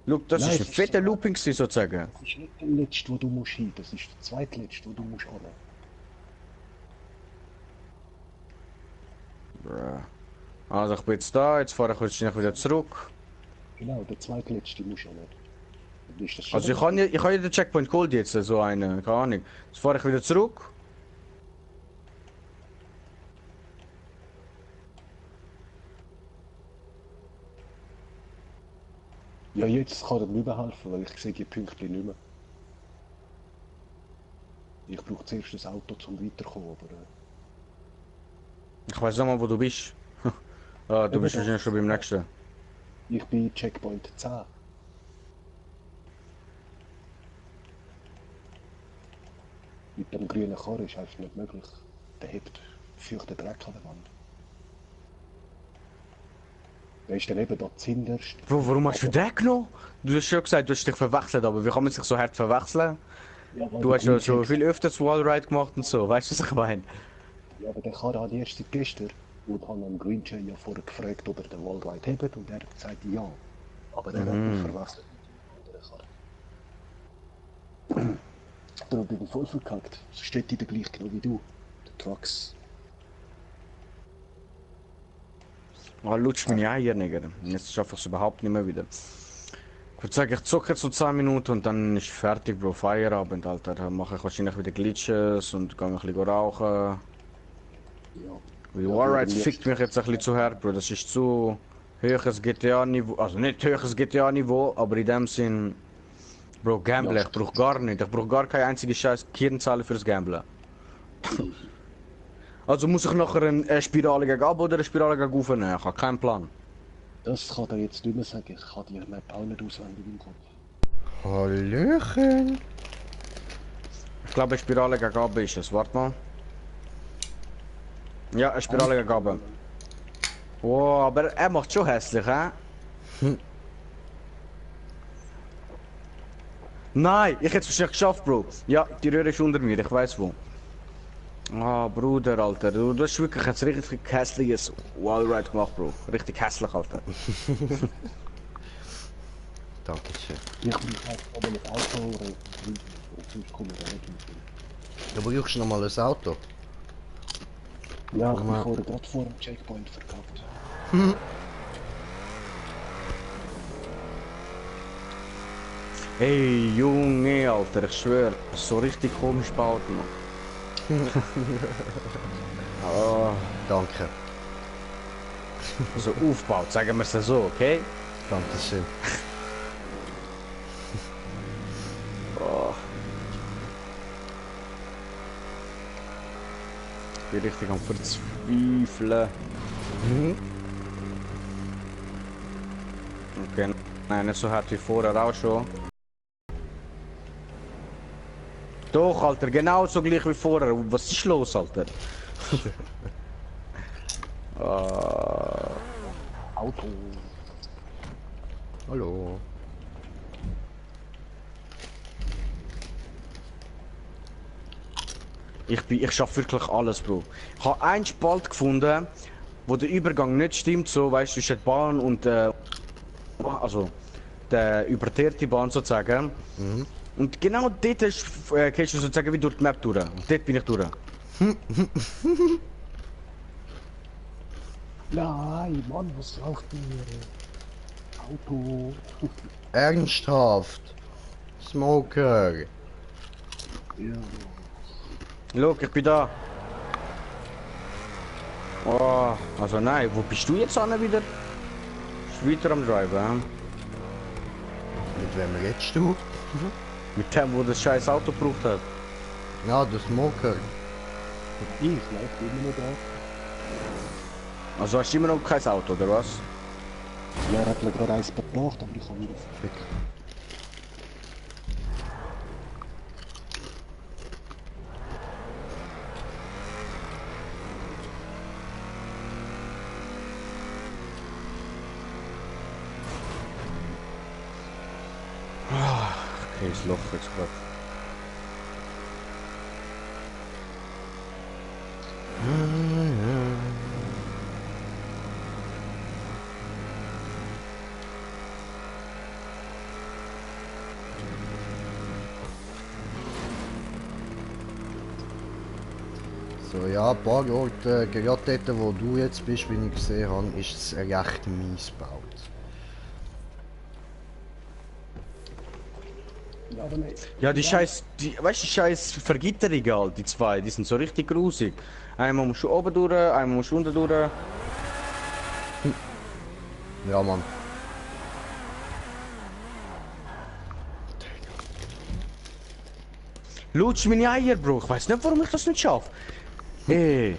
Look, das Nein, ist ein es ist fetter so- Looping gewesen, sozusagen. Das ist nicht der letzte, wo du musst hin, das ist der zweitletzte, wo du musst hin. Bruh. Also ich bin jetzt da, jetzt fahre ich wahrscheinlich wieder zurück. Genau, der zweitletzte musst du nicht. Dann ist das schon Also ich habe ja den Checkpoint geholt jetzt, so eine, keine Ahnung. Jetzt fahre ich wieder zurück. Ja, jetzt kann er nicht mehr helfen, weil ich sehe die Punkte nicht mehr. Ich brauche zuerst das Auto zum weiterkommen, aber... Ich weiß nicht mal, wo du bist. Ah, du Eben bist da. wahrscheinlich schon beim nächsten. Ich bin Checkpoint 10. Mit dem grünen Karren ist einfach nicht möglich. Der hebt feuchten Dreck an der Wand. Der ist dann eben da zuhinterst. Bro, warum hast du den genommen? Du hast schon gesagt, du hast dich verwechselt, aber wie kann man sich so hart verwechseln? Ja, weil Du der hast ja grüne schon Check- viel öfters Wallride gemacht und so, weißt du, was ich meine? Ja, aber der Karren habe ich erst seit gestern. Und habe am Green Jay ja vorher gefragt, ob er den Wallride hebt und er hat gesagt ja. Aber er hat mich verwechselt mit dem anderen Karren. Darum bin ich voll verkackt. Es steht in der gleich genau wie du. Der Trucks. Ah, lutsch meine Eier, Nigger. Jetzt schaffe ich es überhaupt nicht mehr wieder. Ich würde sagen, ich zocke jetzt so 10 Minuten und dann ist fertig, Bro. Feierabend, Alter. Dann mache ich wahrscheinlich wieder Glitches und gehe ein bisschen rauchen. Ja. Weil Ja, Warride aber fickt mich jetzt ein bisschen zu hart, Bro. Das ist zu höheres GTA-Niveau. Also nicht höheres GTA-Niveau, aber in dem Sinn. Bro, Gamblen. Ich brauche gar nicht. Ich brauche gar keine einzige scheiß Kirnzahl fürs Gamblen. Also muss ich nachher eine Spirale gegen ab oder eine Spirale gegen rauf nehmen? Ich habe keinen Plan. Das kann er jetzt nicht mehr sagen. Ich kann die Map auch nicht auswendig im Kopf. Hallöchen. Ich glaube, eine Spirale gegen ab ist es. Warte mal. Ja, eine Spirale gegen ab. Wow, aber er macht schon hässlich, hä? Nein, ich hätte es wahrscheinlich geschafft, Bro. Ja, die Röhre ist unter mir, ich weiß wo. Ah, Bruder, Alter, du hast wirklich jetzt richtig hässliches Wallride gemacht, Bro. Richtig hässlich, Alter. Dankeschön. Ich muss einfach aber mit Auto reden. Und sonst komme ich da nicht mit. Du brauchst noch mal ein Auto. Ja, ich bin Aber- vorher gerade vor dem Checkpoint verkackt. Hey, Junge, Alter, ich schwör, so richtig komisch baut, man. Ah, Danke. so aufgebaut, sagen wir es so, okay? Dankeschön. Ich bin richtig am Verzweifeln. Okay, nein, nicht so hart wie vorher auch schon. Doch, Alter, genauso gleich wie vorher. Was ist los, Alter? Auto. Hallo. Ich schaffe wirklich alles, Bro. Ich habe einen Spalt gefunden, wo der Übergang nicht stimmt, so, weißt du, zwischen der Bahn und also der überteerte Bahn sozusagen. Mhm. Und genau dort gehst du sozusagen wie durch die Map durch. Und dort bin ich durch. Nein, Mann, was raucht mir? Auto. Ernsthaft. Smoker. Ja. Look, ich bin da. Oh, also nein, wo bist du jetzt an wieder? Ist weiter am Driven, hä? Mit wem redest du? Mit dem, wo das scheiß Auto gebraucht hat. Ja, der Smoker. Ich laufe immer noch da. Also hast du immer noch kein Auto, oder was? Ja, er hat mir gerade eins gebracht, aber ich habe wieder verfickt. Okay, das Loch jetzt gerade. So, ja, ein paar Orte, gerade dort, wo du jetzt bist, wie ich gesehen habe, ist es recht mies gebaut. Ja, aber nicht. Ja, die scheiß, weißt du, die scheiß Vergitterungen halt, die zwei, die sind so richtig grusig. Einmal musst du oben durch, einmal musst du unten durch. Ja, Mann. Lutsch meine Eier, Bro. Ich weiß nicht, warum ich das nicht schaffe. Ey.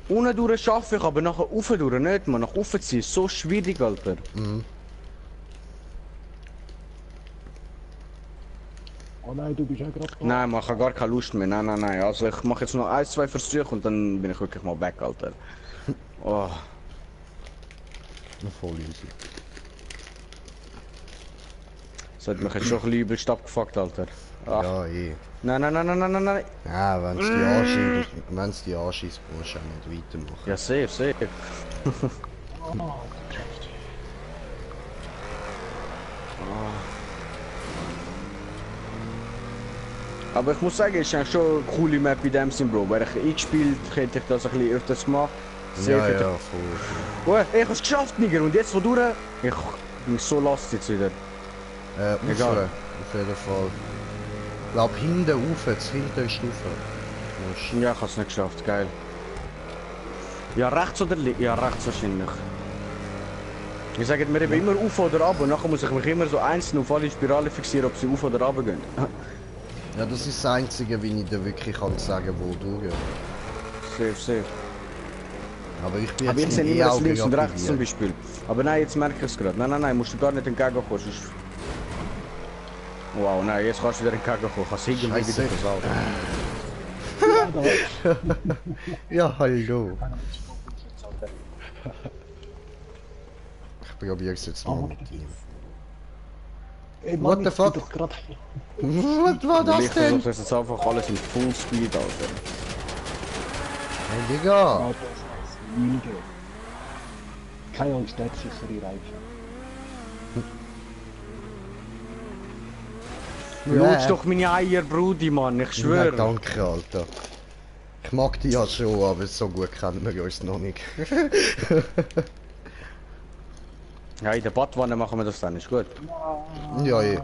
Unten durch schaffe ich, aber nachher rauf durch nicht, man. Nach oben ziehen ist so schwierig, Alter. Mhm. Oh nein, du bist ja gerade da. Nein, man, ich habe gar keine Lust mehr. Nein, nein, nein. Also ich mache jetzt noch ein, zwei Versuche und dann bin ich wirklich mal weg, Alter. Oh. Voll easy. Das hat mich jetzt schon ein bisschen übelst abgefuckt, Alter. Ach. Ja, eh. Nein, nein, nein, nein, nein, nein, nein. Ja, wenn es die anschießt, wenn's die anschießt, musst du auch nicht weitermachen. Ja, safe, safe. Aber ich muss sagen, es ist eigentlich schon eine coole Map in dem Sinn, Bro. Wäre ich eingespielt, hätte ich das ein bisschen öfters gemacht. Ja, ja, voll. Oh, ey, ich habe es geschafft, Nigger. Und jetzt, wo du... Ich bin so lost jetzt wieder. Egal. Auf jeden Fall. Ich glaube, hinten rauf, jetzt hinter Stufe. Ja, ich habe es nicht geschafft, geil. Ja, rechts oder links? Ja, rechts wahrscheinlich. Ich sage mir eben immer auf oder ab und nachher muss ich mich immer so einzeln auf alle Spirale fixieren, ob sie auf oder ab gehen. Ja, das ist das Einzige, wie ich dir wirklich kann sagen, wo du gehst. Safe, safe. Aber ich bin Aber jetzt ich sehe mit immer das E-Auge links und rechts zum aktiviert. Beispiel. Aber nein, jetzt merke ich es gerade. Nein, nein, nein, musst du gar nicht entgegenkommen. Sonst... Wow, nein, jetzt kannst du wieder entgegenkommen. Kannst irgendwie Scheiße. wieder versagen. Ja, hallo. Ich probiere es jetzt mal mit ihm. Ey, What Mann, the ich fuck? bin doch gerade... Was war das Ich denn? versuche jetzt einfach alles in Full Speed, Alter. Hey, Digga. Ah, das ist Lüge. Keine Angst, der hat sichere Reifen. Lutsch doch meine Eier, Brudi, Mann, ich Ja, schwöre. danke, Alter. Ich mag die ja schon, aber so gut kennen wir uns noch nicht. Ja, in der Badwanne machen wir das dann, ist gut. Ja, eh.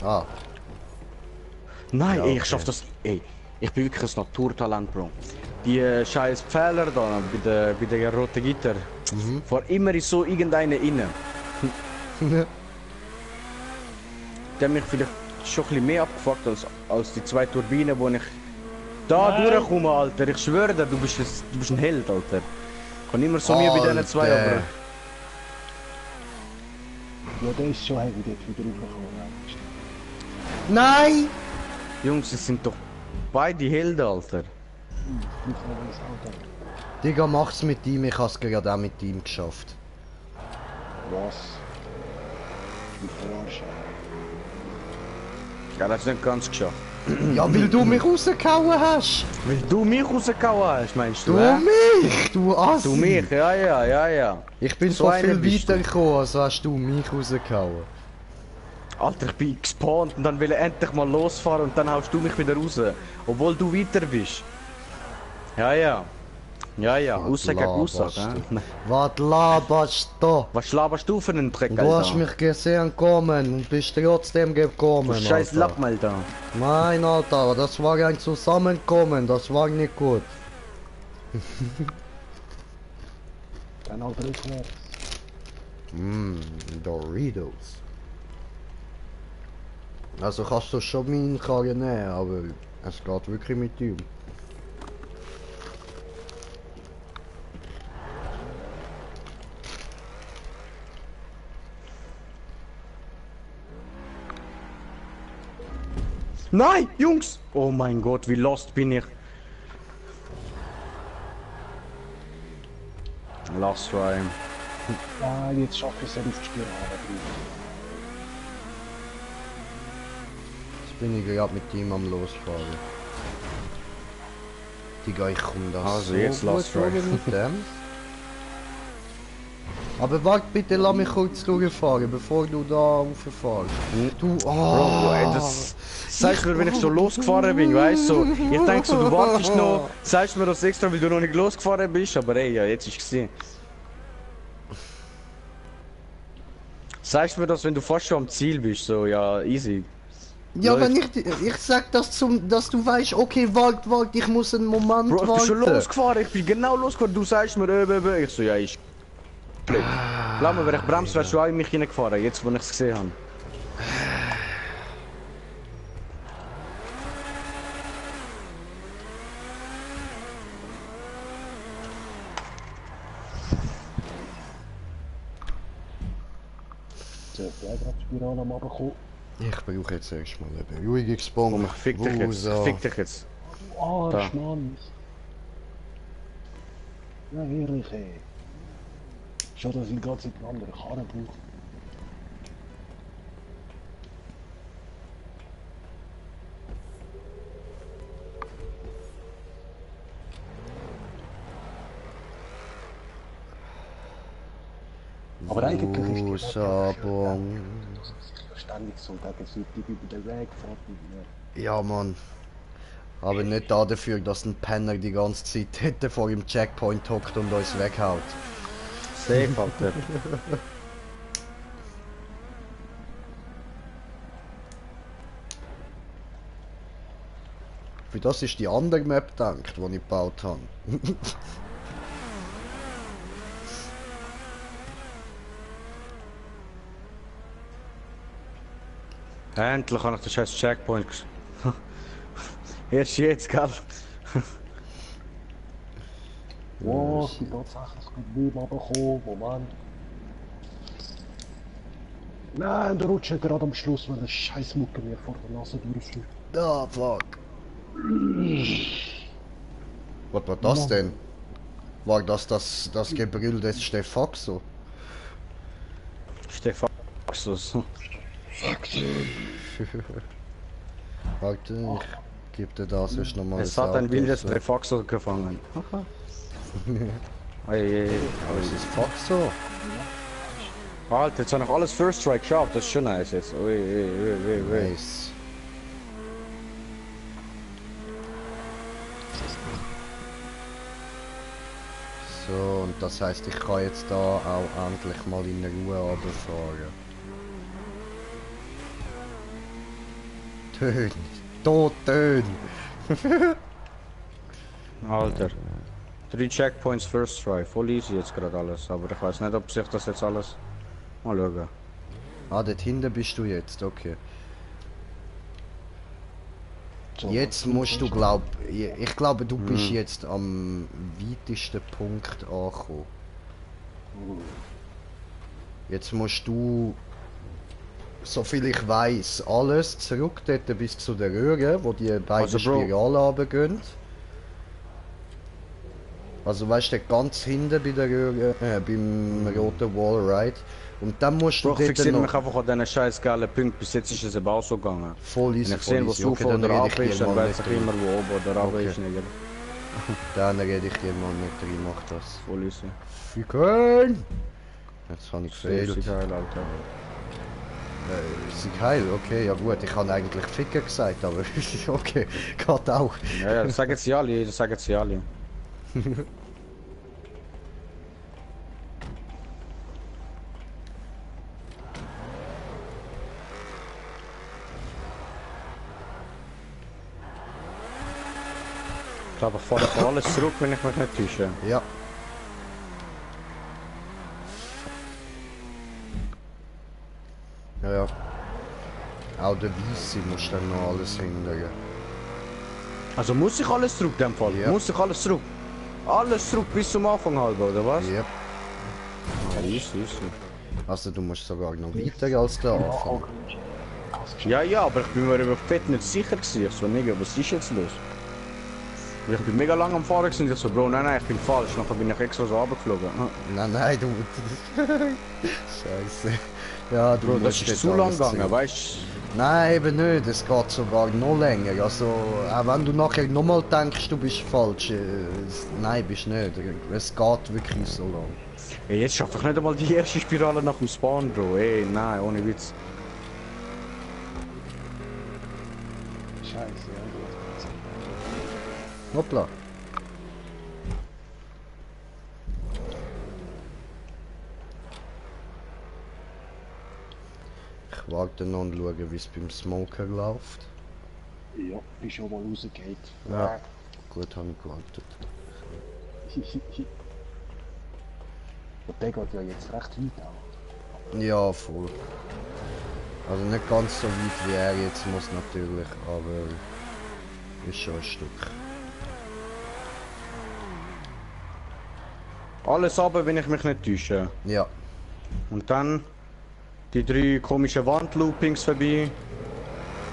Ah, Nein, Ja, ey, ich okay. schaff das. Ey, ich bin wirklich ein Naturtalent, Bro. Die scheiß Pfähler da bei der roten Gitter. Vor immer ist so irgendeine inne. Der hat mich vielleicht schon ein bisschen mehr abgefuckt als die zwei Turbinen, wo ich da durchkomme, Alter. Ich schwöre dir, du bist ein Held, Alter. Ich kann immer so mir bei diesen zwei, Alter. aber. Ja, der ist schon heavy, dort wieder raufgekommen. Nein! Jungs, es sind doch beide Helden, Alter. Ich brauche noch ein Auto. Digga, mach's mit ihm, ich hab's gerade auch mit ihm geschafft. Was? Ich verarsche. Ja, das ist nicht ganz geschafft. Ja, weil du mich rausgehauen hast. Weil du mich rausgehauen hast, meinst du? Du mich, du Assi. Du mich, ja. Ich bin So zwar einer viel bist du. weiter gekommen, also hast du mich rausgehauen. Alter, ich bin gespawnt und dann will ich endlich mal losfahren und dann haust du mich wieder raus. Obwohl du weiter bist. Ja. Aussage gegen Aussage. Was laberst du? Was laberst du für einen Dreck, Du hast Alter? mich gesehen kommen und bist trotzdem gekommen. Du scheiß Alter. Lappen, Alter. Nein, Alter, das war ein Zusammenkommen, das war nicht gut. Dann halt rückwärts. Doritos. Also kannst du schon meine Karre nehmen, aber es geht wirklich mit ihm. Nein, Jungs! Oh mein Gott, wie lost bin ich. Last try. Ah, jetzt schaffe ich es ja auf die Spirale. Jetzt bin ich gerade mit ihm am Losfahren. Digga, ich komme das Also, so jetzt gut Last durch Try. mit dem. Aber warte bitte, lass mich kurz durchfahren, bevor du da rauffährst. Du, Bro, ey, das sagst mir, wenn ich so losgefahren bin, weißt du? So, ich denk so, du wartest noch, sagst mir das extra, weil du noch nicht losgefahren bist, aber ey, ja, jetzt ist es gesehen. Sagst mir das, wenn du fast schon am Ziel bist, so, ja, easy. Ja, Läuft. wenn ich sag das dass du weißt, okay, wart, ich muss einen Moment Bro, ich bin schon warten. losgefahren, ich bin genau losgefahren, du sagst mir, ich so, ja, ist blöd. Glaub mir, wenn ich bremse, wärst du auch in mich hineingefahren, jetzt, wo ich es gesehen habe. So, der hat die Spirale am Abkommen. Ich brauche jetzt erstmal eine Beruhigungsbombe. Komm, ich fick dich jetzt, ich fick dich jetzt. Du Arsch, Da. Mann. Ja, ehrlich, ey. Schon, dass ich die ganze Zeit eine andere Karre brauche. Aber eigentlich ist die Sabon. ständig so gegenseitig über den Weg fahren. Ja, Mann. Aber nicht dafür, dass ein Penner die ganze Zeit hinten vor dem Checkpoint hockt und uns weghaut. Safe, Alter. Für das ist die andere Map gedacht, die ich gebaut habe. Endlich habe ich den scheiß Checkpoint Erst jetzt, gell? Wow, ich bin tatsächlich mit dem runtergekommen. Moment. Nein, der rutscht gerade am Schluss, weil der scheiß Mucke mir vor der Nase durchfliegt. Ah, fuck. Was war das denn? War das Gebrüll des Stefaxo? Stefaxus. Warte, ich gebe dir das erst nochmal. Es hat ein wildes Stefaxus gefangen. Ey, Aber es ist Faxo. Alter, jetzt habe ich alles First Strike geschafft, das ist schon nice jetzt. Ui. Nice. So, und das heißt, ich kann jetzt da auch endlich mal in Ruhe runterfahren. Tön! Tot Tön! Alter. 3 Checkpoints First Try, voll easy jetzt gerade alles, aber ich weiß nicht, ob sich das jetzt alles... Mal schauen. Ah, dort hinten bist du jetzt, okay. Jetzt musst du ich glaube du bist jetzt am weitesten Punkt angekommen. Jetzt musst du, soviel ich weiß, alles zurück dort bis zu der Röhre, wo die beiden Also, Bro. Spiralen runtergehen. Also weißt du, ganz hinten bei der Röhre, beim roten Wallride. Und dann musst du Bro, ich dort fixiere noch... mich einfach an diesen scheiß geilen Punkten. Bis jetzt ist es eben auch so gegangen. Voll easy, Wenn ich sehe, voll wo easy. es Okay, auf dann oder rede ab ich dir ist, dann mal weiß nicht ich rein. immer, wo oben oder ab Okay. ist. Nicht. Dann rede ich dir mal nicht rein, mach das. Voll easy. Ficken! Jetzt habe ich gefehlt. Sehr geil, Alter. Ist geil, okay, ja gut, ich habe eigentlich Ficker gesagt, aber okay, geht auch. Ja, ja, das sagen sie alle, das sagen sie alle. Ich glaube, ich fahre einfach alles zurück, wenn ich mich nicht täusche. Ja. Ja, ja. Auch der Weisse muss dann noch alles hindern. Also muss ich alles zurück in dem Fall? Ja. Muss ich alles zurück? Alles zurück bis zum Anfang halber, oder was? Ja. Ja, easy, easy. Also du musst sogar noch weiter als der Anfang. Ja, ja, aber ich bin mir über fett nicht sicher gewesen. Ich so, Nigga, was ist jetzt los? Ich bin mega lang am Fahren gewesen und ich so, Bro, nein, ich bin falsch. Nachher bin ich extra so runtergeflogen. Nein, nein, du... Scheiße. Ja, du Bro, das musst ist jetzt zu lang alles gegangen, zurück. weißt Nein, eben nicht. Es geht sogar noch länger. Also, auch wenn du nachher nochmal denkst, du bist falsch. Nein, bist nicht. Es geht wirklich so lang. du? Ey, jetzt schaffe ich nicht einmal die erste Spirale nach dem Spawn, Bro. Ey, nein, ohne Witz. Scheiße, ja, gut. Hoppla. Ich warte noch und schaue, wie es beim Smoker läuft. Ja, bist schon mal rausgeht. Ja. Gut, habe ich gewartet. Und der geht ja jetzt recht weit auch. Ja, voll. Also nicht ganz so weit wie er jetzt muss natürlich, aber ist schon ein Stück. Alles aber, wenn ich mich nicht täusche. Ja. Und dann die 3 komischen Wandloopings vorbei.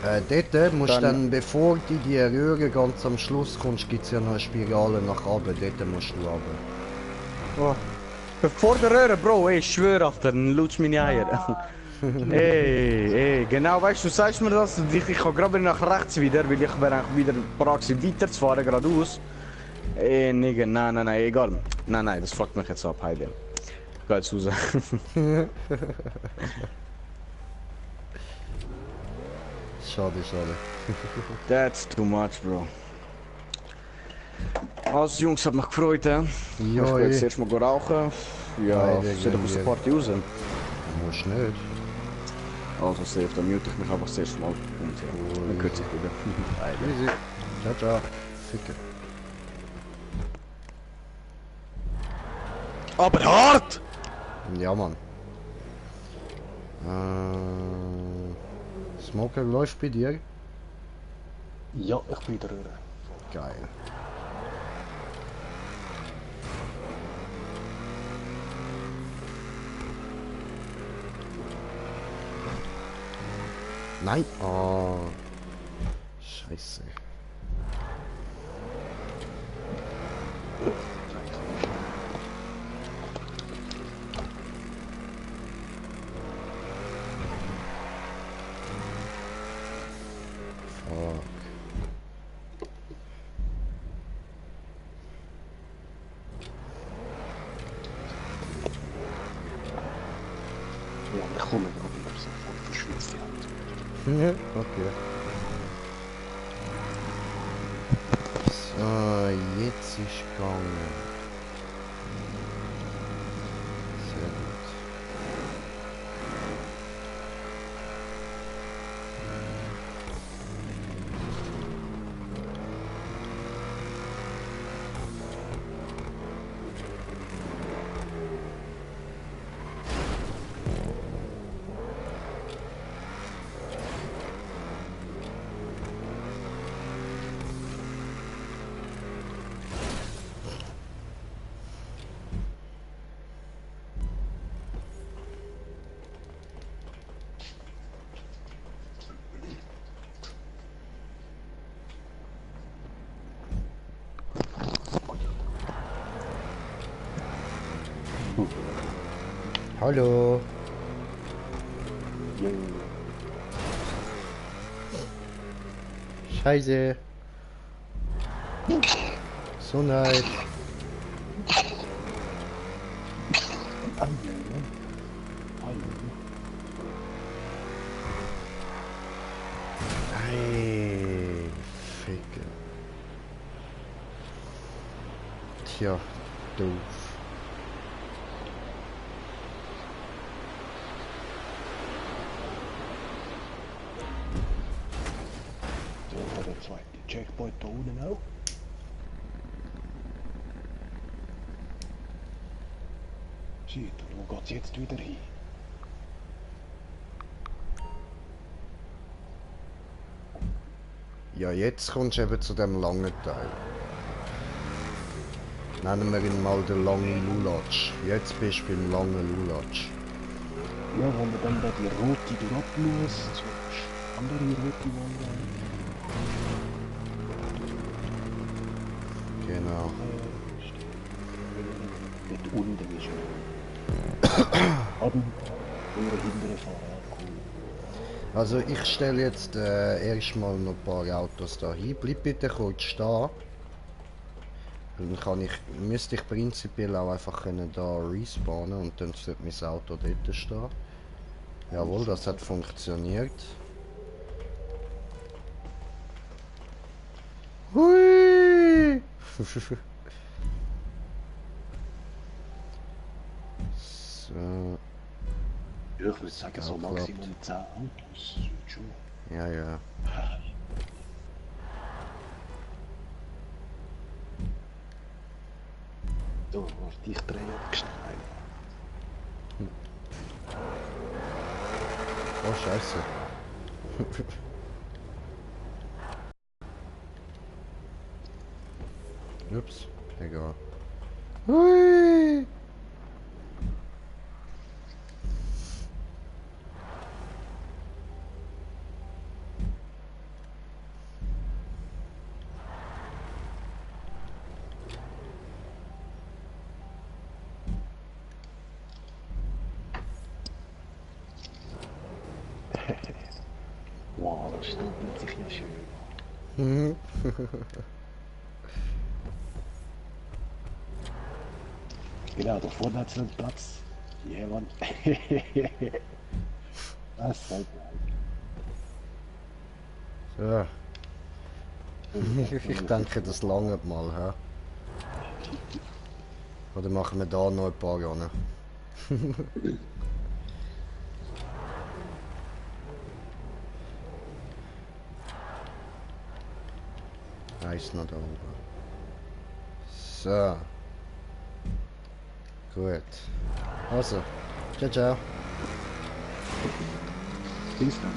Dort musst du Dann- dann, bevor du in die Röhre ganz am Schluss kommst, gibt es ja noch eine Spirale nach oben. Dort musst du runter. Oh. Bevor der Röhre, Bro, ey, ich schwöre, Alter, dann lutsch meine Eier. Ey, genau, weißt du, sagst mir das, ich kann gerade nach rechts wieder, weil ich wäre eigentlich wieder bereit weiterzufahren, geradeaus. Ey, Nigga, nein, egal. Nein, das fuckt mich jetzt ab, Heide. Ich geh jetzt raus. Schade, schade. That's too much, Bro. Also, Jungs, hat mich gefreut, Ja, ich geh jetzt erst mal rauchen. Ja, Beide soll ich aus der gehen Party raus? Musst nicht. Also, safe, dann mute ich mich einfach das erste Mal. Und ja, dann kürze ich wieder. Easy. Ciao, ciao. Ficken. Aber hart! Ja, Mann. Smoker läuft bei dir? Ja, ich bin der Röhre. Geil. Nein! Oh. Scheiße. Fuck. Ja, ich komme gerade wieder sofort verschwitzt die Hand. Okay. So, jetzt ist gegangen. Sehr gut. Hallo. Jo. Scheiße. Gesundheit. Hallo. Hallo. Ei, Ficke. Tja, doof. So, für den zweiten Checkpoint da unten auch. Shit, und wo geht's jetzt wieder hin? Ja, jetzt kommst du eben zu dem langen Teil. Nennen wir ihn mal den langen Lulatsch. Jetzt bist du beim langen Lulatsch. Ja, wenn man dann da die rote durchab muss, so andere rote Wand. Genau. Dort unten ist er. Haben eure hinteren Fahrer cool. Also ich stelle jetzt erstmal noch ein paar Autos da hin. Bleib bitte kurz stehen. Dann müsste ich prinzipiell auch einfach können da respawnen und dann sollte mein Auto dort stehen. Jawohl, das hat funktioniert. Hui! So, Ja, ich würde sagen, so Maximum 10 Autos. Schon. ja, ja. So, warte, ich drehe schnell. Oh, scheiße. Ups, egal. Hui! Wow, das stapelt sich ja schön. Mhm. Genau, da vorne hat es einen Platz. Ja, Mann. Das ist halt So. Ich denke, das langt mal, hä? Oder machen wir da noch ein paar Jahre? Eins noch da oben. So. Gut. Also. Ciao, ciao. Bis dann.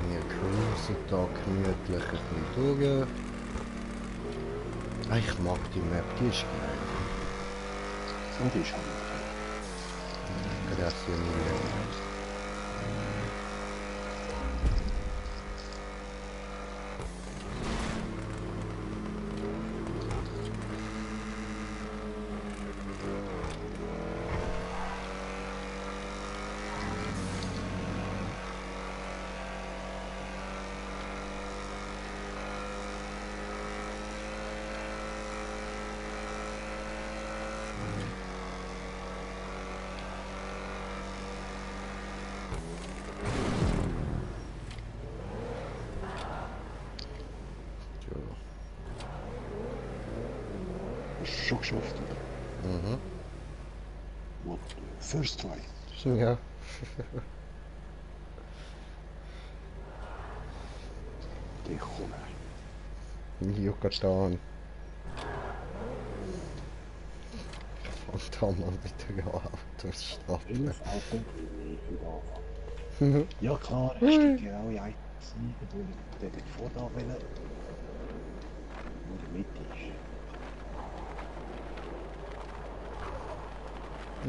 Wir cruisen da gemütlich ein bisschen durch. Ah, ich mag die Map, die ist geil. So, die ist halt. Grazie mille. Schon geschafft. Mhm. What? First try. Ja. Die komme. Yucatan. Und da mal wieder Autos stoppen. 11 Autos. Nee, wieder anfangen. Ja klar, ich steige ja auch in eins ein, obwohl ich dort vor da will. Nur in der Mitte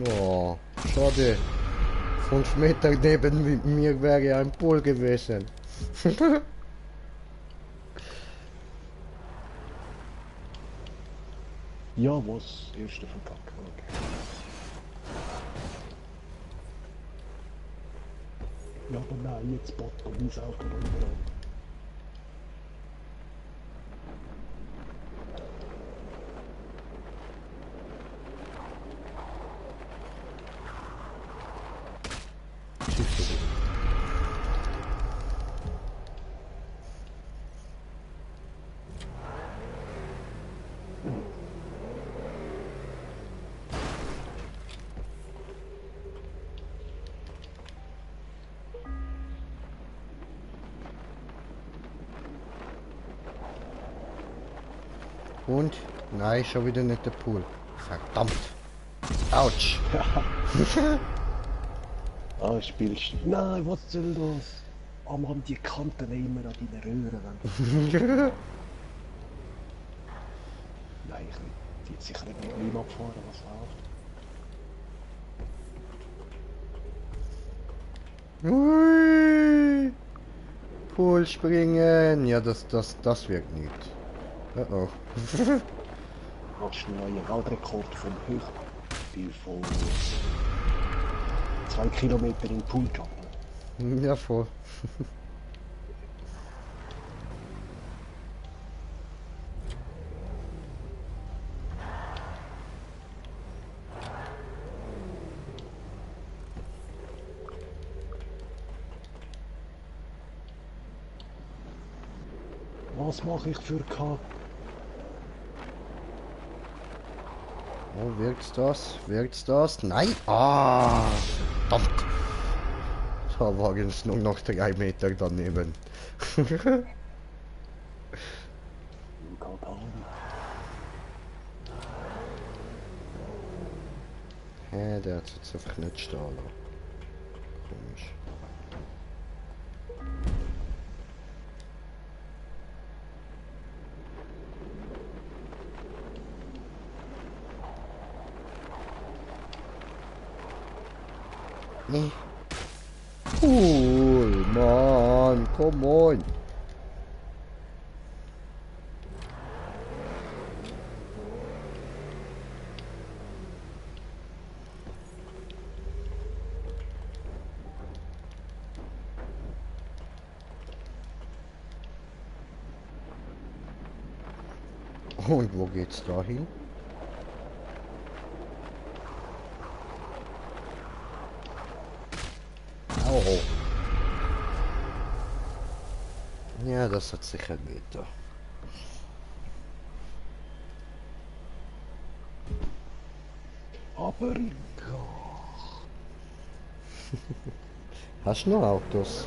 ist. Oh, schade. 5 Meter neben mir wäre ein Pol gewesen. Ja, was? Erste verpacken, okay. Ja, aber nein, jetzt bot er mein Auto runter. Und? Nein, schon wieder nicht der Pool. Verdammt. Autsch. Ah, spielst du? Nein, was soll das? Ah, Mann, die Kanten immer an deinen Röhren. Nein, ich will sicher nicht mit ihm abfahren, was läuft. Ui. Pool springen. Ja, das wirkt nicht. Oh oh. Machst du einen neuen Weltrekord vom Höchstspiel von 2 Kilometer in den Pool jumpen. Ja, voll. Was mache ich für K? Oh, wirkt's das? Wirkt's das? Nein! Ah! Verdammt! Da war es nur noch 3 Meter daneben. Hä, der hat jetzt einfach nicht stehen lassen. Komisch. Nee. Cool, Mann, come on. Und wo geht's da hin? Oh. Ja, das hat sicher Meter. Aber Hast du noch Autos?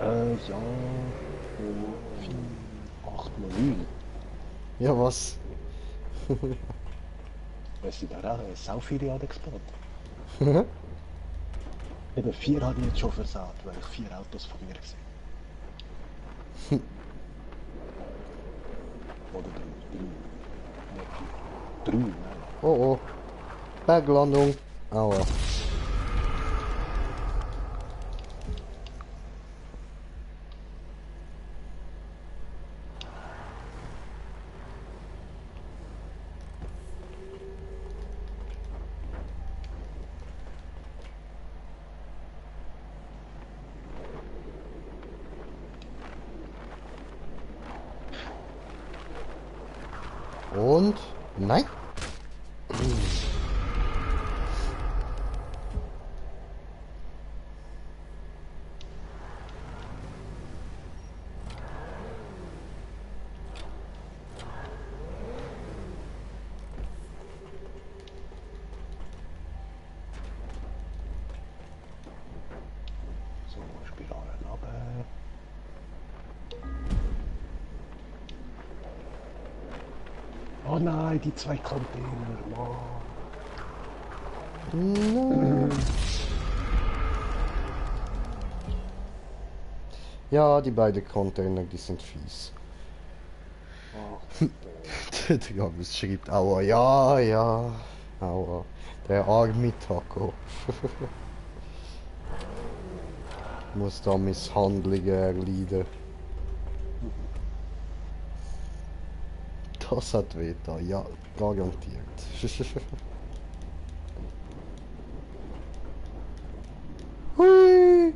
ja, 4, 8 mal 9. Ja, was? Es sind auch sau viele angespart. Eben 4 habe ich jetzt schon versaut, weil ich 4 Autos von mir gesehen. Oder 3. Nicht 4. 3, nein. Oh oh. Berglandung. Aua. Und? Nein. So, Spirale runter. Oh nein, die 2 Container, Mann. Nein. Ja, die beiden Container, die sind fies. Ah, Der Travis schreibt Aua, ja, ja. Aua. Der arme Taco. Muss da Misshandlungen erleiden. Das hat weh da, ja, garantiert. Hui!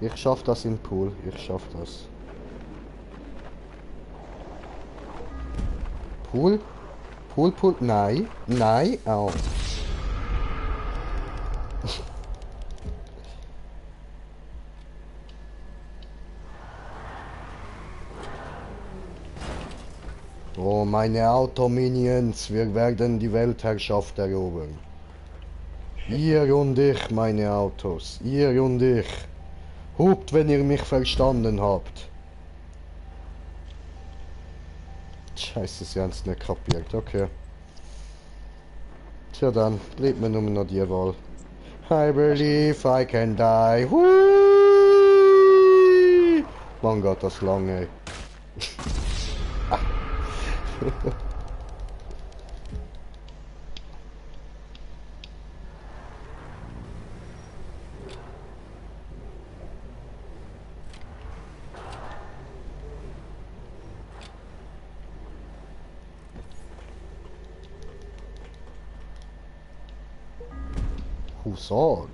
Ich schaff das im Pool, ich schaff das. Pool? Pool, nein, nein, au. Oh, meine Autominions, wir werden die Weltherrschaft erobern. Ihr und ich, meine Autos, ihr und ich. Hupt, wenn ihr mich verstanden habt. Scheiße, sie haben es nicht kapiert, okay. Tja dann, bleibt mir nur noch die Wahl. I believe I can die. Hui! Mann geht das lange. Husar.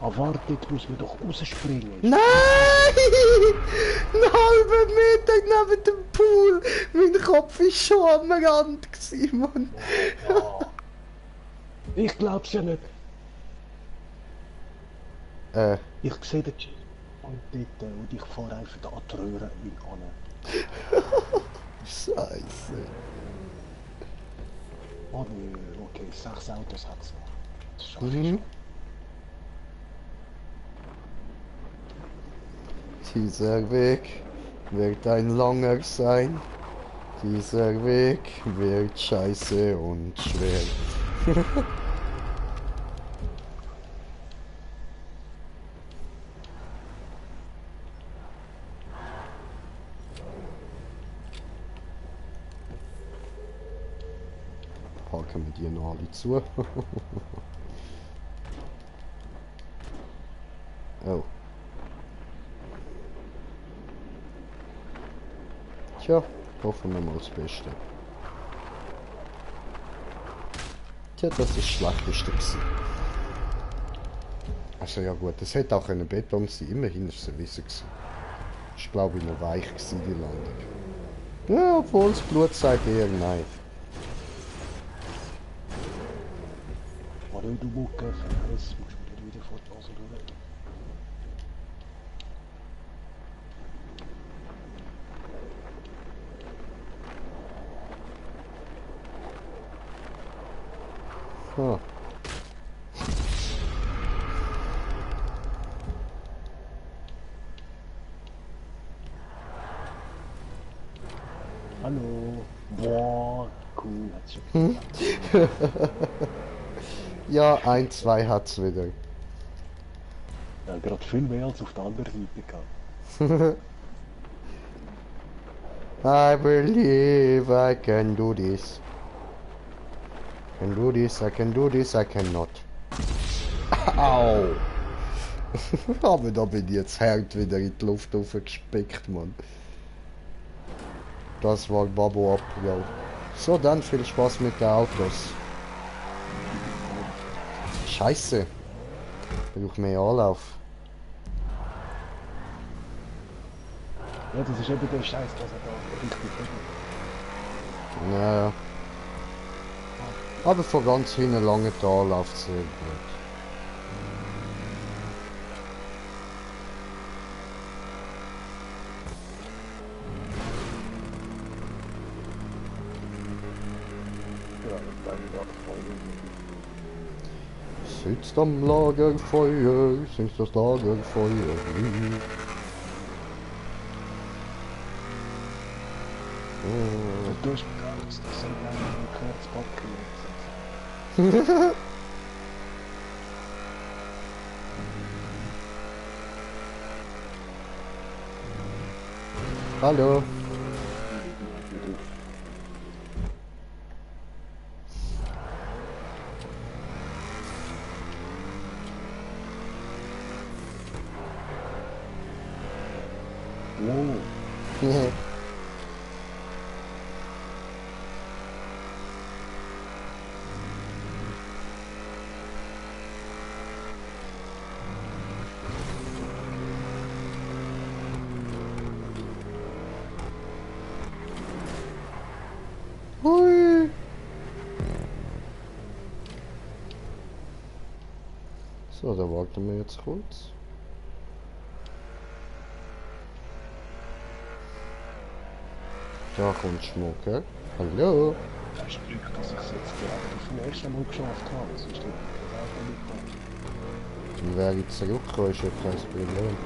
ah, warte, jetzt muss man doch rausspringen. Nein! Einen halben Meter neben dem Pool! Mein Kopf war schon am Rand, Mann. Ja. Ich glaub's ja nicht. Ich sehe den Checkpoint dort und ich fahre einfach da an die Röhre in an. Scheiße. Oh nö, okay, 6 Autos hat's noch. Das schaffe ich Mhm. schon. Dieser Weg wird ein langer sein. Dieser Weg wird scheiße und schwer. Parken wir die noch alle zu. Oh. Tja, hoffen wir mal das Beste. Tja, das ist das Schlechteste gewesen. Also ja gut, es hätte auch ein Beton sein, immerhin ist es ein Wissen gewesen. Ich glaube ich noch weich gewesen, die Landung. Ja, obwohl das Blut sagt eher nein. Hallo du Mucke, Ferris, musst du wieder vor die Nase durch. Ah. Hallo. Boah, cool, hat's schon geklappt. Ja, 1, 2 hat's wieder. Ja, gerade viel mehr als auf der anderen Seite gehabt. I believe I can do this. I can do this, I can do this, I cannot. Au! Aber da bin ich jetzt hart wieder in die Luft aufgespickt, Mann. Das war Babo Abgang. So, dann viel Spaß mit den Autos. Scheiße. Ich brauche mehr Anlauf. Ja, das ist eben der Scheiß, dass er da richtig hat. Ja. Aber von ganz hinten lange da läuft sehr gut. Ja, dann war voll. Sitzt am Lagerfeuer, sitzt das Lagerfeuer. Du hast mir Angst, dass er einen Kurzbock kriegt. Hallo. Wow. Hui. So, da warten wir jetzt kurz. Da kommt Schmucker. Hallo. Hast du Glück, dass ich es jetzt gerade auf dem ersten Mal geschafft habe? Sonst hätte ich das auch nicht getan. Dann wäre ich zurückgekommen, ist ja kein Problem.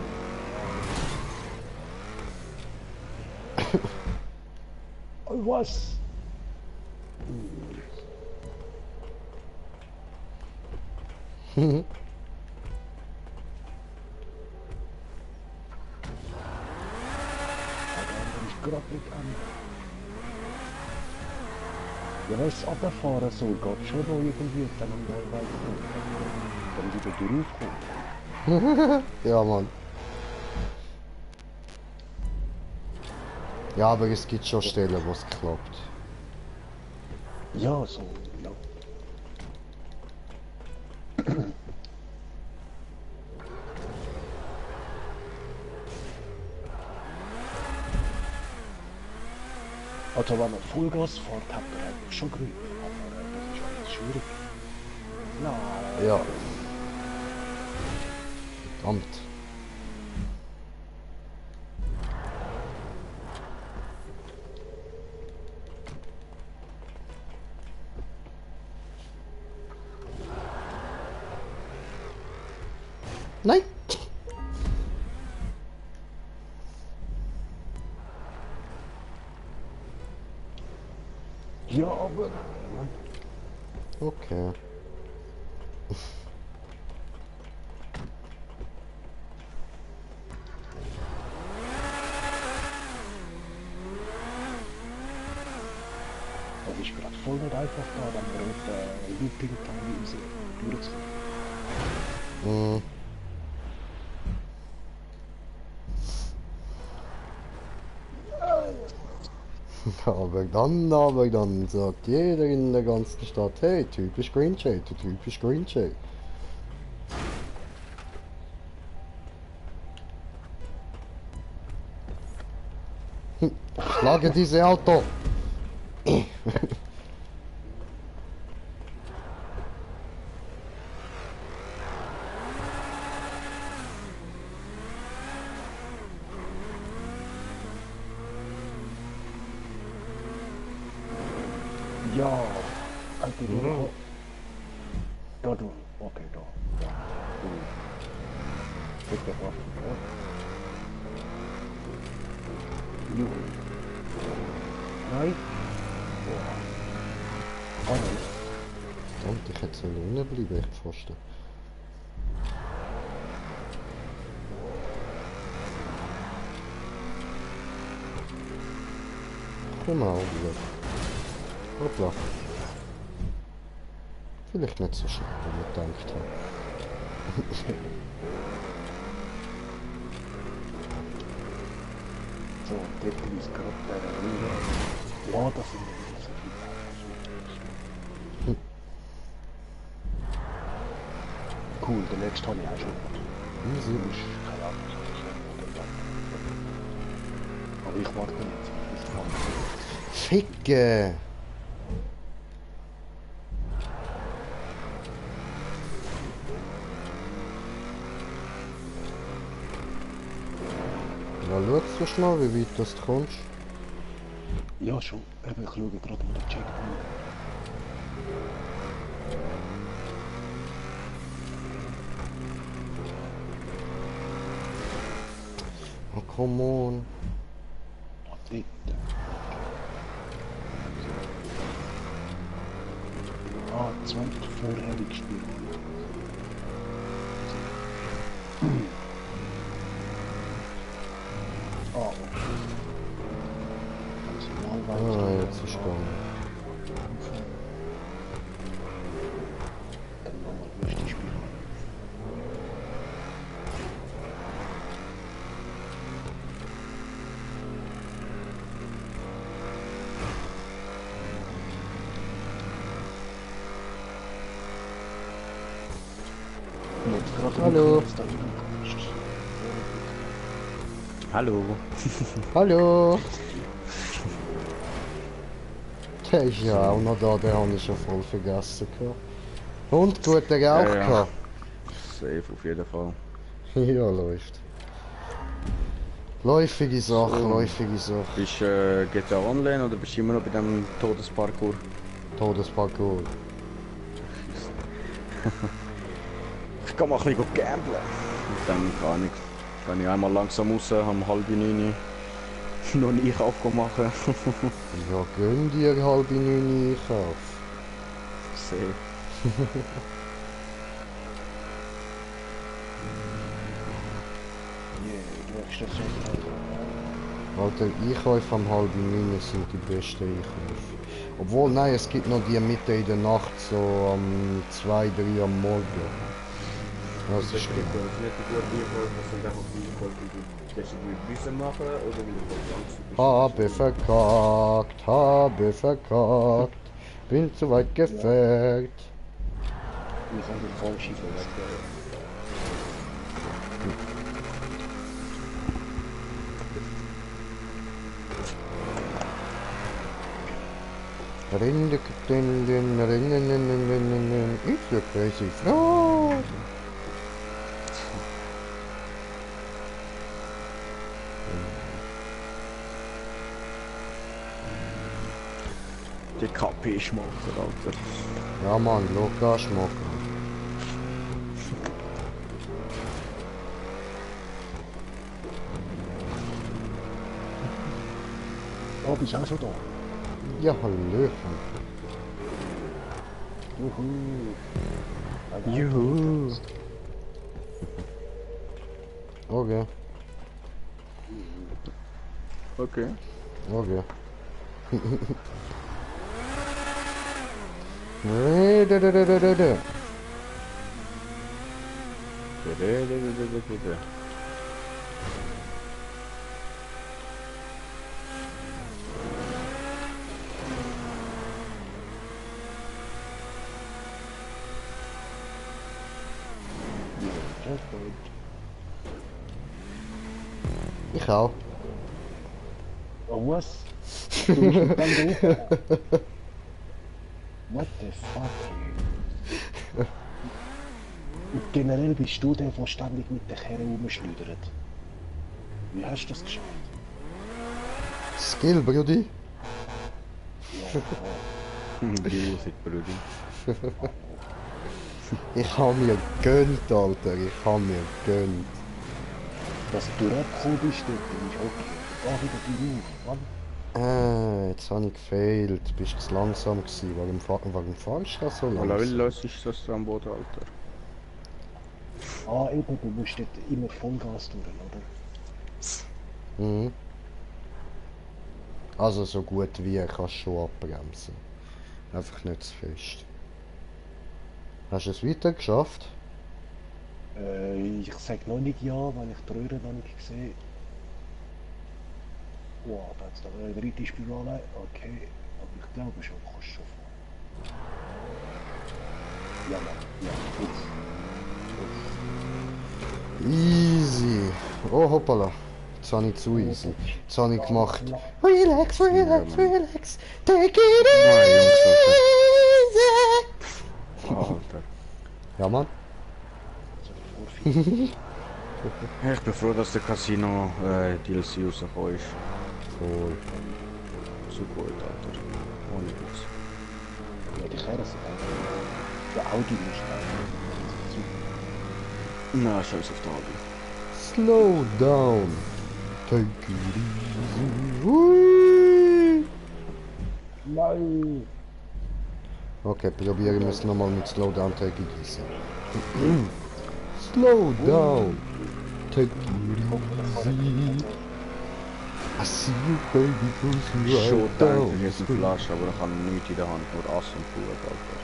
Oh, was? Ich gerade nicht an. Ja, wenn es runterfahren soll, geht schon noch irgendwie dann am neuen Weg dann wieder durchkommt. Ja, Mann. Ja, aber es gibt schon Stellen, wo es klappt. Ja, so, ja. Also wenn man Vollgas fährt, hat man eigentlich schon grün. Aber das ist alles schwierig. Nein. Ja. Verdammt. Nein! Ja, aber... Okay. Das ist gerade voll nicht einfach da, wenn man mit Looping-Teile durchzieht. Hm. Aber dann sagt jeder in der ganzen Stadt, hey, typisch Green Jay, du typisch Green Jay. Schlage diese Auto! Ja, also du... Da du, okay, da. Ja, du. Bitte warten, ja. Juhu. Nein. Boah. Oh nein. Verdammt, ich hätte so unten bleiben, ich fast. Komm mal wieder. Hoppla. Vielleicht nicht so schnell, wie ich gedacht habe. So, dort ist gerade der Rüber. Ja, das sind nicht so viele. Cool, den nächsten habe ich auch schon. Easy. Du musst keine Ahnung, aber ich warte jetzt, bis es kommt. Ficke! Ja, schaust du schnell, wie weit das du kommst? Ja, schon. Eben, ich schaue gerade mal den Checkpoint. Oh, come on. Ah, dort. Ah, 20 vorher gespielt. Ah, okay. Gerade Hallo. dass da reinkommst. Hallo. Hallo. Der ist ja auch noch da, den habe ich schon voll vergessen. Gehabt. Und guten Rauch Ja, ja. gehabt. Safe auf jeden Fall. Ja, läuft. Läufige Sache, So. läufige Sache. Bist du GTA Online oder bist du immer noch bei dem Todesparkour? Todesparcours. Ich kann mal ein bisschen gamblen. Und dann kann ich einmal langsam raus, um 8:30 noch einen Einkauf machen. Ja, gönn dir 8:30 Einkauf. Safe. Nächstes Jahr. Alter, Einkäufe am 8:30 sind die besten Einkäufe. Obwohl, nein, es gibt noch die Mitte in der Nacht, so am 2, 3 am Morgen. Das ist nicht die gute Einkäufe, das sind einfach die Einkäufe, die du müssen machen oder wie du Habe verkackt, habe verkackt. Bin zu weit gefährt. Wir sind die falsche Fest. It's a crazy frog. Die KP schmeckt, Alter. Ja Mann, locker schmecken. Oh, bist du auch schon da? Ja, hallöchen. Juhu. Juhu. Okay, Okay. okay. Ich auch. Oh, was? Du bist schon ganz oben. What the fuck? Und generell bist du der, der ständig mit der Kerne rumschleudert. Wie hast du das geschafft? Skill, Brudi. Music, Brudi. Ich hab mir gönnt, Alter. Ich hab mir gönnt. Dass du durchgekommen bist, dort ist okay. Da wieder die Ruhe, Mann. Jetzt habe ich gefehlt. Bist zu langsam gewesen. Warum fahrst du das so Wie langsam? los ist das am Boden, Alter? Ah, eben, du musst dort immer Vollgas durch, oder? Mhm. Also so gut wie kannst du schon abbremsen. Einfach nicht zu fest. Hast du es weiter geschafft? Ich sag noch nicht ja, weil ich die Röhre noch nicht gesehen. Wow, da hat's da eine dritte Spirale. Okay, aber ich glaube schon, du kannst schon fahren. Ja, Mann, ja, uff. Easy. Oh hoppala. Jetzt habe ich zu easy. Jetzt habe ich gemacht. Relax, relax, relax. Take it easy. Alter. Ja Mann. Ich bin froh, dass der Casino DLC rausgekommen ist. Voll. So gut, Alter. Ohne Witz. Ja, die Kerne sind einfach. Der Audi muss Na, scheiß auf die Hobby. Slow down. Take it easy. Hui. Nein! Okay, probieren wir es nochmal mit Slow down, take it easy. Slow down. Take it easy. I see you baby cruising Schon right denke down. ich jetzt eine Flasche, aber ich habe nichts in der Hand, nur Ass und Blut, Alter.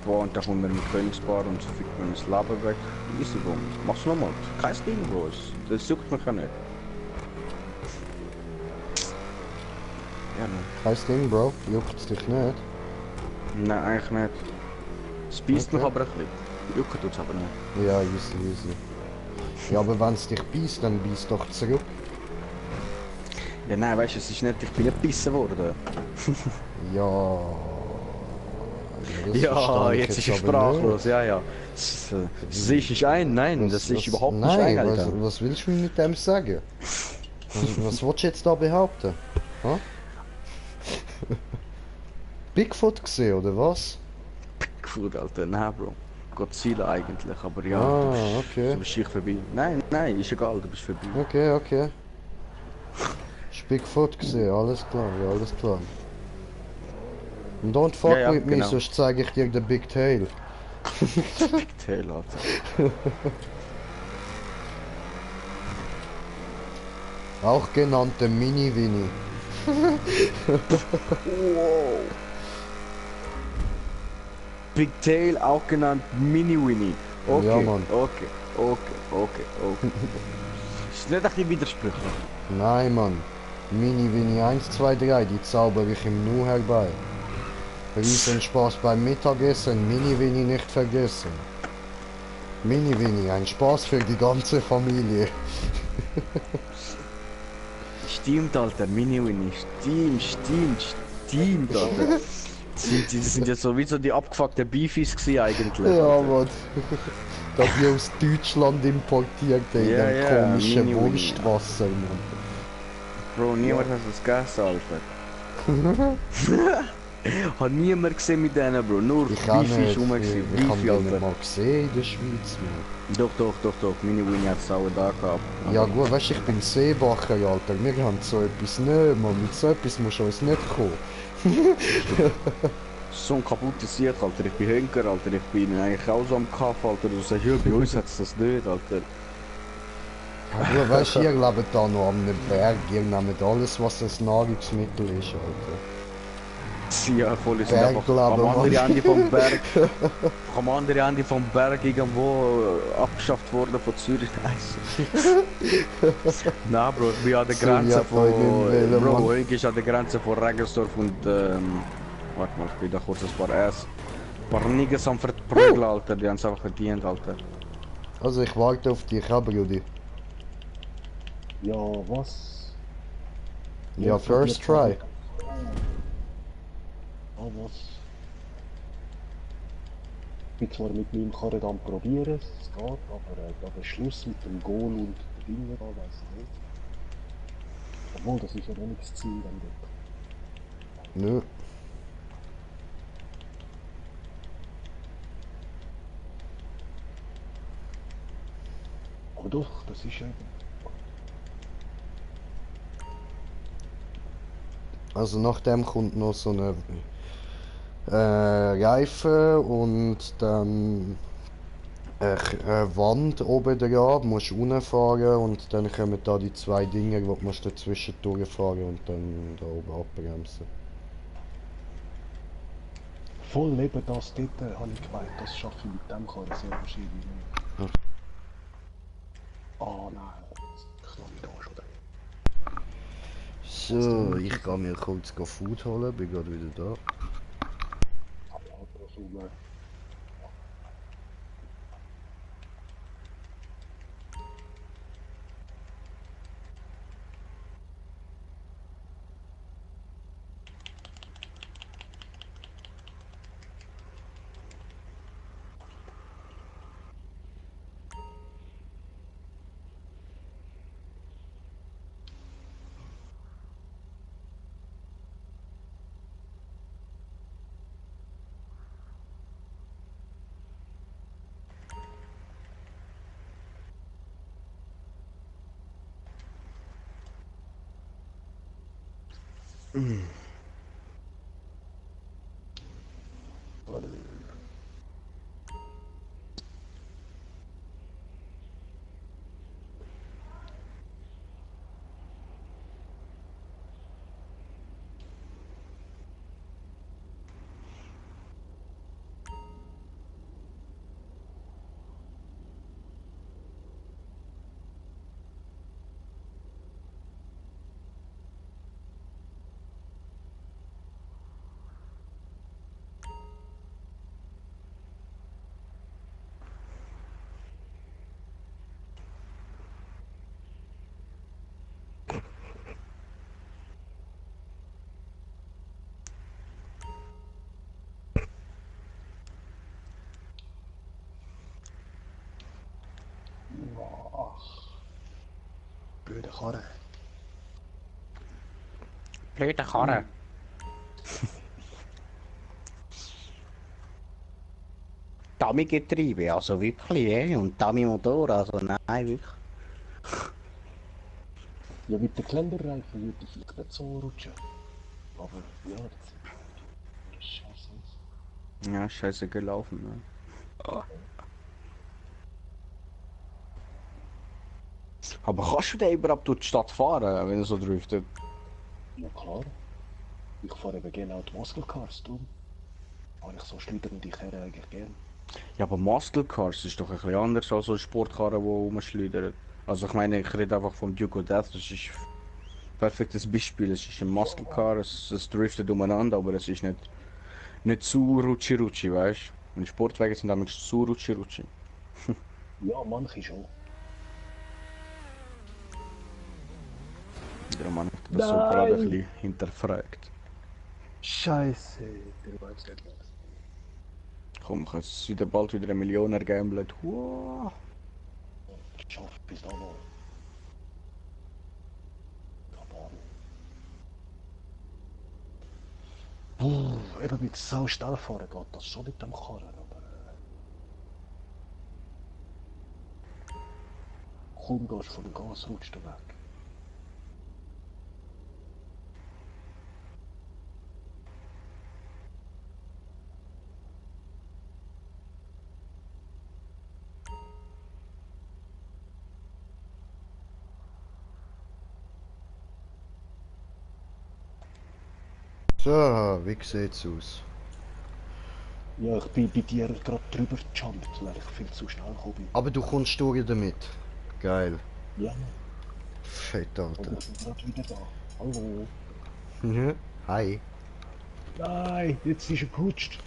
Boah, und da kommt mir mit Königsbar und so fickt mir das Leben weg. Easy, Bro. Mach's nochmal. Kein Ding, Bro. Das juckt mich ja nicht. Ja, ne. Kein Ding, Bro. Juckt's dich nicht? Nein, eigentlich nicht. Es beißt mich Okay. aber ein bisschen. Jucken tut's aber nicht. Ja, easy, easy. Ja, aber wenn es dich beißt, dann beißt doch zurück. Ja, nein, weißt du, es ist nicht, ich bin nicht gebissen worden. Ja. Das Ja, verstehe ich jetzt ist jetzt er aber sprachlos, nicht. ja, ja. Das sehe ich nicht ein, nein, das sehe ich überhaupt nicht ein, Nein, Alter. was willst du mir mit dem sagen? Was willst du jetzt da behaupten? Ha? Bigfoot gesehen, oder was? Gefühlt, Alter, nein, Bro. Godzilla eigentlich, aber ja, Ah, okay. du bist schick vorbei. Nein, nein, ist egal, du bist vorbei. Okay, okay. Ist Bigfoot gesehen, alles klar, ja, alles klar. And don't fuck Ja, ja, with me, genau. sonst zeige ich dir den Big Tail. Tail, Alter. Auch genannte Mini-Winnie. Wow. Big Tail, auch genannt Mini-Winnie. Okay, Ja, Mann. okay. Ist nicht ein bisschen widersprüchlich. Nein, Mann. Mini-Winnie 1, 2, 3, die zaubere ich im Nu herbei. Riesen Spaß beim Mittagessen, Mini-Winnie nicht vergessen. Mini-Winnie, ein Spaß für die ganze Familie. Stimmt, Alter, Mini-Winnie. Stimmt, Alter. Die sind jetzt sowieso die abgefuckten Beefies gewesen eigentlich. Ja, Alter. Mann. Das die aus Deutschland importiert haben, Ja, dem ja, komischen Mini-Winnie. Wurstwasser, Mann. Bro, niemand hat das gegessen, Alter. Hat niemand gesehen mit denen, Bro. Nur Ich auch Beefy nicht. ist rum gewesen. Ich habe Beefy, die nicht Alter. mal gesehen in der Schweiz, Mann. Doch. Mini-Winnie hat es auch da gehabt. Ja gut, weißt du, ich bin Seebacher, Alter. Wir haben so etwas nicht, Mann. Mit so etwas musst du uns nicht kommen. So ein kaputtes Sieg, Alter. Ich bin Henker, Alter. Ich bin eigentlich auch so am Kaff, Alter. Du sagst, ja, bei uns hat es das nicht, Alter. Aber weißt du, ihr lebt da noch an einem Berg. Ihr nehmt alles, was ein Nahrungsmittel ist, Alter. Ja, voll ist Bergleben, einfach am Mann. anderen Ende vom Berg. Am anderen Ende vom Berg irgendwo abgeschafft worden von Zürich. Nice. Nein, Bro, ich bin an der So, Grenze ja, von. voll im Wählen, Bro, Mann. Henk ist an der Grenze von Regensdorf und. Warte mal, ich bin da kurz ein paar Ass. Ein paar Niggas am Verprügeln, Alter. Die haben es einfach verdient, Alter. Also ich warte auf dich, ja, Brudi. Ja, was? Ja, Wer von dir first try. Ah, was? Ich bin zwar mit meinem Karren am probieren, es geht, aber der Schluss mit dem Goal und den Dingen da, weiß ich nicht. Obwohl, das ist ja noch nicht das Ziel dann dort. Nö. Aber doch, das ist ja eben. Also nach dem kommt noch so eine Reifen und dann eine Wand oben dran, musst runterfahren und dann kommen da die zwei Dinger, wo du musst dazwischen durchfahren und dann da oben abbremsen. Voll neben das dort habe ich gemeint, das schaffe ich mit dem Karren sehr wahrscheinlich nicht. Hm. Ah nein, ich kann nicht da schon drin. So, ich gehe mir kurz Food holen, bin gerade wieder da. Aber so, blöde Karre. Blöde Karre. Dummy-Getriebe, also wirklich, und Dummy-Motor, also nein, wirklich. Ja, mit den Klemmerreifen würde ich vielleicht nicht so rutschen. Aber ja, das ist scheiße aus. Ja, scheiße gelaufen, ne? Oh. Aber kannst du denn überhaupt durch die Stadt fahren, wenn er so driftet? Ja klar. Ich fahre eben gerne auch die Muscle Cars, darum habe ich so schleudernde Kerren eigentlich gern. Ja, aber Muscle Cars ist doch ein bisschen anders als so eine Sportkarre, die rumschleudert. Also ich meine, ich rede einfach vom Duke of Death, das ist ein perfektes Beispiel. Es ist ein Muscle Car, es driftet umeinander, aber es ist nicht zu rutschi-rutschi, weißt du? Und Sportwagen sind damit zu rutschi-rutschi. Ja, manche schon. Darum habe ich das so gerade ein bisschen hinterfragt. Scheiße, der weiß nicht was. Komm, ich habe jetzt wieder bald wieder 1 Million ergambelt. Wow. Ich schaffe bis da noch. Eben mit sau schnell fahren geht das schon mit dem Karren, aber kaum gehst du von dem Gas, rutscht du weg. So, wie sieht's aus? Ja, ich bin bei dir gerade drüber gejumpt, weil ich viel zu schnell gekommen bin. Aber du kommst durch damit. Geil. Ja, Fett, und Alter. ich bin gerade wieder da. Hallo. Mhm. Hi. Nein, jetzt ist er gerutscht.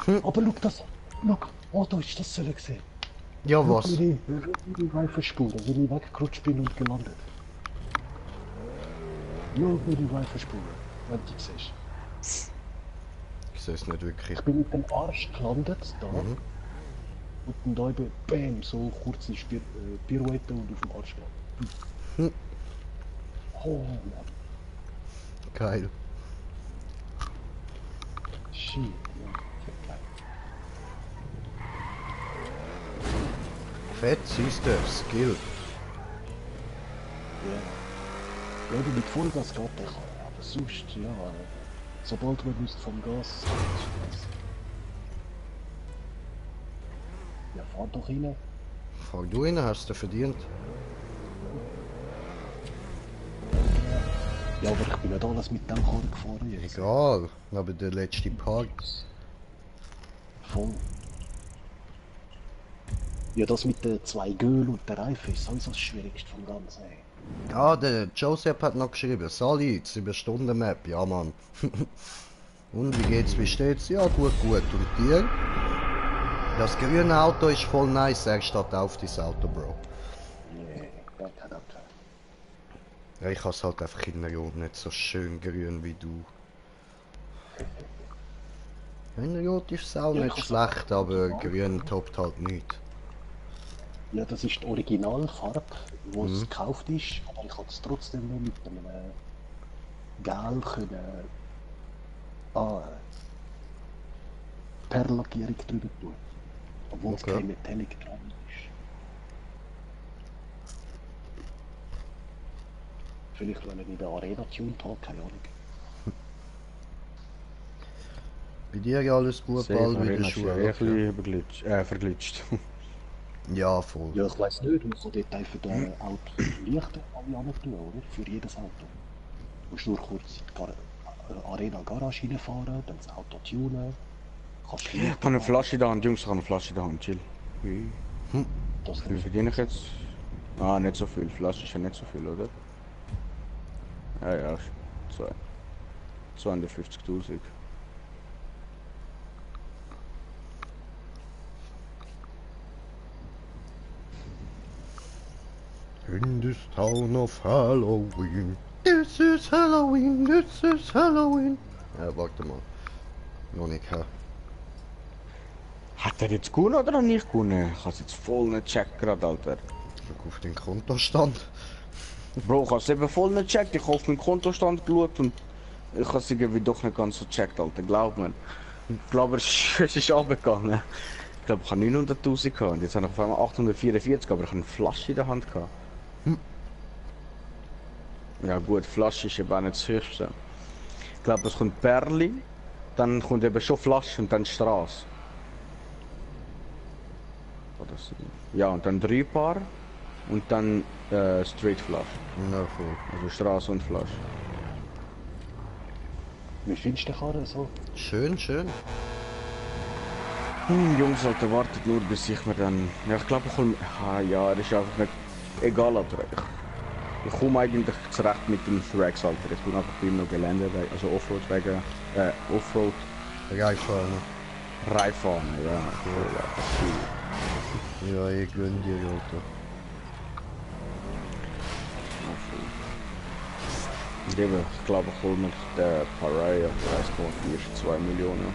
Hm. Aber schau das, schau, oh, da ist das sollen gesehen. Ja, Schau was? meine Reifenspuren, wie ich weggerutscht bin und gelandet. Schau meine Reifenspuren, wenn du die siehst. Ich sehe es nicht wirklich. Ich bin mit dem Arsch gelandet, da. Mhm. Und dann da eben, bam, so kurze Pirouette und auf dem Arsch gelandet. Hm. Oh Mann, Geil. shit, ja, verkleidet. Fett, siehst du, Skill. Ja. Ja, mit Vollgas geht der Karre, aber sonst, ja, sobald man müsst vom Gas, ja, fahr doch rein. Fahr du rein, hast du verdient. Ja, aber ich bin nicht alles mit dem Karren gefahren jetzt. Egal, aber der letzte Part. Voll. Ja, das mit den 2 Göhl und der Reifen ist sowieso das Schwierigste vom Ganzen. Ey. Ah, der Joseph hat noch geschrieben. Sali, 7 Stunden Map, ja Mann. Und wie geht's, wie steht's? Ja, gut, gut. Und dir? Das grüne Auto ist voll nice, er steht auf dieses Auto, Bro. Nee, gar kein Auto. Ja, ich has halt einfach in der Rot nicht so schön grün wie du. In der Rot ist es auch Ja, nicht ich schlecht, aber grün toppt halt nicht. Ja, das ist die Originalfarbe, wo es gekauft ist, aber ich konnte es trotzdem nur mit einem Gel können Perllackierung drüber tun. Obwohl es Okay. kein Metallic dran ist. Vielleicht wenn ich in der Arena tuned habe, keine Ahnung. Bei dir ja alles gut, bald wieder Schule. Verglitscht. Ja, voll. Ja, ich weiss nicht, man kann dort einfach den Auto Lichter alle an tun, oder? Für jedes Auto. Du musst nur kurz in die Arena Garage reinfahren, dann das Auto tunen. Kannst Ich habe eine Flasche in der Hand, Jungs, ich habe eine Flasche in der Hand, chill. Wie Das viel verdiene ich jetzt? Ah, nicht so viel. Flasche ist ja nicht so viel, oder? Ja, ja, 250.000. In this town of Halloween. This is Halloween, this is Halloween. Ja, warte mal. Noch nicht, hä? Hat er jetzt gewonnen oder noch nicht gewonnen? Ich habe es jetzt voll nicht gecheckt gerade, Alter. Schau auf den Kontostand. Bro, ich hab's eben voll nicht gecheckt. Ich hab auf meinen Kontostand geschaut und ich hab's irgendwie doch nicht ganz so gecheckt, Alter. Glaub mir. Ich glaube, es ist runtergegangen. Ich glaube, ich habe 900.000 gehabt und jetzt habe ich auf einmal 844, aber ich habe eine Flasche in der Hand gehabt. Ja gut, Flasche ist eben auch nicht das Höchste. Ich glaube, es kommt Perli, dann kommt eben schon Flasche und dann Straße. Oder so. Ja, und dann 3 Paar und dann Street Flash. Na voll. Also Straße und Flash. Wie findest du den Karren so? Schön, schön. Jungs, Alter, wartet nur, bis ich mir dann... Ja, ich glaube, ich komme... Ja, das ist einfach nicht... Egal, Alter. Ich komme eigentlich zurecht mit dem Thrax, Alter. Ich tue einfach bei ihm noch Gelände, also Offroad wegen... Offroad... Reifahne. Reiffahren, ja. Ja, ich gönn dir, Alter. Ich glaube, ich hole mir den Pariah für 1,42 Millionen.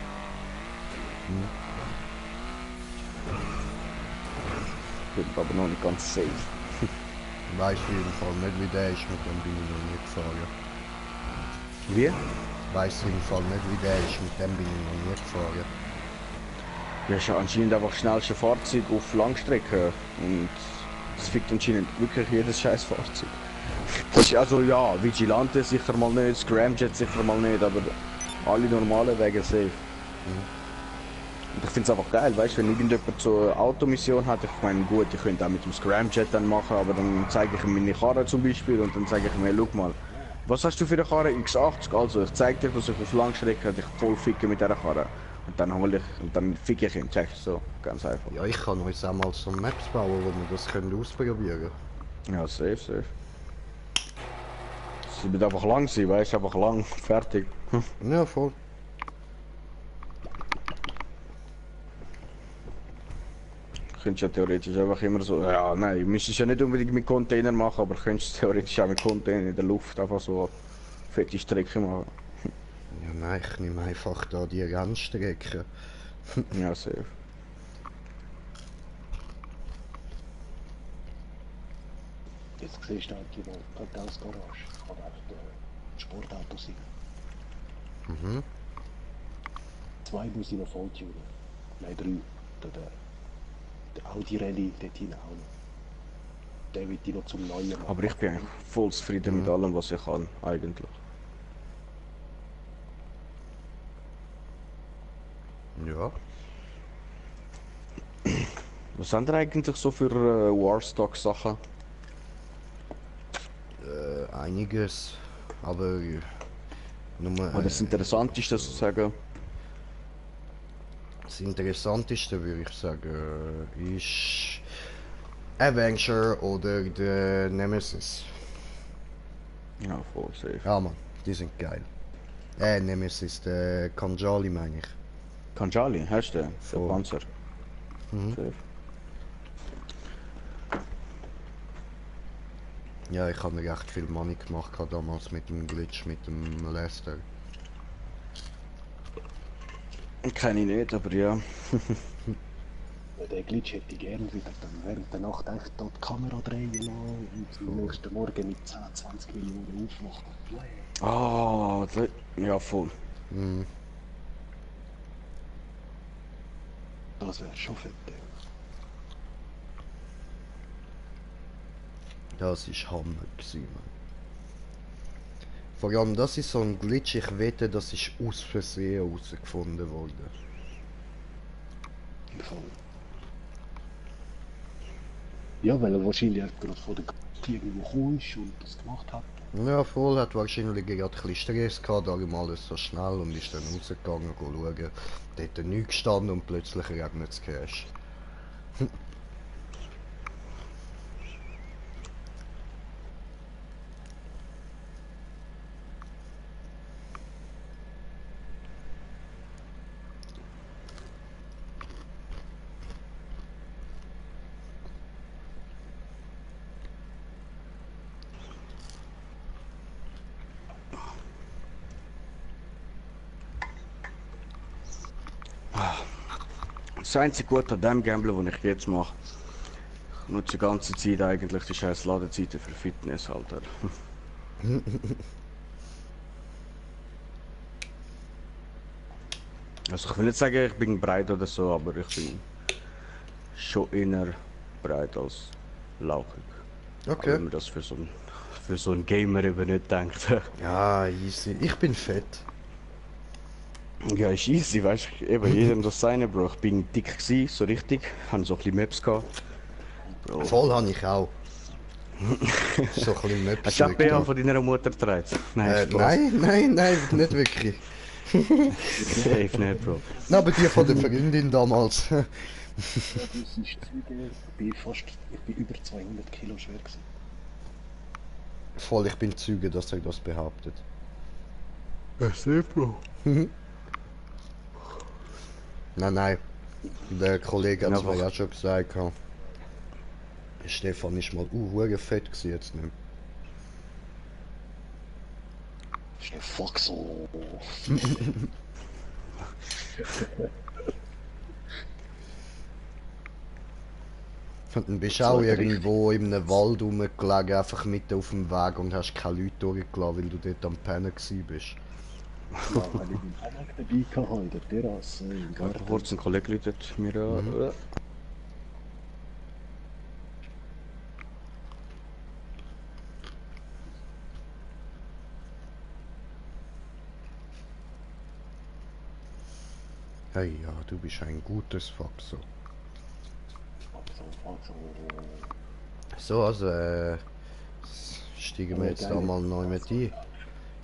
Ich bin aber noch nicht ganz safe. Weiß auf jeden Fall nicht, wie der ist, mit dem bin ich noch nicht gefahren. Wie? Weiß auf jeden Fall nicht, wie der ist, mit dem bin ich noch nicht gefahren. Ja, ist ja anscheinend einfach das schnellste Fahrzeug auf Langstrecke und das fickt anscheinend wirklich jedes scheiß Fahrzeug. Das ist also ja, Vigilante sicher mal nicht, Scramjet sicher mal nicht, aber alle normalen Wege safe. Und ich finde es einfach geil, weißt du, wenn irgendjemand so eine Automission hat, ich meine gut, ich könnte auch mit dem Scramjet dann machen, aber dann zeige ich ihm meine Karre zum Beispiel und dann zeige ich ihm, hey, schau mal, was hast du für eine Karre X80? Also ich zeige dir, dass ich auf Langstrecke dich voll ficke mit dieser Karre. Und dann hole ich, und dann ficke ich ihn, check, so, ganz einfach. Ja, ich kann uns auch mal so Maps bauen, wo wir das können ausprobieren. Ja, safe, safe. Es wird einfach lang sein, weißt du, einfach lang, fertig. Ja, voll. Könntest ja theoretisch einfach immer so, ja nein, müsstest ja nicht unbedingt mit Container machen, aber könntest theoretisch auch mit Container in der Luft einfach so fette Strecke machen. Ja, nein, ich nehme einfach da die Rennstrecke. Ja, safe. Jetzt siehst du halt die Garage. Kann auch der Sportauto sein. Mhm. 2 muss ich noch volltunen. Nein, 3. Der Audi Rallye dort hinten auch noch. Den will ich noch zum Neuen machen. Aber ich bin eigentlich voll zufrieden mit allem, was ich kann, eigentlich. Ja. Was sind da eigentlich so für Warstock-Sachen? Einiges. Aber nur, Aber das Interessanteste sozusagen. das Interessanteste würde ich sagen ist Avenger oder der Nemesis. Ja, voll safe. Ja man, die sind geil. Nemesis, der Kanjali meine ich. Kanjali, hast du den? Der Voll. Panzer. Mhm. Safe. Ja, ich habe mir recht viel Money gemacht damals mit dem Glitch, mit dem Lester. Kenne ich nicht, aber ja. Ja, den Glitch hätte ich gerne wieder dann während der Nacht einfach da die Kamera drehen lassen und am nächsten Morgen mit 10, 20 Millionen aufwachen. Ah, ja voll. Mhm. Das wäre schon fett. Das ist Hammer gewesen, man. Vor allem, das ist so ein Glitch, ich wette, das ist aus Versehen herausgefunden worden. Voll. Ja, weil er wahrscheinlich gerade von der Gruppe irgendwo gekommen ist und das gemacht hat. Ja, voll, hat wahrscheinlich gerade ein bisschen Stress gehabt, darum alles so schnell und ist dann rausgegangen, schauen. Dort hat nichts gestanden und plötzlich regnet es Cash. Das einzige Gute an dem Gamble, das ich jetzt mache, nutze die ganze Zeit eigentlich die scheiß Ladezeiten für Fitness, Alter. Also ich will nicht sagen, ich bin breit oder so, aber ich bin schon eher breit als lauchig. Okay. Wenn man das für so einen Gamer eben nicht denkt. Ja, easy. Ich bin fett. Ja, ist easy, weißt du, eben jedem das seine, Bro. Ich bin dick gsi, so richtig, habe so ein bisschen Maps gehabt. Bro. Voll habe ich auch. So ein bisschen Maps. Hast du auch BH von deiner Mutter getragen? Nein, Spaß. nein, nicht wirklich. Safe nicht, Bro. Na, aber die von der Freundin damals. Ja, das ist Züge. Ich bin über 200 Kilo schwer gewesen. Voll, ich bin Zeuge, dass er das behauptet. Safe, Bro. Nein. Der Kollege hat es Einfach- mir ja schon gesagt. Ja. Stefan ist mal hure fett gewesen jetzt nicht mehr. Das ist ein Foxo. Und dann bist du auch irgendwo in einem Wald rumgelegen, einfach mitten auf dem Weg und hast keine Leute durchgelassen, weil du dort am Pennen gewesen bist. Ja, weil ich den Hammock dabei hatte, in der Terrasse, im Warte Garten. kurz, ein Kollege läutet mir an. Hey, ja, du bist ein gutes Foxo. Foxo. So, also, steigen wir jetzt da mal neu mit ein.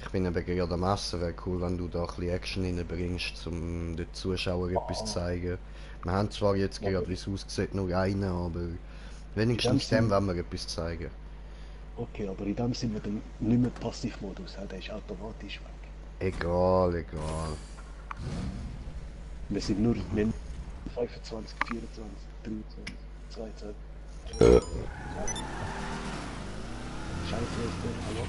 Ich bin eben gerade am Essen, wäre cool, wenn du da ein bisschen Action reinbringst, um den Zuschauern etwas zu zeigen. Wir haben zwar jetzt gerade, wie es aussieht, nur einen, aber wenigstens dem wollen wir etwas zeigen. Okay, aber in dem sind wir dann nicht mehr Passivmodus, der ist automatisch weg. Egal. Wir sind nur 25, 24, 23, 22. Scheiße ist der, hallo?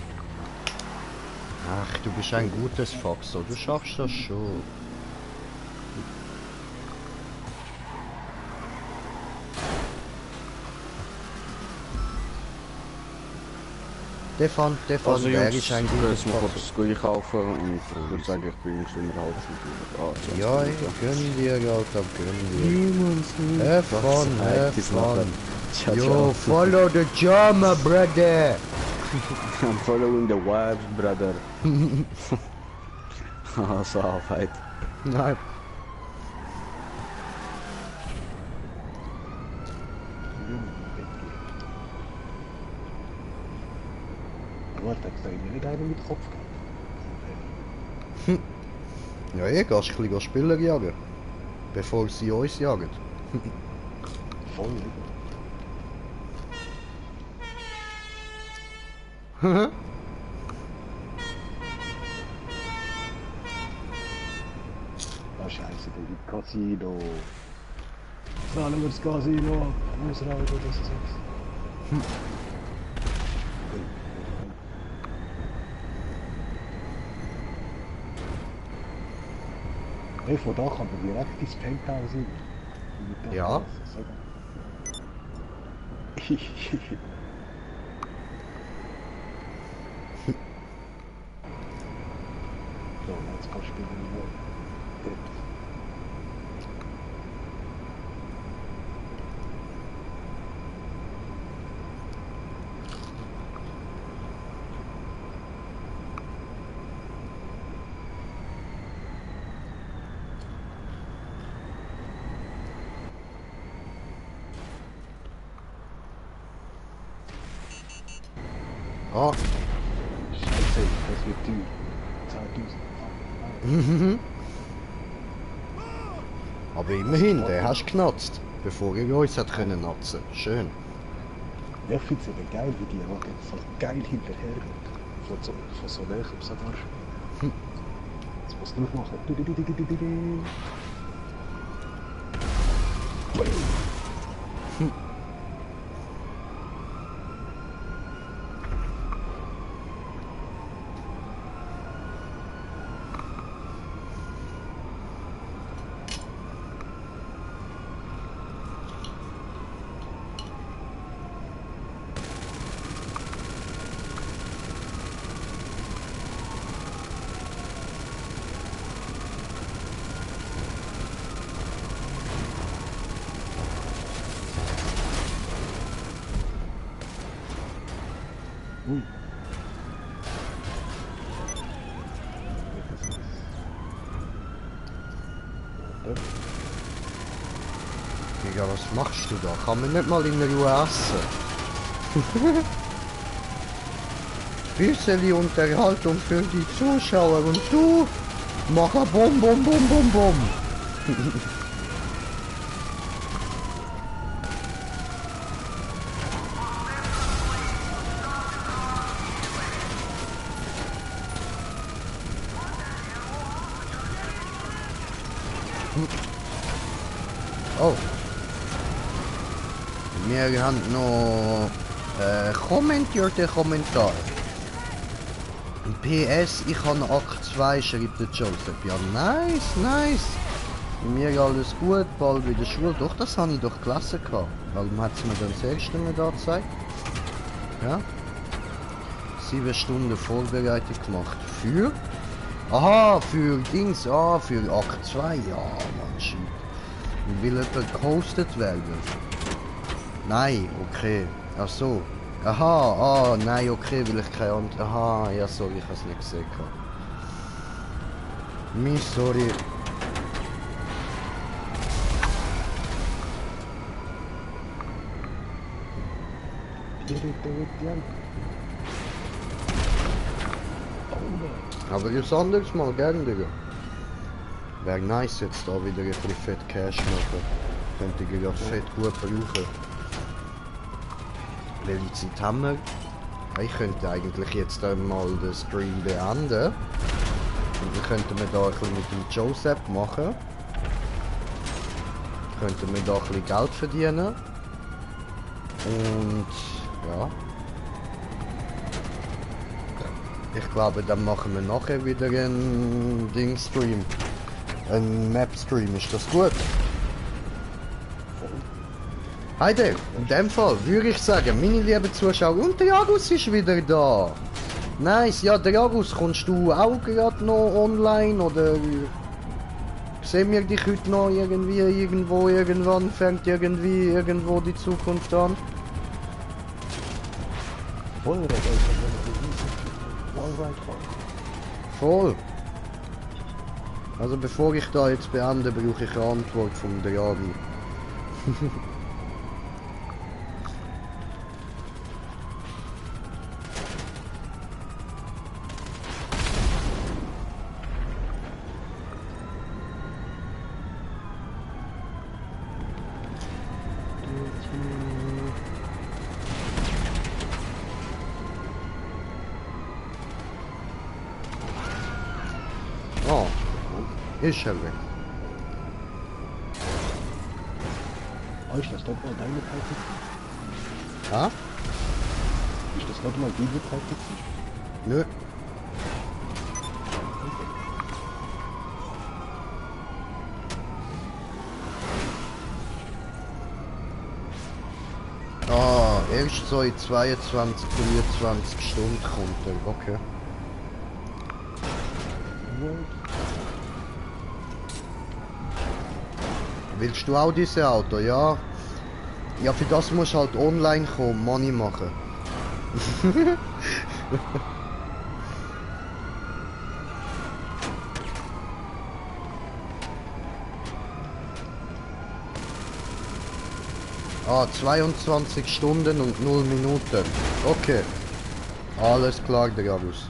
Ach, du bist ein gutes Foxo, du schaffst das schon. Stefan, Also wer Jungs, ist ein ich gutes jetzt mal Foxo? kurz einkaufen und ich würde sagen, ich bin schon in einer halben Stunde. Ja, gönn dir, Alter, gönn dir. Have fun. Ciao, Yo, ciao. follow the drama, brother. I'm following the vibes, brother. Also Arbeit. Nein. Warte, hast du mir nicht einen mit dem Kopf gehabt? Ja, gehst ein bisschen Spieler jagen. Bevor sie uns jagen. Voll, Ah, scheiße, der Casino. Zahlen wir das Casino. Muss raus, das ist es. Hey, von da kann man direkt ins Penthouse rein. Ja. So, jetzt kannst du nur dort. Ah, Scheiße, das wird teuer. 10.000. aber immerhin, der hast genutzt. Bevor er uns hat können nutzen. Schön. Ja, ich finde es eben geil, wie die Wagen so geil hinterhergeht. Von so näher sogar. Jetzt musst du machen. Ui. Warte. Digga, was machst du da? Kann man nicht mal in der Ruhe essen? Bisschen Unterhaltung für die Zuschauer und du mach a Bom Bom Bom Bom Bom. Oh. Wir haben noch kommentierte Kommentar. PS, ich habe Akt 2, schreibt der Joseph. Ja, nice, nice. Bei mir alles gut, bald wieder Schule. Doch, das habe ich doch gelesen gehabt. Warum hat es mir dann das erste Mal da gezeigt? Ja. 7 Stunden Vorbereitung gemacht. Für? Aha, für Dings, für Akt 2. Ja, man, shit. Will jemand gehostet werden? Nein, okay. Ach so. Aha, nein, okay, will ich keine andere. Aha, ja, sorry, ich habe es nicht gesehen. Sorry. Aber das anderes Mal gern, Digga. Wäre nice jetzt da wieder ein bisschen fett Cash machen. Könnte ich ja fett gut brauchen. Welche Zeit haben wir? Ich könnte eigentlich jetzt einmal den Stream beenden. Und dann könnten wir da ein bisschen mit dem Joseph machen. Könnten wir da ein bisschen Geld verdienen. Und ja. Ich glaube, dann machen wir nachher wieder einen Ding-Stream. Ein Map-Stream, ist das gut? Heide, in dem Fall würde ich sagen, meine lieben Zuschauer, und der Agus ist wieder da. Nice, ja, der Agus, kommst du auch gerade noch online, oder sehen wir dich heute noch irgendwie, irgendwann, fängt irgendwo die Zukunft an? Voll, Voll. Also bevor ich da jetzt beende, brauche ich eine Antwort von der Agi. Oh, ist er weg. Ist das dort mal deine Taktik? Ja? Ist das dort mal diese Taktik? Nö. Erst so in 22, 23 Stunden kommt er, okay. Willst du auch dieses Auto, ja? Ja, für das musst du halt online kommen, Money machen. Ah, 22 Stunden und 0 Minuten. Okay. Alles klar, der Gabus.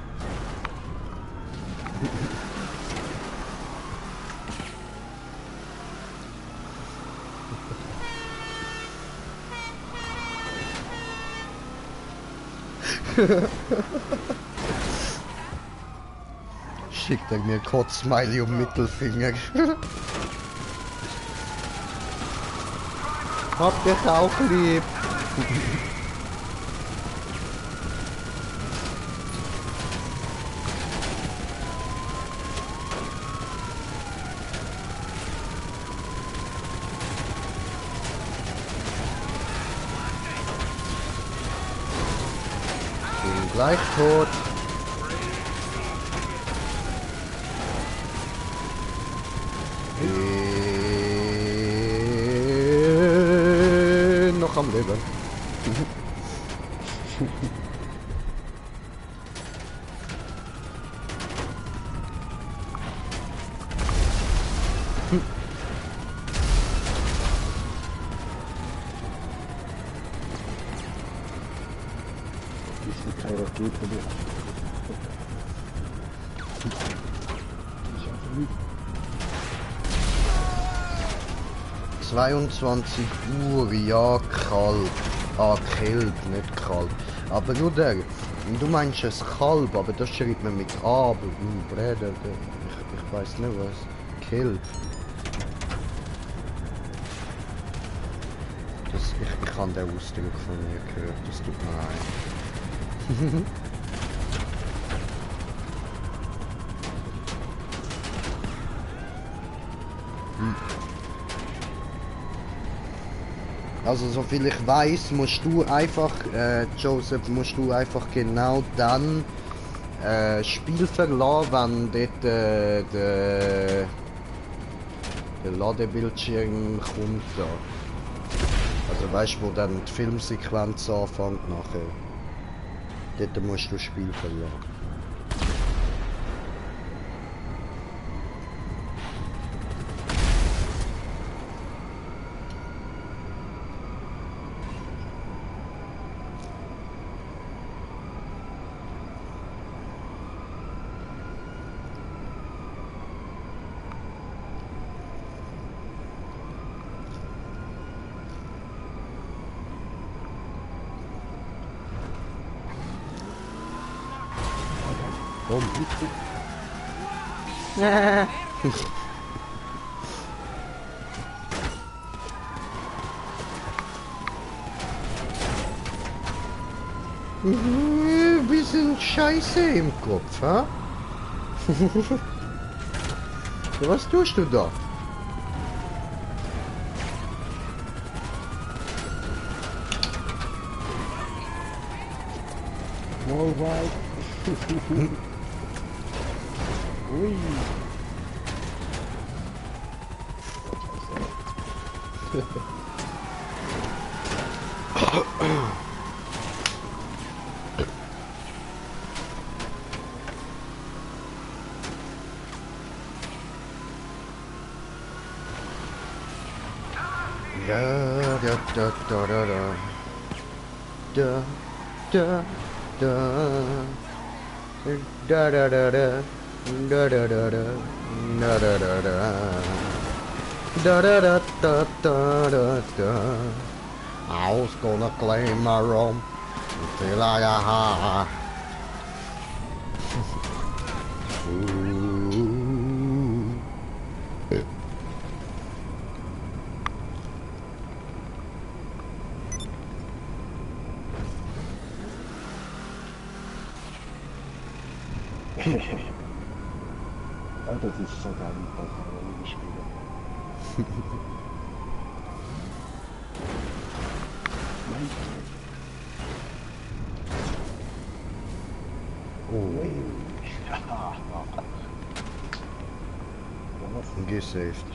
Schickt er mir kurz Smiley und Mittelfinger. Hab dich auch lieb. Bin gleich tot. Noch am Leben. Ist keine Rakete mehr. Ich hab nicht. 22 Uhr, ja, kalt. Ah, Kelb, nicht kalt. Aber nur der, du meinst es Kalb, aber das schreibt man mit A, aber Breder, ich weiß nicht was. Kelb. Das, ich habe den Ausdruck von mir gehört, das tut mir leid. Also soviel ich weiß, musst du einfach, Joseph, musst du einfach genau dann Spiel verlassen, wenn dort der Ladebildschirm kommt da. Also weißt du, wo dann die Filmsequenz anfängt nachher. Dort musst du das Spiel verlassen. Komm, bisschen Scheiße im Kopf, ha? Was tust du da? Alright. Ui. I was gonna claim my room until I got Ja, das ist so geil, das kann ich spielen. Nein. Oh. Ja, Gesaved.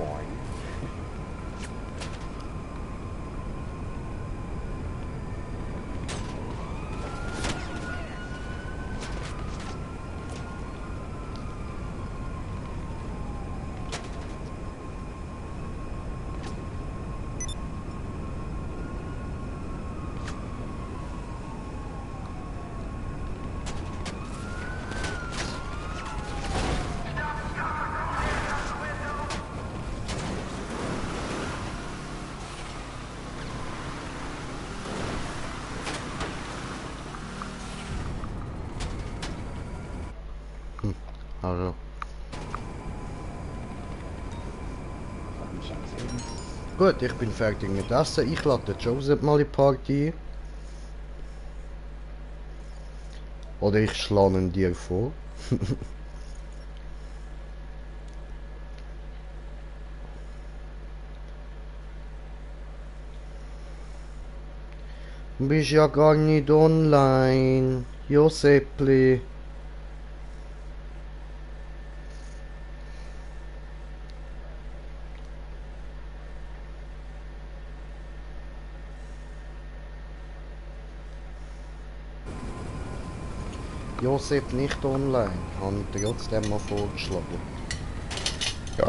boy. Also. Gut, ich bin fertig mit Essen. Ich lade Joseph mal in die Party ein. Oder ich schlage ihn dir vor. Du bist ja gar nicht online, Josepli. Josep nicht online. Habe ich trotzdem mal vorgeschlagen. Ja.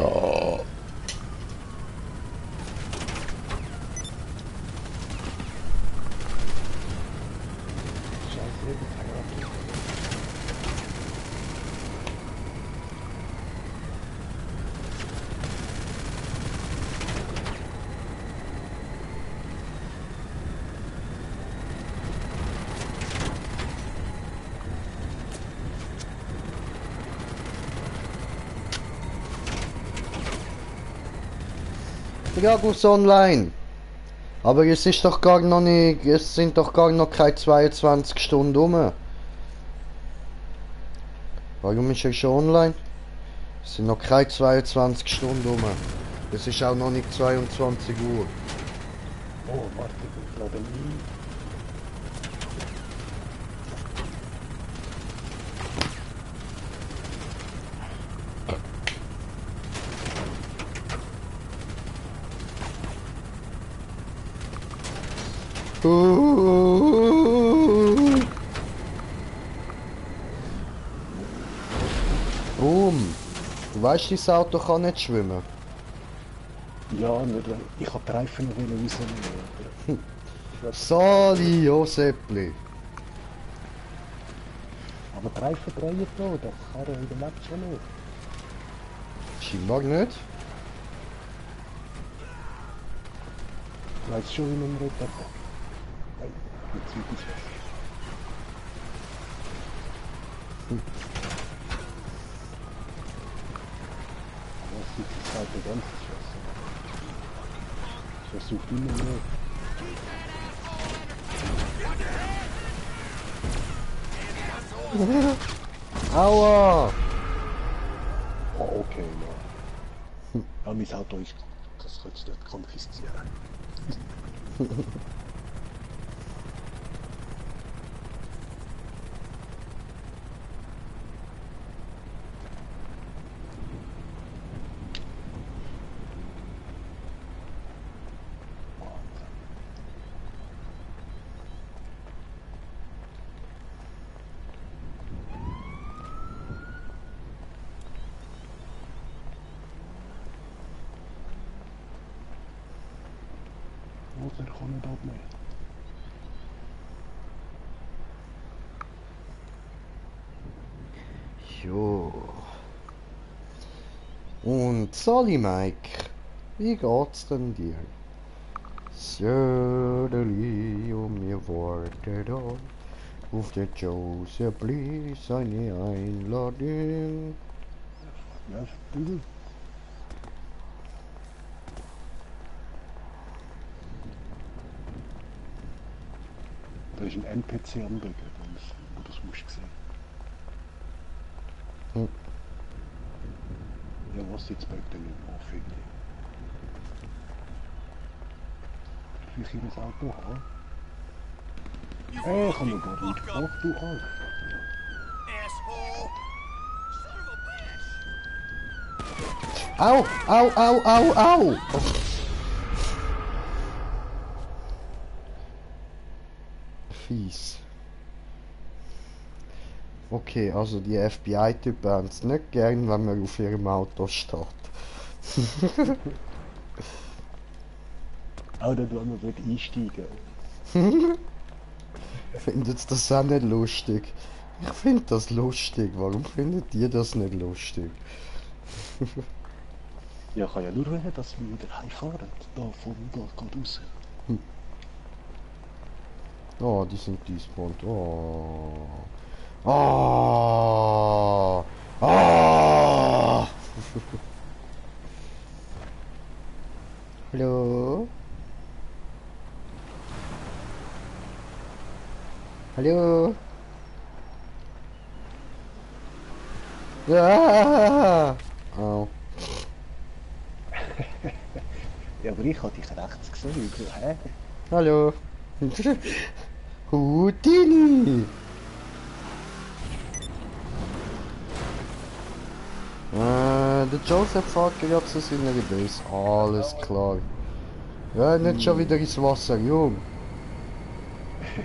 Scheiße, eben keine Ahnung. Dragus online. Aber es ist doch gar noch nicht, es sind doch gar noch keine 22 Stunden rum. Warum ist er schon online? Es sind noch keine 22 Stunden rum. Es ist auch noch nicht 22 Uhr. Oh, warte, ich lade ein. Boom. Du weißt, dieses Auto kann nicht schwimmen. Ja, nicht, ich habe die Reifen noch rausnehmen. Sali Josepli. Aber die Reifen drehen noch, das kann er in der Map schon nicht. Scheinbar nicht. Ich weiss schon, wie man redet. Hey, jetzt wird es was. Aber es ist jetzt halt der ganze Schuss. Ich versuche immer mehr. Aua! Oh, okay, ja. Ja, mein Auto ist... Das kannst du nicht konfiszieren. Oder kann nicht abnehmen. Jo. Und Sali Mike, wie geht's denn dir? Söderli und mir wartet auf der Joseph Lee seine Einladung. Ja, Bügel. Da ist ein NPC am Rücken, wo das musst du sehen. Hm. Ja, was jetzt bei den auf irgendwie? Darf ich hier ein Auto haben? Ich habe noch gar nicht gefragt, du Arsch. Au, au, au, au, au! Oh. Fies. Okay, also die FBI-Typen haben es nicht gern, wenn man auf ihrem Auto steht. Auch nicht, wenn man einsteigen Findet das auch nicht lustig? Ich finde das lustig. Warum findet ihr das nicht lustig? Ja, kann ja nur wollen, dass wir wieder heimfahren. Da vom geht raus. Oh, die sind despawned. Oh. Oh. Oh. Hallo? Hallo? Ja. Oh. Ja, aber ich habe dich rechts gesehen. Hä? Hallo? Houdini! Der Joseph fährt gerade zu seiner Base. Alles klar. Ja, nicht schon wieder ins Wasser, Jung. Hey,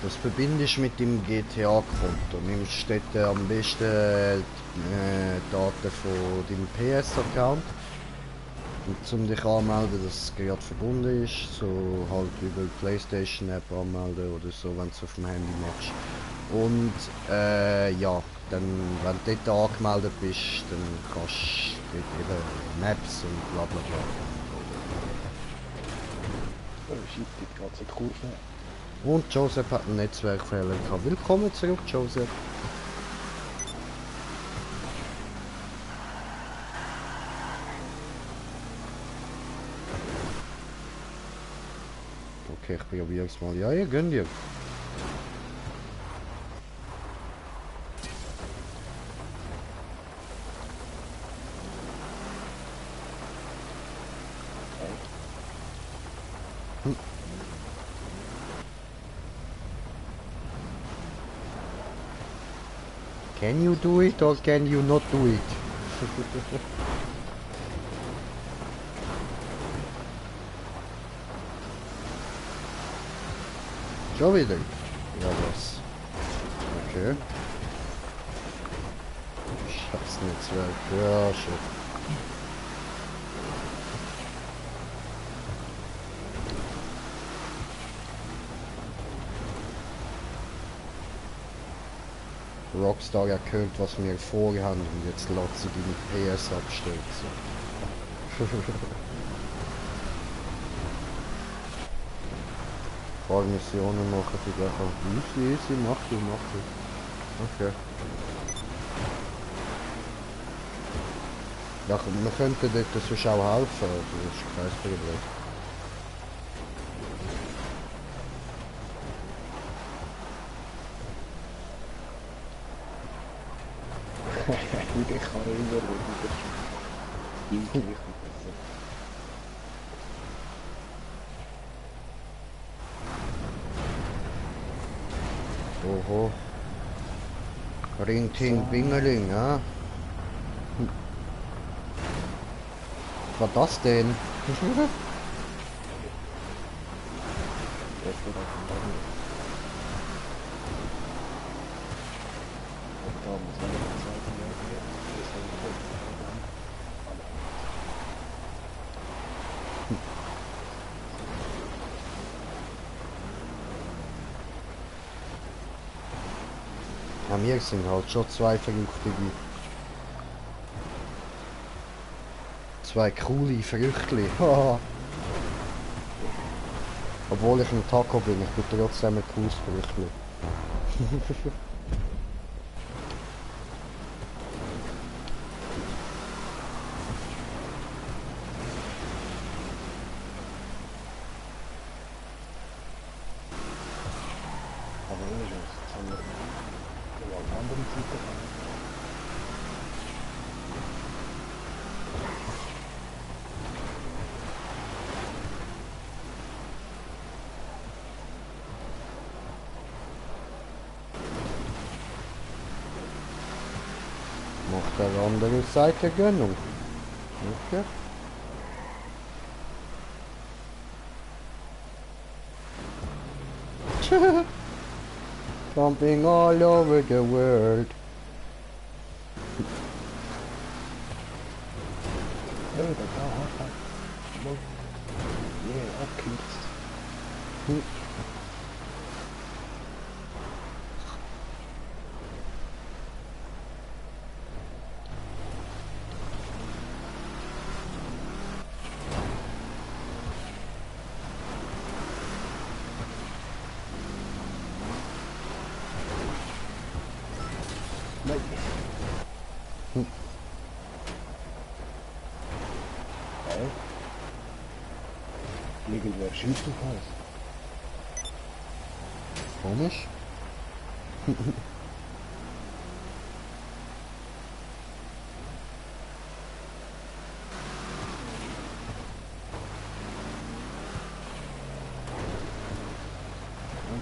Das verbindest du mit dem GTA-Konto. Nimmst dort am besten Daten von deinem PS-Account. Und um dich anmelden, dass es gerade verbunden ist, so halt über die PlayStation-App anmelden oder so, wenn du es auf dem Handy machst. Und ja, dann, wenn du dort angemeldet bist, dann kannst du dort eben Maps und bla bla bla. Oh shit, die ganze Kurve. Und Joseph hat einen Netzwerkfehler gehabt. Willkommen zurück, Joseph. Okay, ich probiere es mal. Ja, ihr gönnt ihr. Can you do it or can you not do it? Schon wieder? Ja, was? Okay. Scheiß Netzwerk. Ja, shit. Rockstar hat gehört, was wir vorhaben und jetzt lässt sie die PS abstürzen. Ein paar Missionen machen sie gleich auch. Easy, mach du. Okay. Ja, wir könnten dort sonst auch helfen, also das ist kein Problem. Ich kann immer wieder besser. Oho. Ring, ting, bingeling, ja. Was war das denn? Ja, wir sind halt schon zwei Verrückte. Zwei coole Verrücktli. Obwohl ich ein Taco bin, ich bin trotzdem ein cooles Verrücktli. Macht der andere Seite Gönnung. Okay. Jumping all over the world. Ja, da hat er. Yeah, abkürzt. Nein. Irgendwer schießt auf uns. Komisch. Und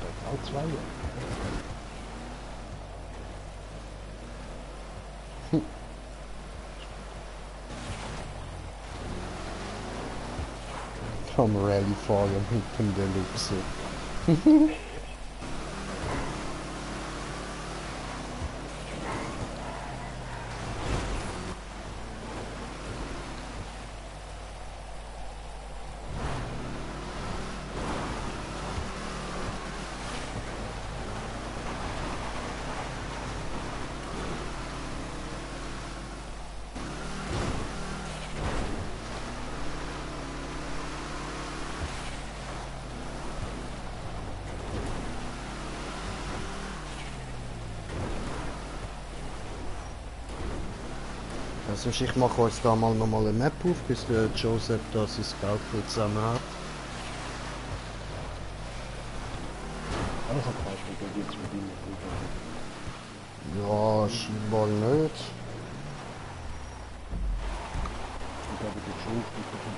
da auch zwei. Vom Rallye-Fahrer mit dem Deluxe. sonst ich mache uns da mal nochmal eine Map auf, bis der Joseph da sein Geld zusammen hat. Also kannst du da jetzt mit ihm Ja, scheinbar nicht. ich glaube, der Joe ist davon.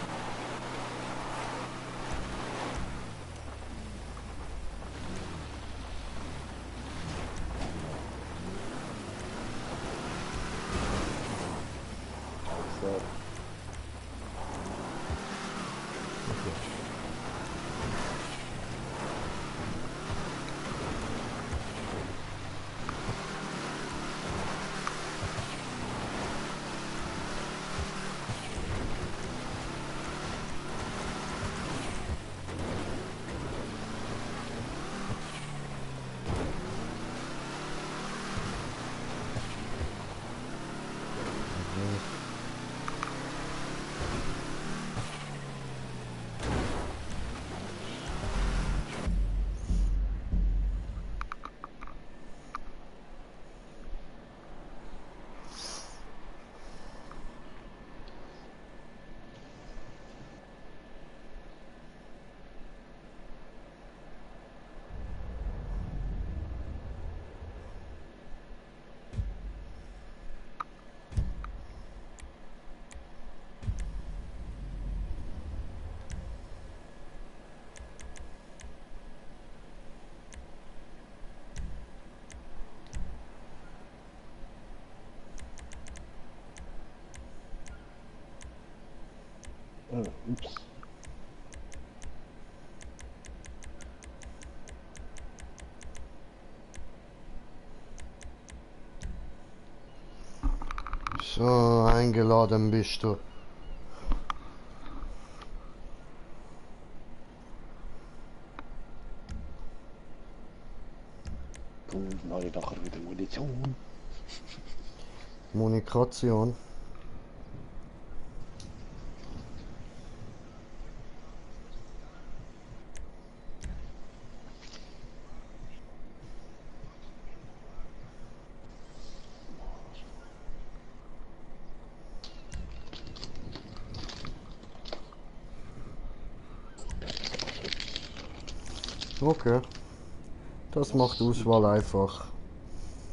Also, ups. So, eingeladen bist du. Und dann habe ich nachher wieder Munition. Kommunikation. Okay. Das macht Auswahl einfach. Mann,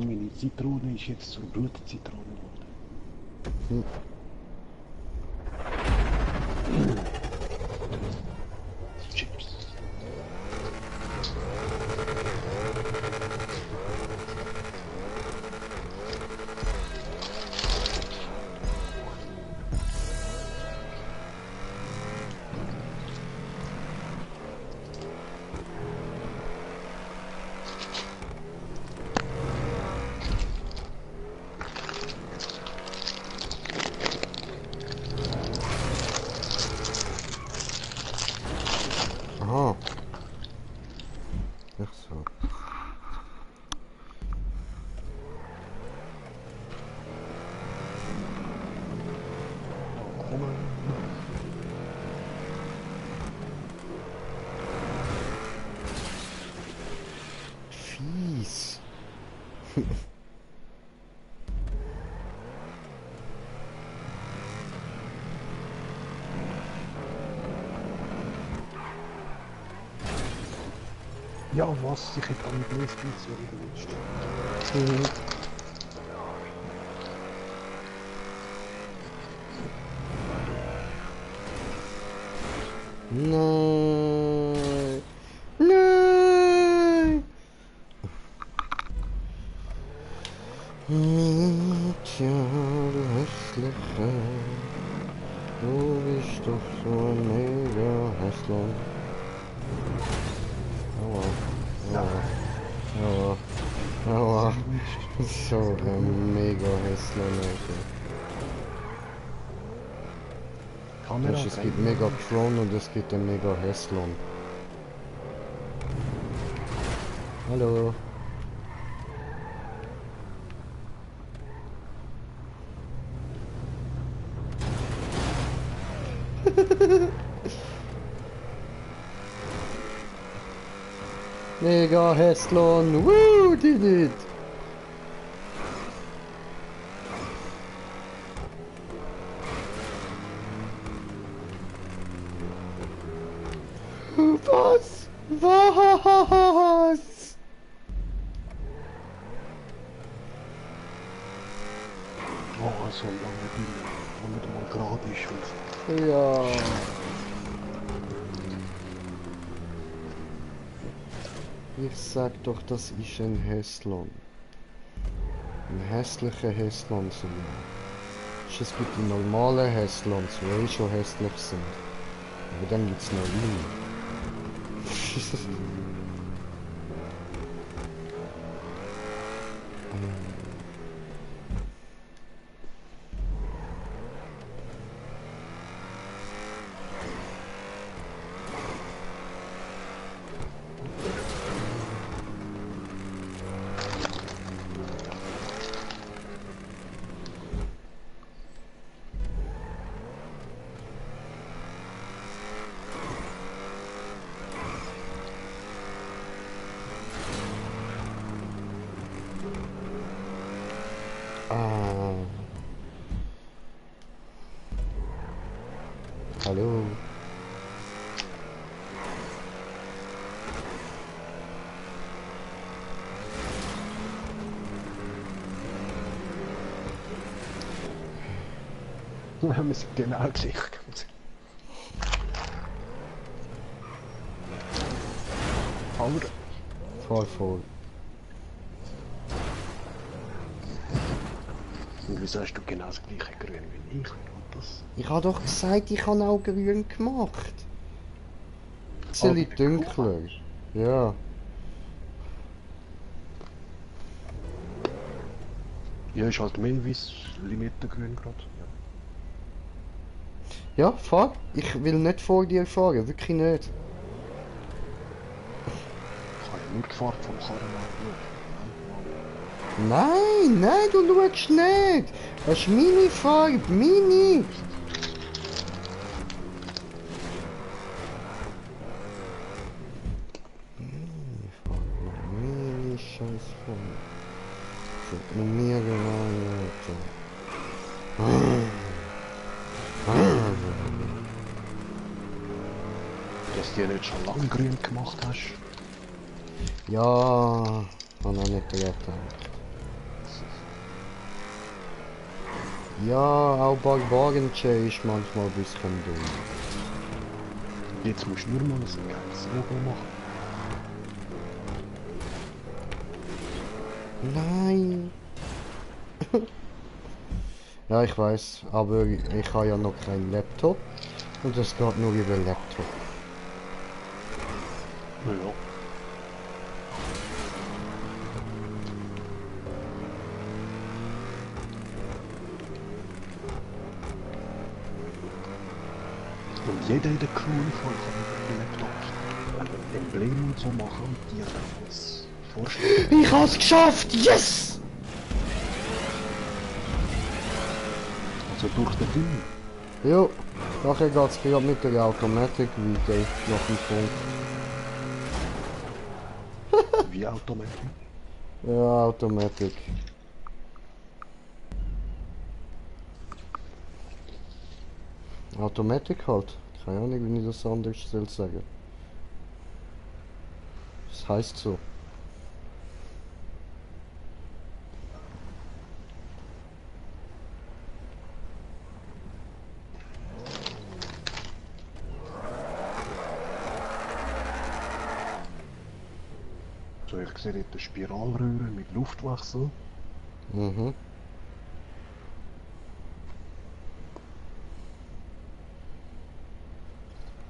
meine Zitrone ist jetzt zur Blutzitrone geworden. Chips. Aha. Ach so. Fies. Ja, was? Ich hätte an die Bluespezial gewünscht. Nein. Nein. Mietja, du hässliche. Du bist doch so ein mega Hässler. Aua. Aua. Aua. So ein mega Hässler, Leute. Kamera Es gibt mega Tron und es gibt ein mega Häslon. Hallo. Mega Heslon. Woo, did it. Was? Was? Oh, so lange Bilder, wo nicht mal gerade ist. Ja. Ich sag doch, das ist ein Heslon. Ein hässlicher Heslon sogar. Es gibt die normalen Heslons, die eh schon hässlich sind. Aber dann gibt's noch Line. Ah. Hallo. Wir sind genau gleich. Aber Voll. und wieso hast du genau das gleiche Grün wie ich? Ich habe doch gesagt, ich habe auch grün gemacht. Bisschen dunkler. Ja. Ja, ist halt mehr wie das Limettengrün gerade. Ja, fahr. Ich will nicht vor dir fahren, wirklich nicht. Ich habe ja nur die Fahrt vom Karren angeschaut. Nein, du schaust nicht. Das ist meine Farbe, meine. Meine scheiß Farbe. So, nur mir gemein, Dass du ja nicht schon lange grün gemacht hast. Ja, habe auch nicht gedacht. Ja, auch Barbaren ist manchmal ein bisschen dumm. Jetzt musst du nur mal ein geiles Logo machen. Nein. Ja, ich weiß, aber ich habe ja noch keinen Laptop und das geht nur über Laptop. Ja. Und jeder in der Crew kann über den Laptop Emblem und so machen und die alles vorstellen. Ich hab's geschafft! Yes! Also durch den Ding. Jo, nachher geht's gerade mit der Automatik weiter nach dem Punkt. Wie Automatik. Ja, Automatik. Automatik halt. Keine Ahnung, wie ich das anders soll sagen. Das heißt so. So, ich sehe dort eine Spiralröhre mit Luftwechsel. Mhm.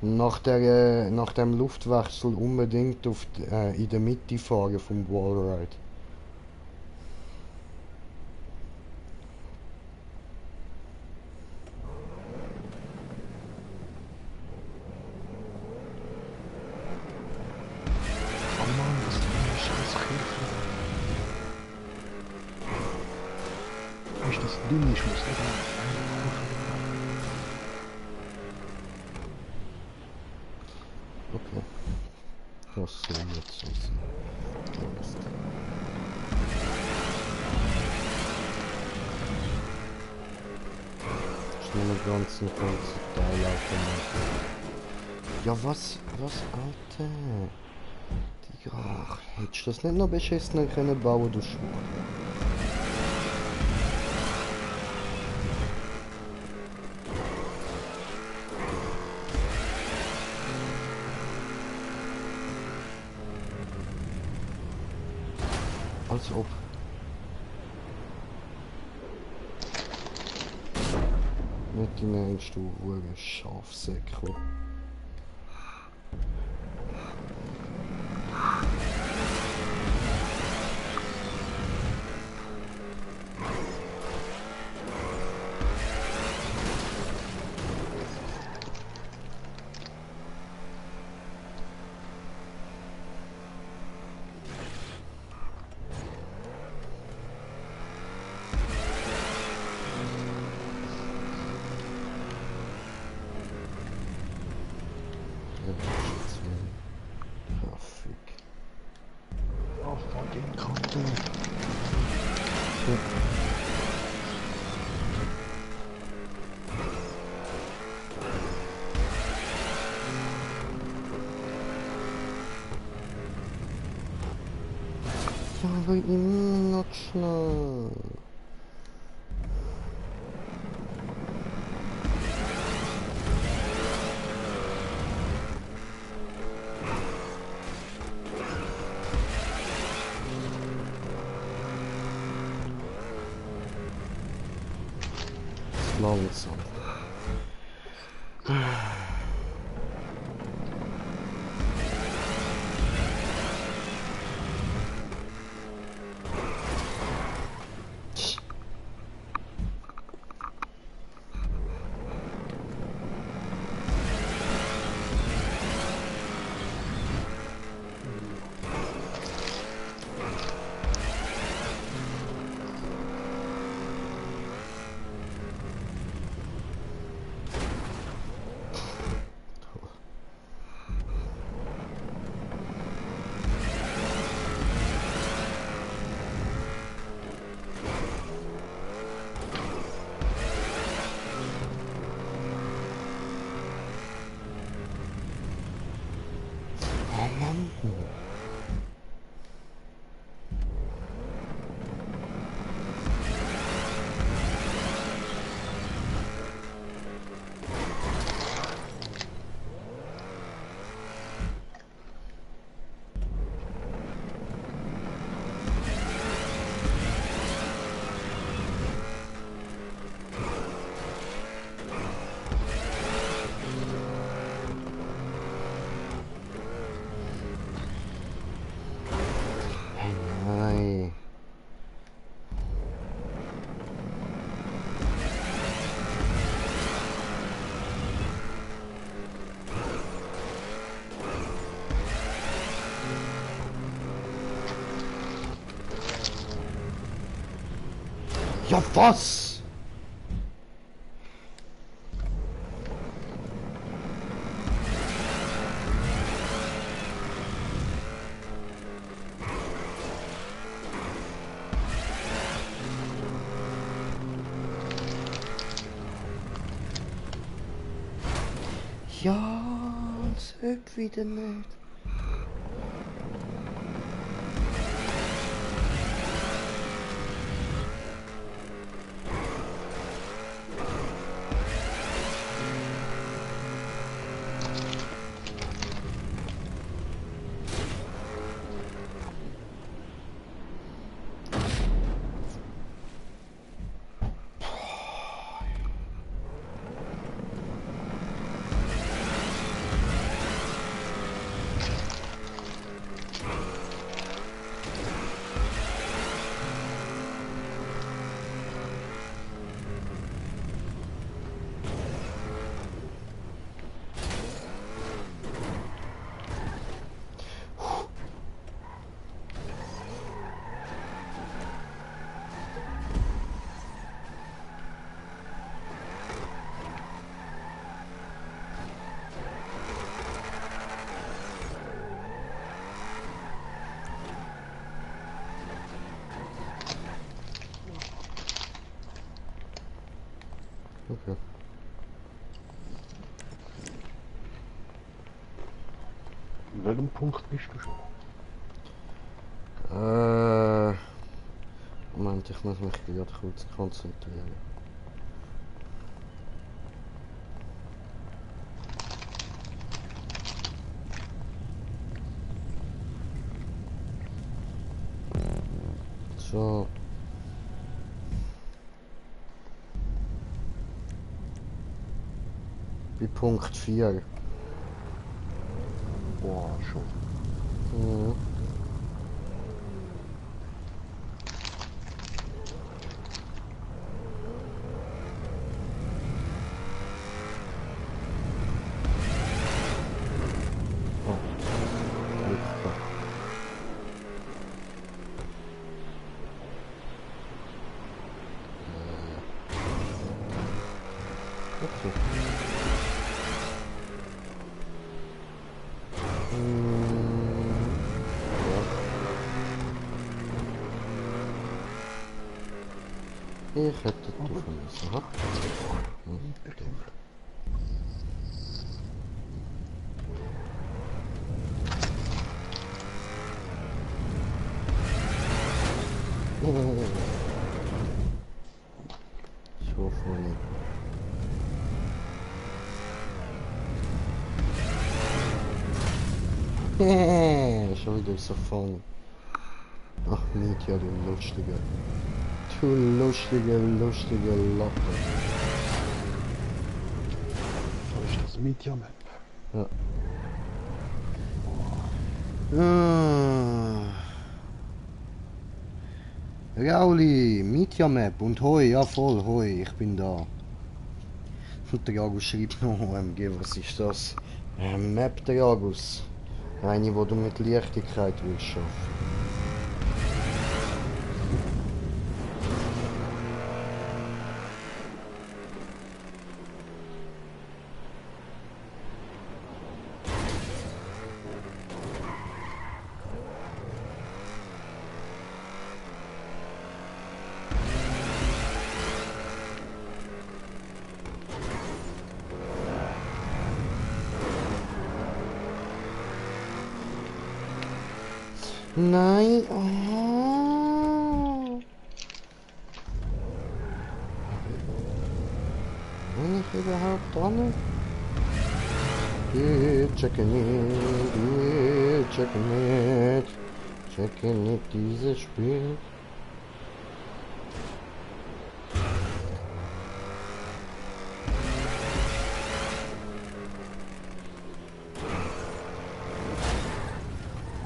Nach dem Luftwechsel unbedingt in der Mitte fahren vom Wallride. Oh Mann, was ist denn scheiß Kirche? Ist das dünn? Ich muss nicht Okay. Was soll jetzt so sein? Jetzt. Ich nehme den ganzen Teil auf. Ja, was, Alter? Digga, hättest du das nicht noch beschissener können bauen, du Schwuch? Als ob. Nicht im Ernst, du Hure Schafsäckel. Oh, fucking Content. Ja, aber immer noch schnell. Langsam. Oh Mann. Nein. Ja, was? Ja, als ob wieder nicht. An welchem Punkt bist du schon? Moment, ich muss mich gerade kurz konzentrieren. So. Bei Punkt 4. Boah, schon. Mhm. Ich hätte die vermissen, ha? So funny. Schon wieder so funny. Ach, Mietja, du Lustige. Du lustige Lappe. Da ist das Media-Map. Ja. Ah. Rauli, Media Map und hoi, ja voll, hoi, ich bin da. Und der Jagus schreibt noch, OMG, was ist das? Map der Jagus. Eine, wo du mit Leichtigkeit willst schaffen. Nein, oh. Bin ich überhaupt dran? Checken nicht dieses Spiel.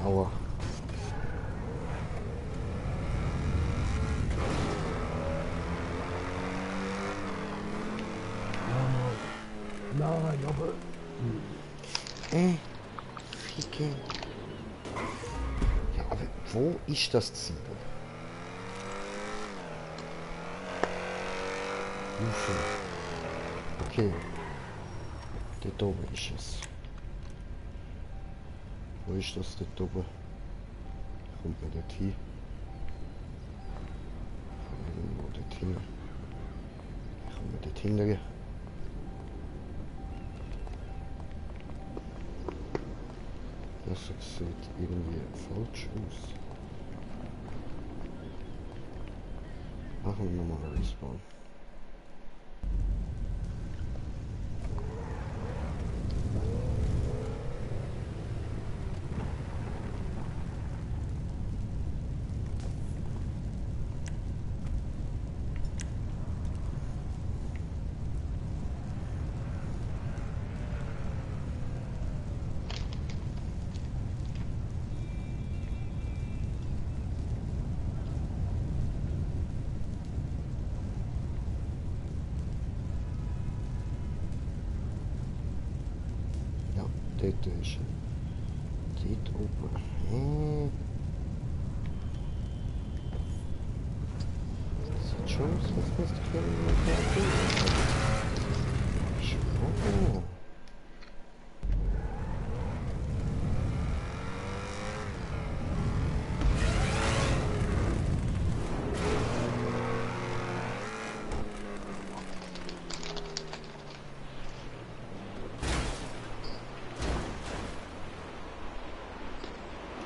Aua. Nein, aber... Ficke. Ja, aber wo ist das Ziel? Ufer. Okay. Dort oben ist es. Wo ist das dort oben? Kommt man dort hin? Irgendwo dort hin. Kommt man dort hinten? Das sieht irgendwie falsch aus. Machen wir nochmal einen Respawn. Dort ist er. Dort oben. Sieht schon aus, als müsste ich hier irgendwo.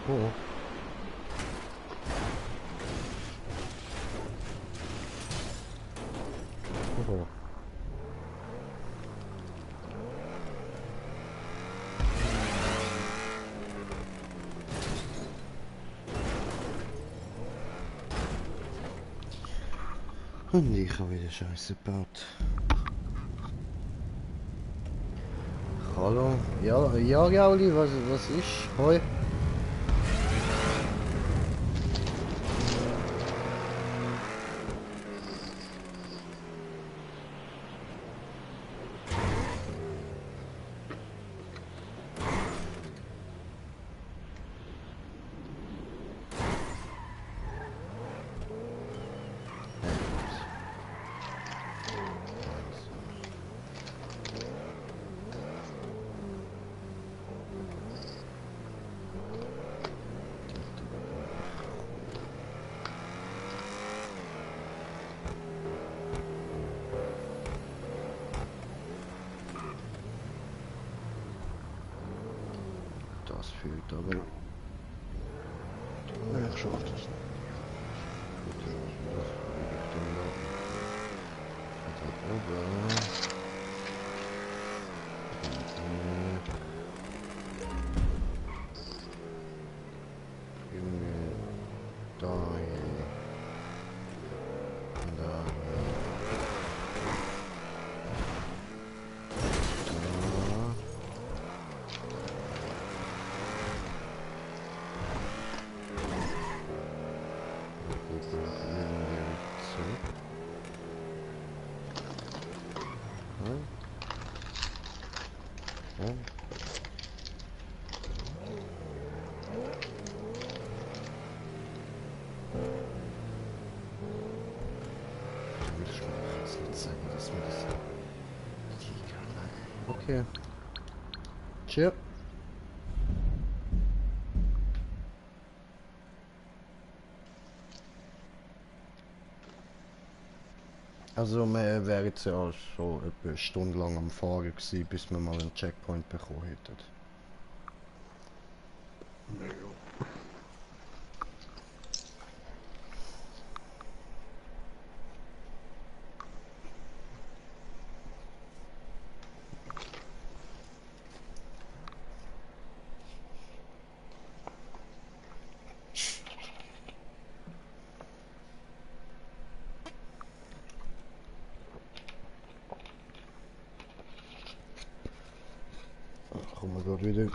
Oh. Oh. Und ich habe wieder Scheiße gebaut. Hallo? Ja, ja, Gauli, was ist? Hoi? Das fehlt aber. Ja, ich schaff das. Okay. Tschüss. Also wir wären jetzt ja schon etwa eine Stunde lang am Fahren gewesen, bis wir mal einen Checkpoint bekommen hätten. Kommen wir gerade wieder.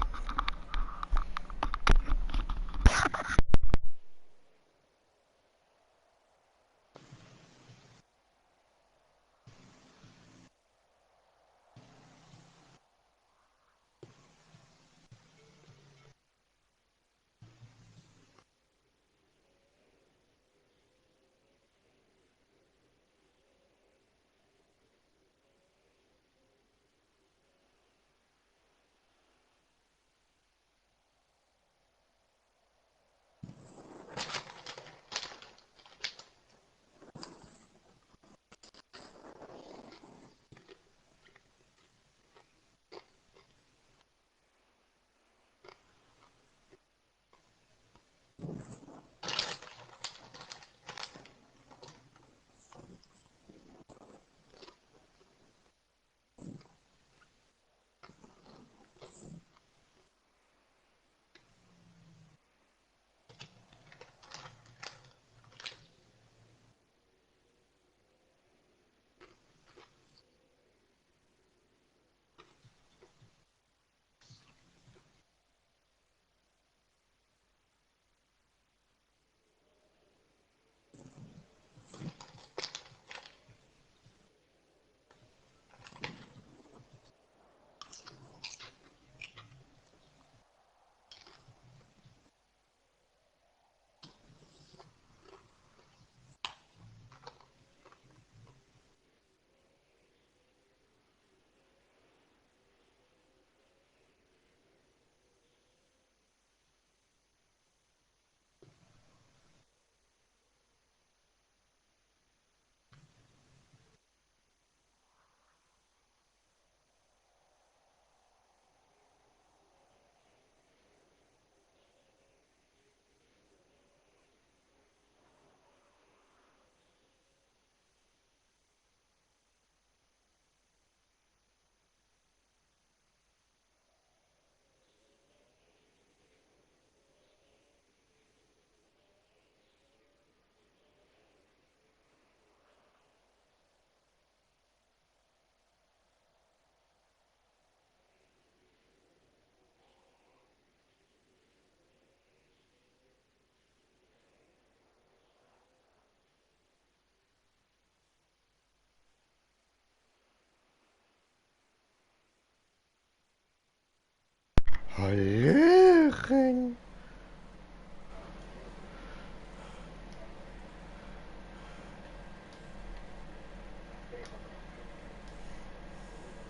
Hallöchen.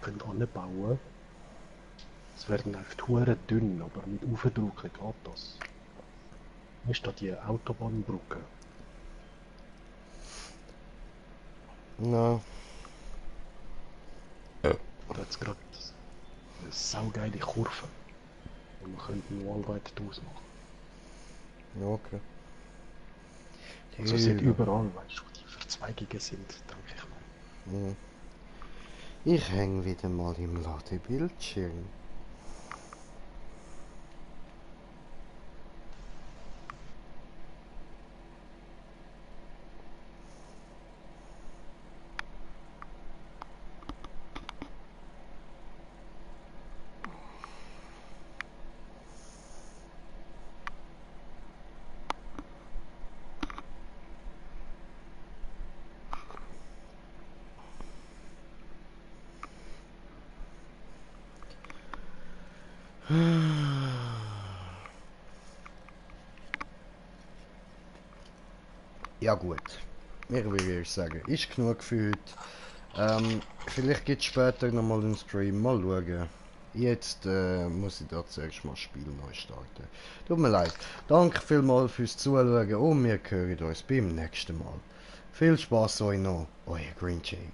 Könnt anbauen. Es werden einfach Touren dünn, aber mit Aufdrücken geht das. Weißt du, die Autobahnbrücke? Na. Da hat es gerade eine saugeile Kurve. Und wir könnten nur weit draus machen. Ja, okay. Also es sind überall, weißt du, wo die Verzweigungen sind, denke ich mal. Mhm. Ich häng wieder mal im Ladebildschirm. Ja gut, ich würde sagen, ist genug für heute. Vielleicht gibt es später nochmal einen Stream, mal schauen. Jetzt muss ich da zuerst mal das Spiel neu starten. Tut mir leid. Danke vielmals fürs Zuschauen und wir hören uns beim nächsten Mal. Viel Spaß euch noch, euer Green Jay.